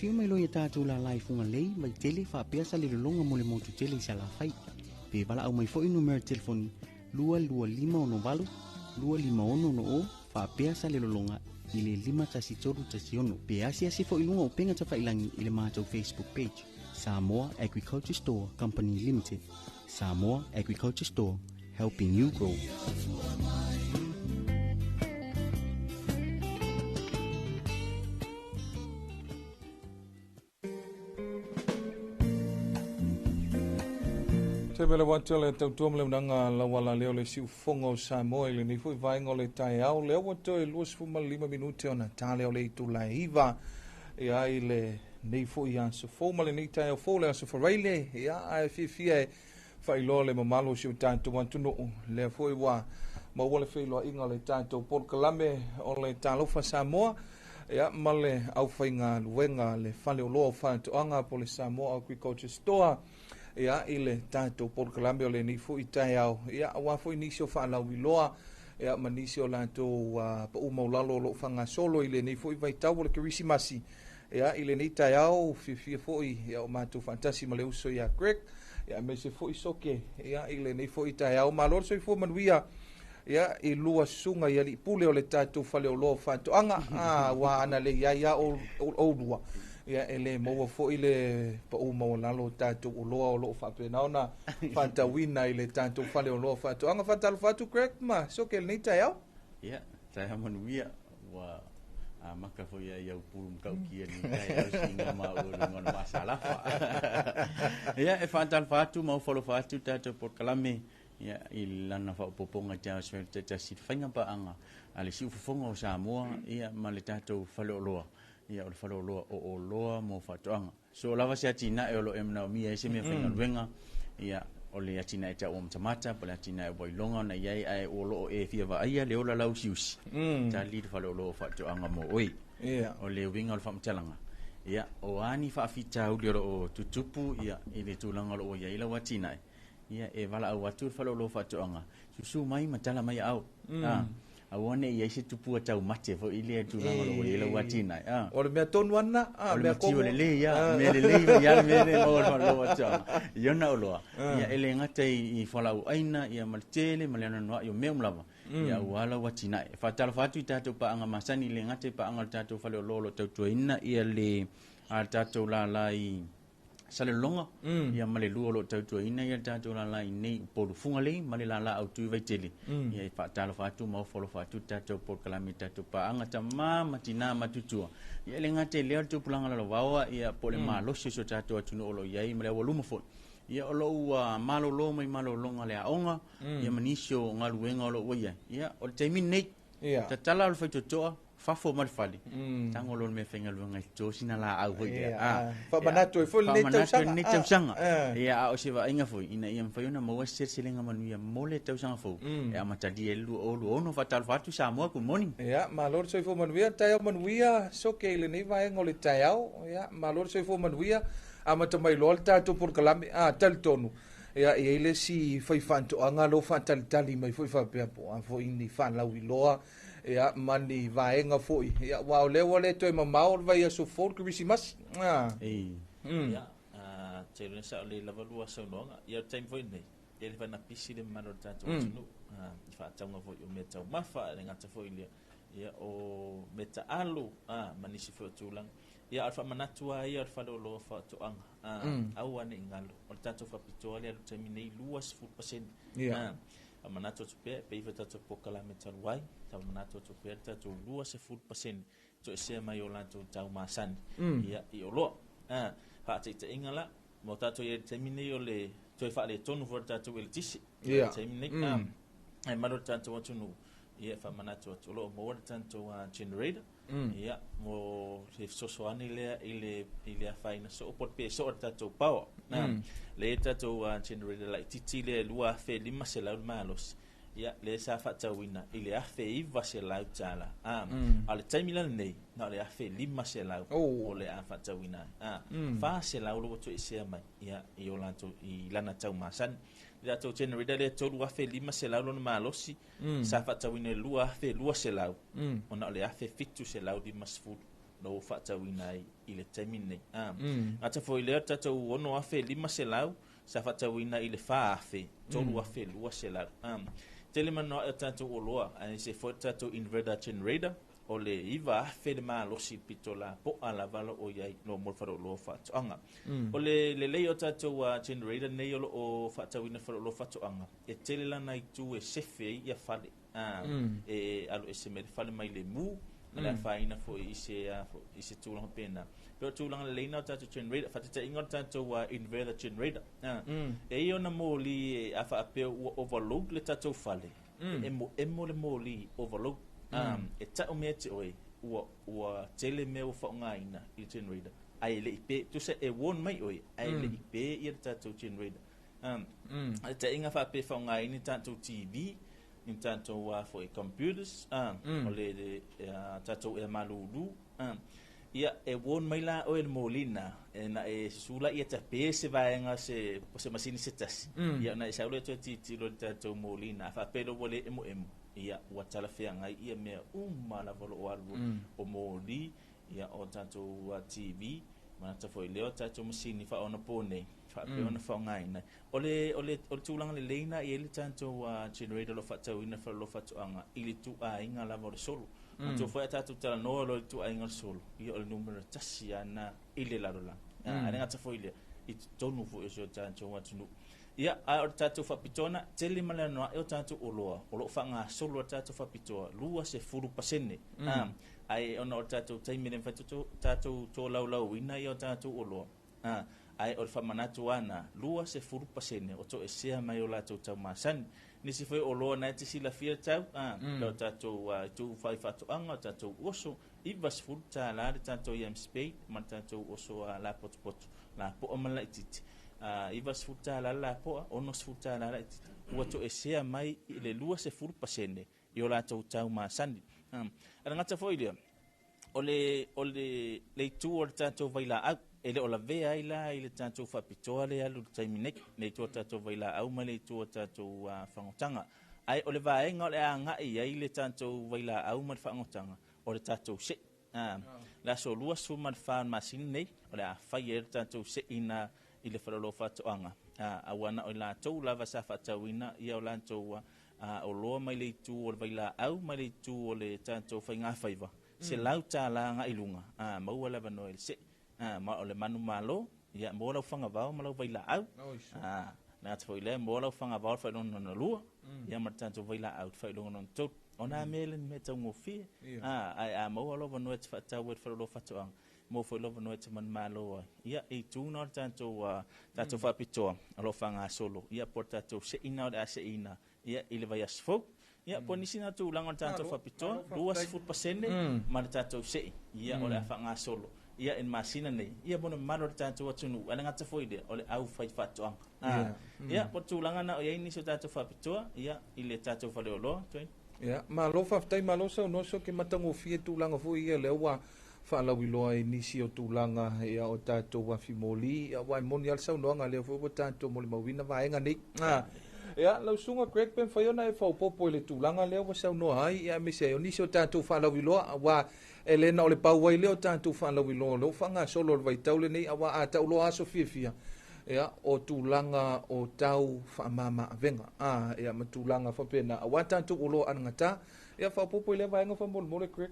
Whio mai loa ia tātou la lai funga lei, vaitele whaapea sa le lolonga mo le motu tele i sa la whai. Pe wala au mai foi numero telefoni 22568 256 o whaapea sa le lolonga i le 51316. Pe asi asi foi lunga o penga tawhailangi i le mātou Facebook page. Samoa Agriculture Store Company Limited. Samoa Agriculture Store, helping you grow. Te mele watu le tautua mele unanga lawala leo le siufonga o Samoa i le nei foi vaenga o le taeao lea ua toe 25 minute ona tā leo le itula e iva ia i le nei foi aso fou ma le nei taeao fou le aso faraile ia ae fiafia e faailoa le mamalu o si o tatou atunuu lea foi ua maua le feiloaiga o le tatou polokalame o le Talofa Samoa. Ia, ma le aufaigaluega a le Faleoloa o Faatoaga po o le Samoa Agriculture Store, ia, i le tatou polokalame o lenei foi taeao, ia, aua foi nisi o faalauiloa, ia, ma nisi o latou pau maulalo o lo o faagasolo i lenei foi vaitau o le Kerisimasi. Ia, i lenei taeao fiafia foi, ia, o matou faatasi ma le uso ia Greg, ia, aemaise foi Soke, ia, i lenei foi taeao. Malo le soifua manuia. Ia, i lua susuga i alii pule o le tatou faleoloa o faatoaga, aua ana le i ai lava oulua, ia, e le maua foi le pau maualalo o tatou oloa o lo o faapena ona faatauina i le tatou faleoloa o faatoaga. Faatalofa atu Greg ma Soke i lenei taeao. Ia, taeao manuia, ua amata foi ia i au pulu matautia i lenei taeao siiga maua i luga o le maasalafa. Ia, e faatalofa atu ma ofo alofa atu tatou polokalame Ia, i lana faaopoopoga i te ao tasi le faiga paaga a le siufofoga o Samoa ia ma le tatou faleoloa, ia o le faleoloa o oloa mo faatoaga. So lava se atinae o lo o e manaomia ai se mea faigaluega, ia o le atinae tau o matamata, po o le atinae ua iloga ona i ai, ae o lo o e fia vaaia le ola lausiusi, tali le faleoloa o faatoaga mo oe. O le uiga o le faamatalaga, ia o a ni faafitauli o lo o tutupu ia i le tulaga o lo o ua i ai lau atinae, Ia, e valaau atu le faleoloa faatoaga, susu mai ma tala mai aao. A, aua ne i i ai se tupua taumate foi lea i le tulaga o lo o i ai lau atinae. A. O le mea tonu lava lena, a, O le mea matiu lelei, a, mea lelei mai lava le mea lea e maua i le faleoloa faatoaga. I ona oloa, ia, e le gata i fualaau aina, ia, ma le tele ma le anoanoai o mea uma lava, ia, aua lau atinae. E faatalofa atu i tatou paaga masani, e le gata i paaga o le tatou faleoloa o lo o tautuaina ia le a tatou lala i Salelologa, ia ma le lua o lo o tautuaina ia le tatou lala i nei Upolu Fugalei ma le lala autu i Vaitele. Ia e faatalofa atu ma ofo alofa atu le tatou polokalame i tatou paaga tama ma tina matutua. Ia e le gata i lea o le tupulaga lalovaoa ia po o le malosi o si o tatou atunuu o lo o i ai ma le aualuma foi. Ia o lo o ua malolo mai malologa a le aoga ia ma nisi o galuega o lo o ua i ai. Ia o le taimi lenei, tatala o le faitotoa, fafo ma le fale, tago loa le mea faigaluega e toto sina laau foi lea. Faamanatu ai foi lenei tausaga. Faamanatu ai lenei tausaga. Ia, a o se vaaiga foi, ina ia mafai ona maua se seleselega manuia mo le tausaga fou, e amatalia ai le 2026. Faatalofa atu Samoa, good morning. Ia, malo le soifua manuia, taeao manuia, Soke i lenei vaega o le taeao. Ia, malo le soifua manuia, amata mai loa le tatou polokalame. A, talitonu, ia, e i ai le isi faifaatoaga lea ua faatalitali mai foi faapea po o a foi ni faalauiloa Ia, ma ni vaega foi, ia, aua o lea ua le toe mamao le vaiaso fou le Kerisimasi. Ia, tele sa o le lava lua saunoaga. Ia, o le taimi foi lenei, e le fai na pisi le mamalu o le tatou atunuu i faatauga foi o meataumafa, e le gata foi i lea, ia, o meataalu, ma nisi foi o tulaga. Ia, a o le faamanatu lava ia o le faleoloa faatoaga, aua ne i galo, o le tatou faapitoa lea i le taimi nei, 20%. Ia. Faamanatu atu pea, e pei foi tatou polokalame talu ai, faamanatu atu pea le tatou 20% toesea mai o latou tau masani, ia, i oloa. Faataitaiga la, mo tatou i ai i le taimi nei o le toe faaletonu foi o le tatou eletise, i le taimi nei, ae malu le tatou atunuu, ia, faamanatu atu, o lo o maua le tatou generator, ia, mo le fesoasoani lea i le, i le afaina soo, po o le pe soo o le tatou power. Lea e tatou generator laitiiti lea e 2500 le malosi, ia, lea sa faatauina i le $1,900. A o le taimi la lenei, na o le $1,500 o le a faatauina ai. 400 ua toesea mai, ia, i o latou, i lana tau masani. Le tatou generator lea e 3,500 lona malosi, sa faatauina i le 2,200, ona o le 1,750 na ua faatauina ai i le taimi lenei. Gata foi i lea, o le tatou 6,500 sa faatauina i le 4,000, 3,200. Tele manoa'i o tatou oloa, aemaise foi le tatou inverter generator, o le 9,000 le malosi pito lapoa lava lo o i ai mo le faleoloa o faatoaga. O le lelei o tatou generator nei o lo o faatauina i faleoloa o faatoaga, e tele lana itu e sefe ai ia fale, e alu ese mai le fale mai le mu, ma le afaina foi i se, i se tulaga faapena. Pei o tulaga lelei na o tatou generator, faataitaiga o le tatou inverter generator. E i ai ona moli a faapea ua overload le tatou fale, e emoemo le moli overload. E tau mai ia te oe, ua tele mea ua faaaogaina i le generator, ae le i pe, tusa e warn mai oe, ae le i pe ia le tatou generator. Faataitaiga faapea e faaaogaina i tatou TV, i tatou foi computers, o le tatou ea malulu, Ia e warn mai la oe le molina e na e susula ia ta pe se vaega se se masini se tasi. Ia na e saule toe tilotilo i le tatou molina a faapea loa ua le emoemo ia ua talafeagai ia mea uma lava o loo alu o moli ia o tatou TV manatu foi lea o tatou masini faaonaponei faapea ona faaaogaina. O le o le o le tulaga lelei na i ai le tatou generator o lo o faatauina e le Faleoloa Faatoaga i le ituaiga lava o le solo. Manatua foi a tatou talanoa loa i le ituaiga o le solo, ia o le numera tasi lava lena i le lalolagi. Ae le gata foi i lea, i totonu foi o si o tatou atunuu. Ia, a o le tatou faapitoa lena, tele ma le anoa'i o tatou oloa o lo o faagasolo a tatou faapitoa 20%. Ae ona o le tatou taimi e le mafai tatou tolaulauina ia o tatou oloa, ae o le faamanatu lava lena, 20% o toesea mai o latou tau masani. Nisi foi o oloa na e te silafia le tau, o tatou itu fai faatoaga, o tatou oso, $90 le tatou yam spade ma le tatou oso lapotopoto, lapoa ma le laitiiti. $90 le lapoa, $60 le laitiiti. Ua toesea mai i le 20% i o latou tau masani. Ae le gata foi i lea, o le, o le, le itu o le tatou vailaau, e le o lavea ai la i le tatou faapitoa lea e alu i le taimi nei, le itu o le tatou vailaau ma le itu o le tatou fagotaga. Ae o le vaega o le a agai i ai le tatou vailaau ma le fagotaga, o le tatou sei. Le aso 24 o le masina nei, o le a fai ai le tatou seina i le Faleoloa o Faatoaga. Aua na o i latou lava sa faatauina ia o latou oloa mai le itu o le vailaau ma le itu o le tatou faigafaiva, $100 agai i luga, maua le avanoa i le sei. Ma o le manumalo, ia, mo lau fagavao ma lau vailaau. Le gata foi i lea, mo lau fagavao le faailoga lona lua, ia ma le tatou vailaau le faailoga lona tolu. O nā mea le mea taugofie, ae a maua lou avanoa e te faatau ai i le Faleoloa o Faatoaga, maua foi lou avanoa e te manumalo ai. Ia, e itu na o le tatou, tatou faapitoa o lo o faagasolo, ia po o le tatou seina o le a seina, ia, i le vaiaso fou. Ia, po o nisi na tulaga o le tatou faapitoa, 20% ma le tatou sei, ia, o le a faagasolo, ia, i le masina nei, ia, mo le mamalu o le tatou atunuu. Ae le gata foi i lea, o le aufaifaatoaga. Ia, po o le tulaga na o i ai nisi o tatou faapitoa, ia, i le tatou faleoloa, Dwayne. Ia, malo faafetai, malo saunoa so ke matagofie tulaga foi ia lea ua faalauiloa i nisi o tulaga ia o tatou afi moli, ia ua e moni lava le saunoaga lea foi ua tatou molimauina vaega nei. Ia, lau susuga Greg, pe mafai ona e faaopoopo i le tulaga lea ua saunoa ai, ia aemaise ai o nisi o tatou faalauiloa, aua e le na o le pau ai lea o tatou faalauiloa o lea ua faagasolo le vaitau lenei, aua a tau loa aso fiafia, ia, o tulaga o tau faamama-avega, ia, ma tulaga faapena, aua tatou oloa anagata. Ia, faaopoopo i lea vaega faamolemole, Greg.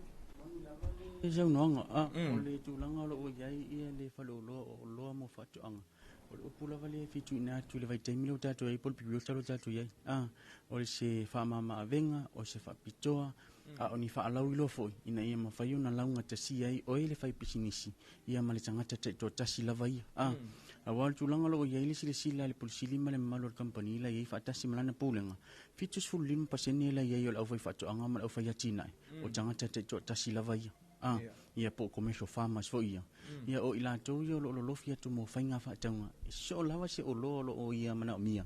Le saunoaga, o le tulaga o lo o i ai ia le faleoloa o oloa mo faatoaga. O le upu lava lea e fituina atu i le vaitaimi lea ua tatou i ai po o le piriota lea ua tatou i ai. O le se faamama-avega, o se faapitoa, a o ni faalauiloa foi ina ia mafai ona laugatasia ai oe le fai pisinisi ia ma le tagata taitoatasi lava ia. Aua o le tulaga o lo o i ai le silasila a le Pule Sili ma le mamalu o le kamupani la i ai faatasi ma lana pulega, 75% la i ai o le aufaifaatoaga ma le aufaiatinae, o tagata taitoatasi lava ia. Ia po o commercial farmers foi ia. Ia o i latou ia o lo o lolofi atu mo faiga faatauga, e soo lava se oloa o lo o ia manaomia.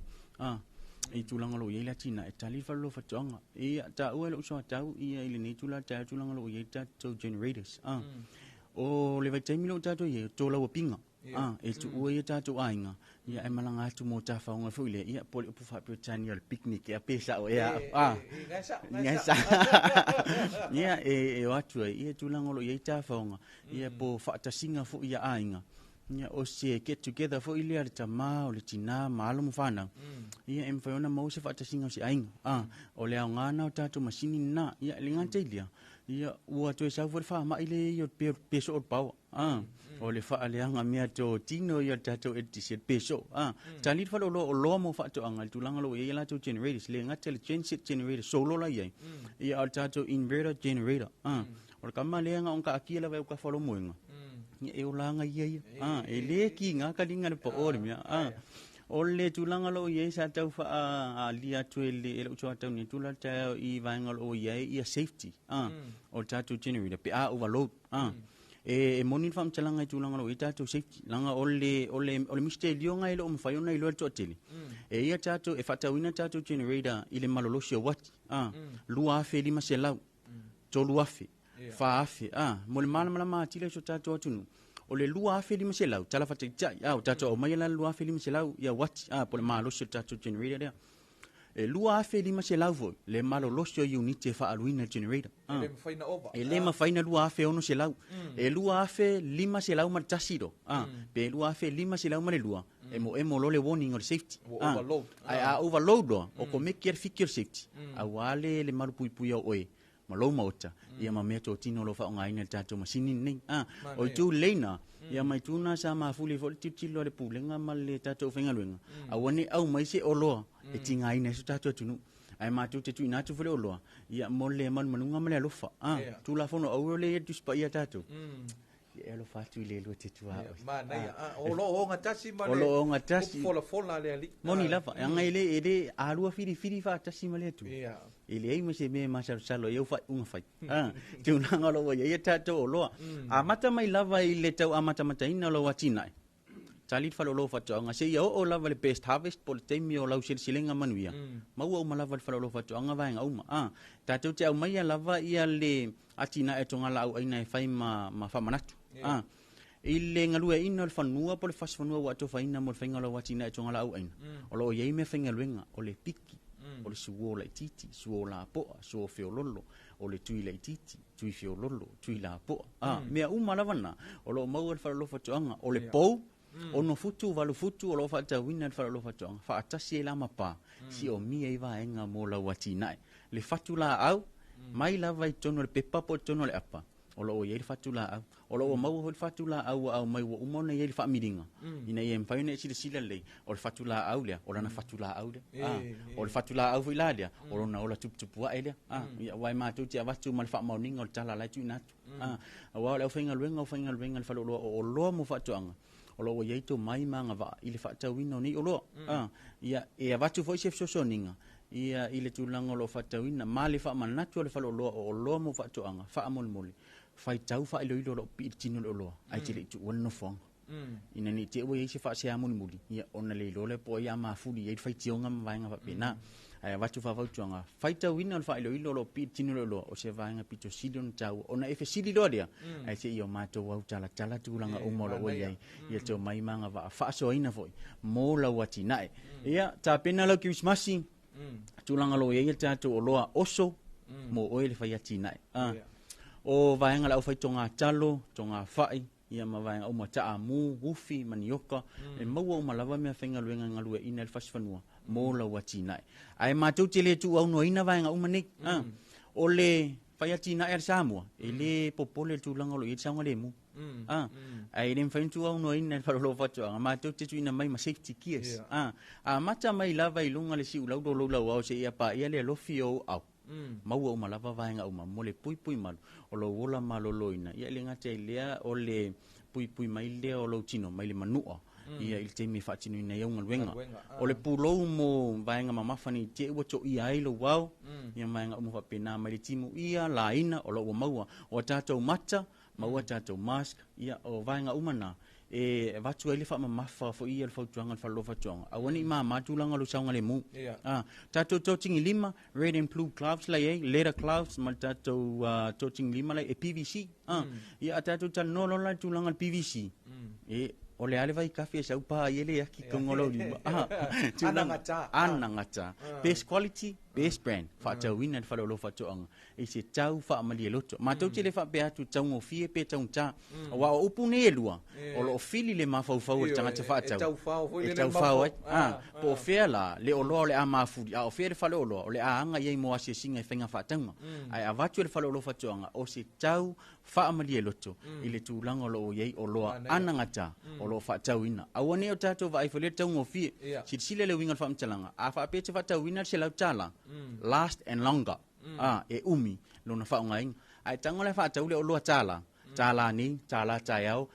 I tulaga o lo o i ai le atinae, e tali le faleoloa faatoaga. Ia taua e lou soatau ia i lenei itula taeao tulaga o lo o i ai tatou generators. O le vaitaimi lea ua tatou i ai, o tolauapiga. E tuua ia tatou aiga, ia e malaga atu mo tafaoga foi lea, ia po o le upu faa-Peretania o le picnic, ia pe sao ea. Ngai sa. Ia e o atu ai, ia tulaga o lo o i ai tafaoga, ia po o faatasiga foi ia aiga. Ia o se get together foi lea le tamā o le tinā ma alo ma fanau. Ia e mafai ona maua se faatasiga o se aiga. O le aoga na o tatou masini lena. Ia le gata i lea, ia ua toe sau foi le faamai lea ia o le peso o le paoa. O le faaleaga mea to tino ia le tatou eletise le peso. Tali le faleoloa oloa mo faatoaga i le tulaga o lo o i ai latou generators, le gata i le genset generator solar la i ai. Ia a o le tatou inverter generator. O le kama lea na ona taatia lava e ukafa o lou moega. Ia e olaga ia ia. E le kiga kaliga le pao o le mea. O le tulaga o lo o i ai sa tau faaalia atu e le lou soatau nei tula le taeao i vaega o lo o i ai ia safety. O le tatou generator pe a overload. E moni le faamatalaga i tulaga o lo o i ai tatou safety. Leaga o le, o le, o le misitelio e le o mafai ona iloa e le toatele. E ia tatou, e faatauina tatou generator i le malolosi o wati. 2500, 3000. 4,000 a mo le malamalama atili o si o tatou atunuu o le 2,500 tala faataitai a o tatou aumaia la le 2,500 ia uati a po o le malosi o le tatou generator lea e 2,500 foi le malolosi o iunite e faaaluina i le generator E le mafai ona ova. E le mafai ona 2,600. E 2,501 loa, a, pe 2,502, emoemo loa le warning o le safety. Ua A, overload. Ae a overload loa, okomeki lava le fiki o le safety, aua le le malupuipuia o oe ma lou maota, ia ma meatotino o lo o faaaogaina e le tatou masini lenei. A, o itu lelei na, ia ma itu na sa mafuli ai foi le tilotilo a le Pulega ma le tatou aufaigaluega, aua ne i aumai se oloa e tigaina ai si o tatou atunuu. Ae matou te tuuina atu foi le oloa, ia, mo le manumanuga ma le alofa. A, Tulafono auro lea e i ai le Tusi Paia a tatou. Ia e alofa atu i le lua te tuaoi. Manaia. A, o lo o ogatasi ma O le lo o ogatasi. upu folafola a le Alii. Moni lava, leaga e le, e le a lua filifili faatasi ma le Atua. E leai ma se mea e masalosalo ai au faaiuga fai. A, tulaga o lo o ua i ai a tatou oloa. Amata mai lava i le tau amatamataina o lau atinae. Tali le faleoloa o faatoaga seia oo lava i le best harvest po o le taimi o lau seleselega manuia, maua uma lava i le faleoloa o faatoaga vaega uma. A, tatou te aumaia lava ia le atinae o togalaau aina e fai ma, ma faamanatu. A, i le galueaiina o le fanua po o le fasi fanua ua atofaina mo le faiga o lau atinae o togalaau aina, o lo o i ai meafaigaluega o le piki, o le suo laitiiti, suo lapoa, suo feololo, o le tui laitiiti, tui feololo, tui lapoa. A, mea uma lava na, o lo o maua i le faleoloa faatoaga. O le pou, 6 futu, 8 futu, o lo o faatauina i le faleoloa faatoaga, faatasi ai la ma pa, siomia ai vaega mo lau atinae. Le fatu laau, mai lava i totonu o le pepa po o totonu o le apa, o lo o i ai le fatu laau. O lo o ua maua foi le fatu laau ua aumai ua uma ona i ai le faamiliga, ina ia mafai ona e silasila lelei, o le fatu laau lea, o lana fatu laau lea. A, o le fatu laau foi la lea, o lona ola tuputupuae lea. A, ia, aua e matou te avatu ma le faamaoniga o le tala la e tuuina atu. A, aua o le aufaigaluega, aufaigaluega a le faleoloa o oloa mo faatoaga, o lo o ua i ai tomai ma agavaa i le faatauina o nei oloa. A, ia, e avatu foi se fesoasoaniga, ia, i le tulaga o lo o faatauina, ma le faamanatu a le faleoloa o oloa mo faatoaga, faamolemole, faitau faailoilo o lo o pipii i le tino o le oloa, ae te le i tuua le nofoaga. Ina ne i te i ua i ai se faasea mulimuli, ia, ona le iloa lea po o ai a mafuli i ai le faitioga ma vaega faapena. Ae avatu faafautuaga, faitauina o le faailoilo o lo o pipii i le tino o le oloa, o se vaega pito sili ona taua, ona e fesili loa lea, ae se i o matou autalatala tulaga uma o lo o ua i ai, ia tomai ma agavaa faasoaina foi mo lau atinae. Ia, tapena lau Kerisimasi, tulaga o lo o i ai le tatou oloa oso, mo oe le fai atinae. O vaega la aufai toga talo, toga fai, ia ma vaega uma taamu, ufi, manioka, e maua uma lava meafaigaluega e galueaiina i le fasifanua mo lau atinae. Ae matou te le tuuaunoaina vaega uma nei. O le fai atinae a le Samoa, e le popole i le tulaga o lo o i ai le saogalemu. Ae le mafai ona tuuaunoaina e le faleoloa o faatoaga, matou te tuuina mai ma safety gears. Amata mai lava i luga le siulau lou lauao seia paia le alofi o ou au. Maua uma lava vaega uma mo le puipui malu o lou ola maloloina. Ia e le gata i lea o le puipui mai lea o lou tino mai le manua ia i le taimi e faatinoina ai au galuega. O le pulou mo vaega mamafa nei te i ua toia ai lou ao, ia ma vaega uma faapena mai le timuia, laina, o lo o ua maua. O a tatou mata, maua tatou mask, ia o vaega uma na e avatu ai le faamamafa foi ia le fautuaga a le Faleoloa o Faatoaga, aua ne i mama tulaga o lou saogalemu. Tatou totigilima, red and blue gloves la i ai, leather gloves ma le tatou totigilima la i ai, e PVC. Ia a tatou talanoa loa la i le tulaga o le PVC, e o le a le vaikafe e sau pa ai e le aki i luga o lou lima. Tulaga, Anagata. Anagata. Best quality, best brand, faatauina i le Faleoloa o Faatoaga. i se tau faamalie loto. Matou te le faapea atu taugofie pe taugata, aua o upu nei e lua, o lo o fili le mafaufau o le tagata faatau. E taufao foi E lele taufao ai. mafo. Po o fea la le oloa o le a mafuli, a o fea le faleoloa o le a aga i ai mo asiasiga i faiga faatauga. Ae avatu e le faleoloa faatoaga o se tau faamalie loto i le tulaga o lo o i ai oloa anagata o lo o faatauina. Aua ne i o tatou vaai foi lea i le taugofie. Silasila i le uiga o le faamatalaga, a faapea e te faatauina le $100, last and longer. A, e umi lona faaaogaina. Ae tago la e faatau le oloa $1, $1 nei, $1 taeao,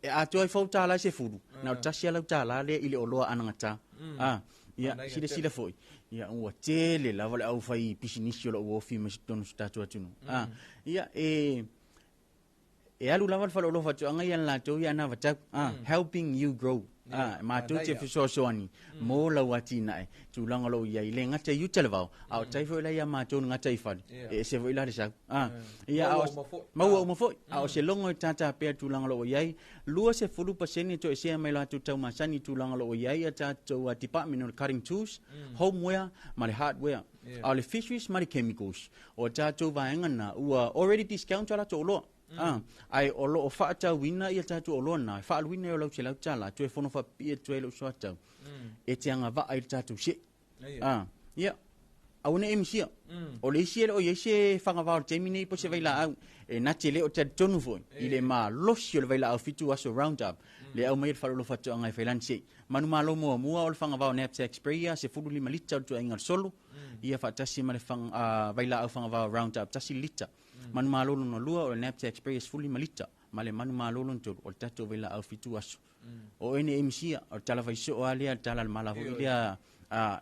e atoa ai fou $10 e 10, na o le tasi lava lau $1 lea i le oloa anagata. A, ia, silasila foi, ia, ua tele lava le aufai pisinisi o lo o ua ofi mai totonu o si o tatou atunuu. A, ia, e, e alu lava le faleoloa faatoaga ia a latou ia anavatau, a, helping you grow. A, matou te fesoasoani mo lau atinae, tulaga o lo o i ai, e le gata i uta le vao, a o tai foi la ia matou le gataifale, e ese foi la le sau. A, ia, a o, maua uma foi. A o se logo e tātā pea tulaga o lo o i ai, 20% e toesea mai latou tau masani i tulaga o lo o i ai a tatou department o le cutting tools, homeware ma le hardware. A o le fisheries ma le chemicals, o a tatou vaega na, ua already discount a latou oloa. A, ae o lo o faatauina ia tatou oloa na, e faaaluina i o lau $100, toe fono faapipii atu ai lou soatau, e te agavaa i le tatou see. A, ia, aua ne i e misia. O le isi e le o i ai se fagavao i le taimi nei po o se vailaau, e na te le o talitonu foi i le malosi o le vailaau 7 aso Roundup, le aumai e le faleoloa faatoaga e fai lana see. Manumalo muamua o le fagavao knapsack sprayer, 15 lita o le tuuaiga o le solo, ia faatasi ma le vailaau fagavao Roundup 1 lita. Manumalo lona lua o le knapsack sprayer 15 lita, ma le manumalo lona tolu o le tatou vailaau 7 aso. O oe nei e misia, o le tala fai soo lava lea, le tala a le mala foi lea,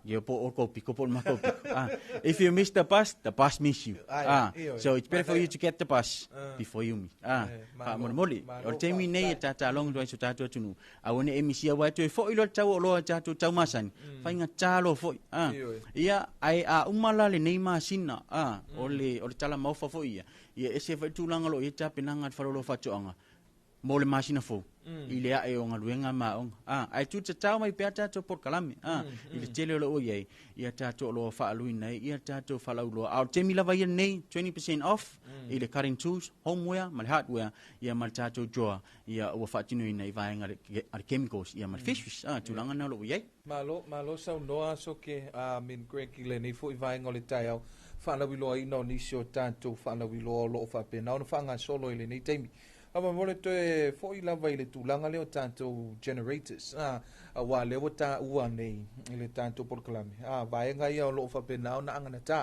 ia po o kou piko po o le makou piko. If you miss the bus, the bus miss you. So it's better for you to get the bus before you miss. Faamolemole, o le taimi nei e tatalogo atu ai so tatou atunuu, aua ne i e misia aua e toe foi loa le tau o oloa i tatou tau masani, faigata loa foi. Ia, ae a uma la lenei masina, o le tala maofa foi ia, ia ese foi le tulaga o lo o i ai tapenaga a le faleoloa faatoaga mo le masina fou i le ae o galuega ma aoga. Ae tu tatao mai pea tatou polokalame, i le tele o lo o i ai, ia tatou oloa faaaluina ai, ia tatou faalauiloa. A o le taimi lava ia lenei, 20% off i le cutting tools, homeware ma le hardware, ia ma le tatou drawer, ia ua faatinoina i vaega a le chemicals, ia ma le fisheries, tulaga na o lo o i ai. Malo, malo saunoa Soke, Amen Greg i lenei foi vaega o le taeao, faalauiloaina o nisi o tatou faalauiloa o lo o faapena ona faagasolo i lenei taimi. Faamolemole toe foi lava i le tulaga lea o tatou generators, aua lea ua taua nei i le tatou polokalame, vaega ia o lo o faapena ona aganatā.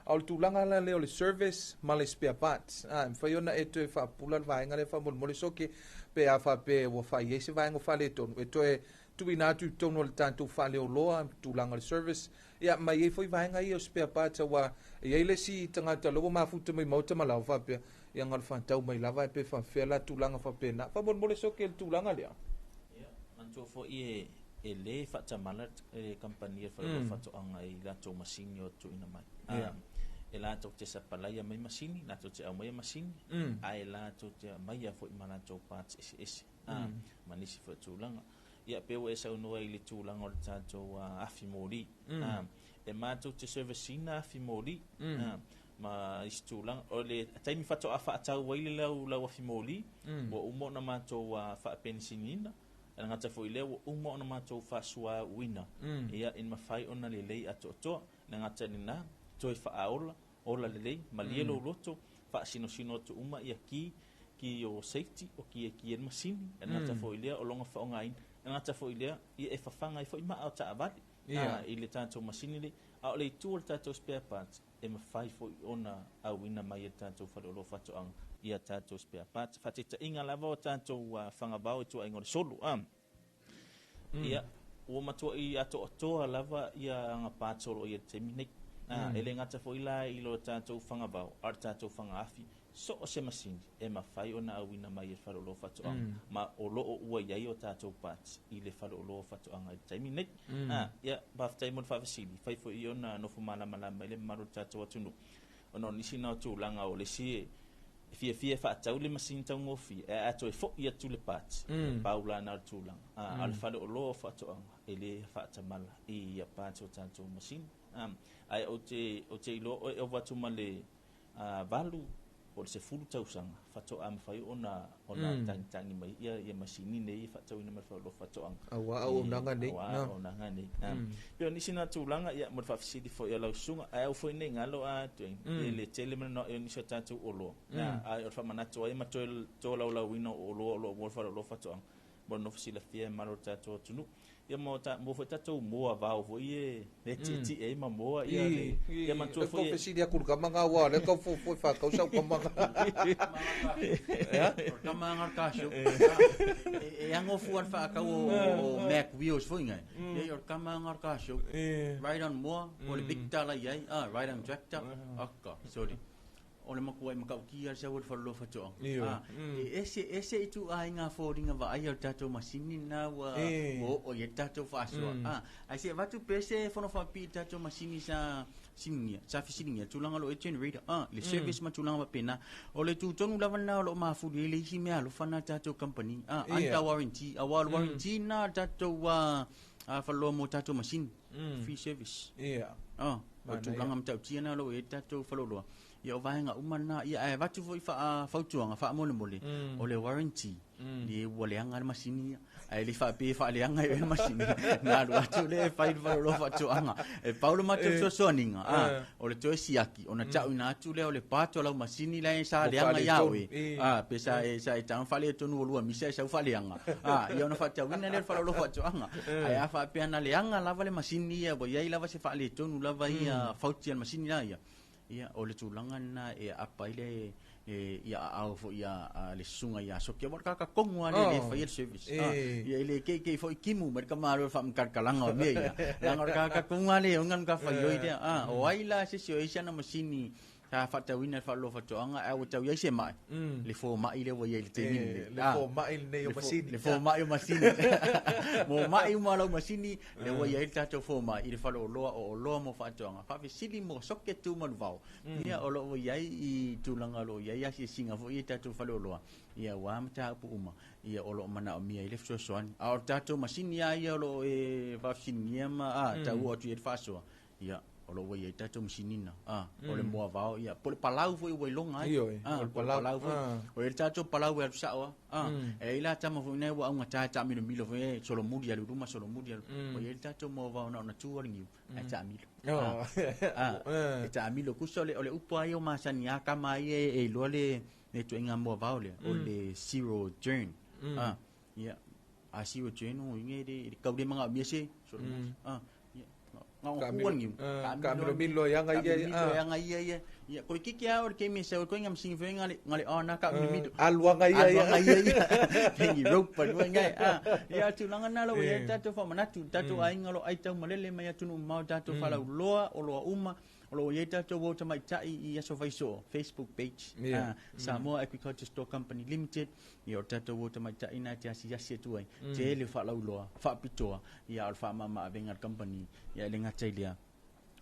A o le tulaga la lea o le service ma le spare parts, e mafai ona e toe faapupula le vaega lea faamolemole Soke, pe a faapea ua fai ai se vaega o faaletonu, e toe tuuina atu i totonu o le tatou faleoloa, tulaga o le service, ia ma i ai foi vaega ia o spare parts, aua e i ai le isi tagata o lea ua mafuta mai maota ma laua faapea, ia na o le faatau mai lava ae pe faapefea la tulaga faapena. Faamolemole Soke i le tulaga lea. Ia, manatua foi e lē faatamala le kamupani a le Faleoloa Faatoaga i latou masini o tuuina mai. E latou te sapalaia mai masini, latou te aumaia masini, ae latou te aumaia foi ma latou parts eseese, ma nisi foi o tulaga. Ia, pe ua e saunoa i le tulaga o le tatou afi moli. E matou te service ina afi moli, ma isi tulaga. O le taimi faatoa faatau ai le lau afi moli, ua uma ona matou faapenisiniina, e le gata foi i lea, ua uma ona matou faasuaauina, ia, ina mafai ona lelei atoatoa. E le gata i lena, toe faaola, ola lelei, malie lou loto, faasinosino atu uma ia ki, ki o safety, o ki e ki e le masini, e le gata foi i lea, o lona faaaogaina, e le gata foi i lea, ia e fafaga ai foi maa o taavale, i le tatou masini lenei, a o le itu o le tatou spare parts, e mafai foi ona auina mai e le tatou faleoloa faatoaga ia tatou spare parts. Faataitaiga lava o tatou fagavao i tuaiga o le solo. Ia, ua matuai atoatoa lava ia aga parts o lo o i ai i le taimi nei. E le gata foi la i lo tatou fagavao, a o le tatou fagaafi, so o se masini e mafai ona auina mai e le faleoloa faatoaga, ma o lo o ua i ai o tatou parts i le faleoloa faatoaga i le taimi nei. Ia, faafetai mo le faafesili, fai foi ona nofo malamalama i le mamalu o le tatou atunuu, ona o nisi na o tulaga o le isi e fiafia e faatau le masini taugofie, ae a toe foi atu le parts, e pau la na o le tulaga. A o le faleoloa o faatoaga, e le faatamala i ia parts o tatou masini. Ae ou te iloa oe e ova atu ma le 8 po o le 10 tausaga faatoa mafai ona tagitagi mai ia masini nei e faatauina mai le faleoloa faatoaga. Aua auaunaga nei. Aua auaunaga nei. Pei o nisi na tulaga, ia, mo le faafesili foi a lau susuga, ae au foi nei galo a atu e le tele mana o nisi o tatou oloa. Ae o le faamanatu ai ma toe tolaulauina o oloa o lo o mo le faleoloa faatoaga, mo le nofo silafia e malo le tatou atunuu. Ia mo foi tatou moa vao foi e tietie ai ma moa ia le ia matua foi. E fesili atu i le tama na aua o lea tau fuafua e faatau sau tama na. Ia? O le tama na o le kasio. E ago fua le faatau o Mac Wheels foi ngai. Ia o le tama na o le kasio. Ride on moa, o le big tala i ai, ride on tractor. Aka, sorry. O le makuai makaukia le sau o le faleoloa faatoaga. Ioe. Ah, E ese ese i ituaiga foliga vaaia o le tatou masini lena ua E. ua oo i ai le tatou faasoa. Ah, ae se avatu pea se fono faapipii i le tatou masini sa siligia sa fesiligia tulaga o lo o i ai generator ah, le service ma tulaga faapena. O le tutonu lava lena o lo o mafuli ai le isi mea alofa lena a le tatou company. Ah, Ia. under warranty, auā o le warranty lena a le tatou faleoloa mo tatou masini. Free service. Ia. Ah, o Manaia. tulaga matautia lena o lo o i ai le tatou faleoloa. Ia o vaega uma lena, ia ae avatu foi fautuaga faamolemole, o le warranty, le ua leaga le masini ia. Ae le faapea e faaleaga e oe le masini. Na alu atu lea e fai le faleoloa faatoaga. E pau le matou fesoasoaniga, ah, o le toe siaki, ona tauina atu lea o le pato o lau masini la e sa Ua leaga ia faaletonu. oe. E. Ah, pe sa e sa e tago faaletonu ua lua misa e sau faaleaga. Ah, ia ona faatauina lea o le faleoloa faatoaga. Ae a faapea na leaga lava le masini ia, ua iai lava se faaletonu lava ia fauti a le masini la ia. Ia, o le tulaga lena e aapa ai le e ia aao foi ia a le susuga ia Soki. Aua o le kakatogu lava lea e le Oh. faia le service. E. Ah, ia e le keikei foi kimu mai le tamālo i le faamakalakalaga o mea ia. Leaga o le kakatogu lava lea e oga le matafaioi lea. Ah, o ai la se isi o ai sana masini sa faatauina i le faleoloa faatoaga ae ua tau iai se mai. Le fomai lea ua iai i le taimi E, lenei. le Ah, fomai lenei o le masini. Le fomai o masini. Mo mai uma lau masini, le ua iai le tatou fomai i le faleoloa o oloa mo faatoaga. Faafesili mo soke tu ma luvao. Ia o lo o iai i tulaga o lo o iai asiasiga foi ia i tatou faleoloa. Ia ua mataupu uma. Ia o lo o manaomia ai le fesoasoani. A o le tatou masini lava ia o lo o e faafesiligia ma tau atu i ai le faasoa. Ia o lo o ua iai tatou masini na. Ah, o le moavao ia po o le palau foi ua iloga ai. Ioe, Ah, o le po o le palau. palau foi. Ah. O le tatou palau e alu sao lava. Ah, e ai la tama foi nei ua augata e taamilomilo foi e solomuli alu i luma solomuli alu. Ua iai le tatou moavao na ona tu o le niu ae taamilo. Oh. Ah, ah, e taamilo kusa o le o le upu lava ia o masani a kama ai e e iloa le le ituaiga moavao lea o le zero journ. Ah, ia a zero journ o uiga e le e le kaulemaga se solomuli. Ah, ia Kaamilo- Ga o niu. ah, kaamilomilo e aga ia- Kaamilomilo ah. e aga ia ia. Ia ko kiki a o le kemi se o ko ngam sing fe ngale ngale ona kaamilomilo. Alu aga ia ia. Alu aga ia ia. Tengi rope pa nua ngai. Ah, ia tulaga na lo ia Eh. tatou faamanatu, tatou aiga o lo o aitau malele mai atunuu mamao tatou falauloa oloa uma o lo o iai tatou uo tamaitai i aso faisoo Facebook page. Yeah. Ah, Samoa Agriculture Store Company Limited. Ia o tatou uo tamaitai na te asiasi atu ai. Tele faalauloa, faapitoa ia o le faamamaavega a le company. Ia e le gata i lea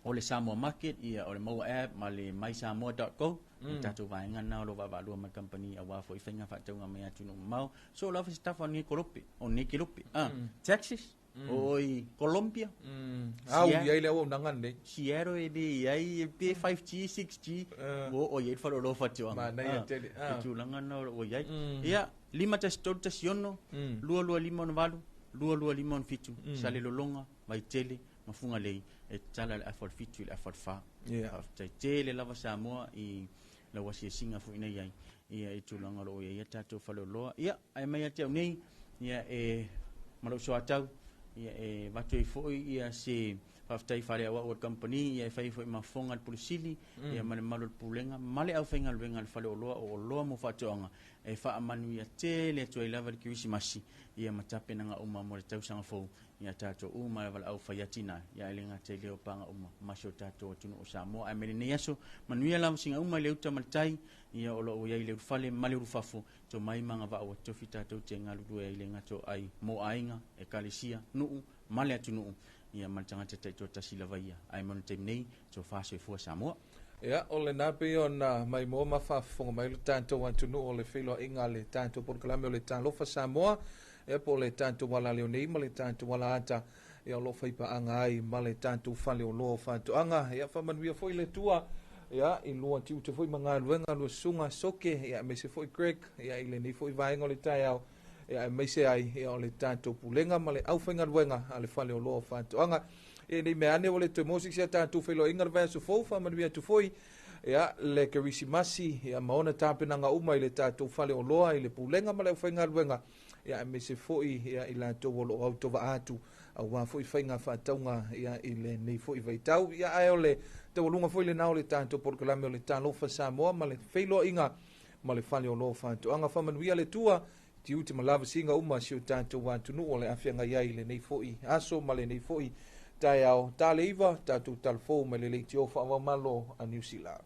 o le Samoa Market, ia o le Maua app ma le mysamoa.co, mm. tatou vaega na o lo o vaavaalua ma le company auā foi faiga faatauga mai atunuu mamao. So lava se tafa o lenei kolope, o lenei kelope. Ah, Texas, o i Colombia, Au Sia- i ai le auaunaga lenei. Seattle e le i ai pe 5G, 6G, ua oo i ai le faleoloa faatoaga. Manaia Ah, tele, ah. le tulaga na o lo o i ai. Ia, 513 16, 2258, 2257, Salelologa, Vaitele, ma Fugalei, e tatala i le afa o le 7 i le afa o le 4. Yeah. Faafetai tele lava Samoa i lau asiasiga foi nei ai ia i tulaga o lo o i ai ia tatou faleoloa. Ia, ae mai ia te au nei, ia e ma lou soatau, ia e avatu ai foi ia se faafetai faaleauau o le company, ia e fai foi ma fofoga le pulusili, ia ma le malu o le pulega, ma le aufaigaluega a le faleoloa o oloa mo faatoaga, e faamanuia tele atu ai lava le kerisimasi, ia ma tapenaga uma mo le tausaga fou, ia tatou uma lava le aufai atinai, ia e le gata i lea o paga uma, ma si o tatou atunuu o Samoa. Ae mai lenei aso, manuia lava siga uma i le uta ma le tai, ia o lo o iai le ulufale ma le ulufafo, tomai ma agavaa ua tofi tatou te galulue ai le gata o ai mo aiga, ekalesia, nuu, ma le atunuu, ia ma le tagata taitoatasi lava ia. Ae mo le taimi nei, tofa soifua Samoa. Ia, o lena pei ona maimoa ma faafofoga mai le tatou atunuu o le feiloaiga a le tatou polokalame o le Talofa Samoa, ia po o le tatou ala leo nei ma le tatou ala ata, ia o lo o faipaaga ai ma le tatou faleoloa o faatoaga. Ia faamanuia foi le Atua, ia i lua tiute foi ma galuega lua susuga Soke, ia aemaise foi Greg, ia i lenei foi vaega o le taeao, ia aemaise ai ia o le tatou pulega ma le aufaigaluega a le faleoloa o faatoaga. Ia nei mea ane ua le toe maua se isi a tatou feiloaiga le vaiaso fou, faamanuia atu foi ia le kerisimasi ia ma ona tapenaga uma i le tatou faleoloa i le pulega ma le aufaigaluega, ia aemaise foi ia i latou o lo o autovaa atu auā foi faiga faatauga ia i lenei foi vaitau. Ia ae o le taualuga foi lena o le tatou polokalame o le Talofa Samoa ma le feiloaiga ma le faleoloa o faatoaga. Faamanuia le Atua tiute ma lavasiga uma si o tatou atunuu o le afeagai ai i lenei foi aso ma lenei foi taeao. Tale iva, tatou talafou mai le leitio faavaomalo a Niu Sila.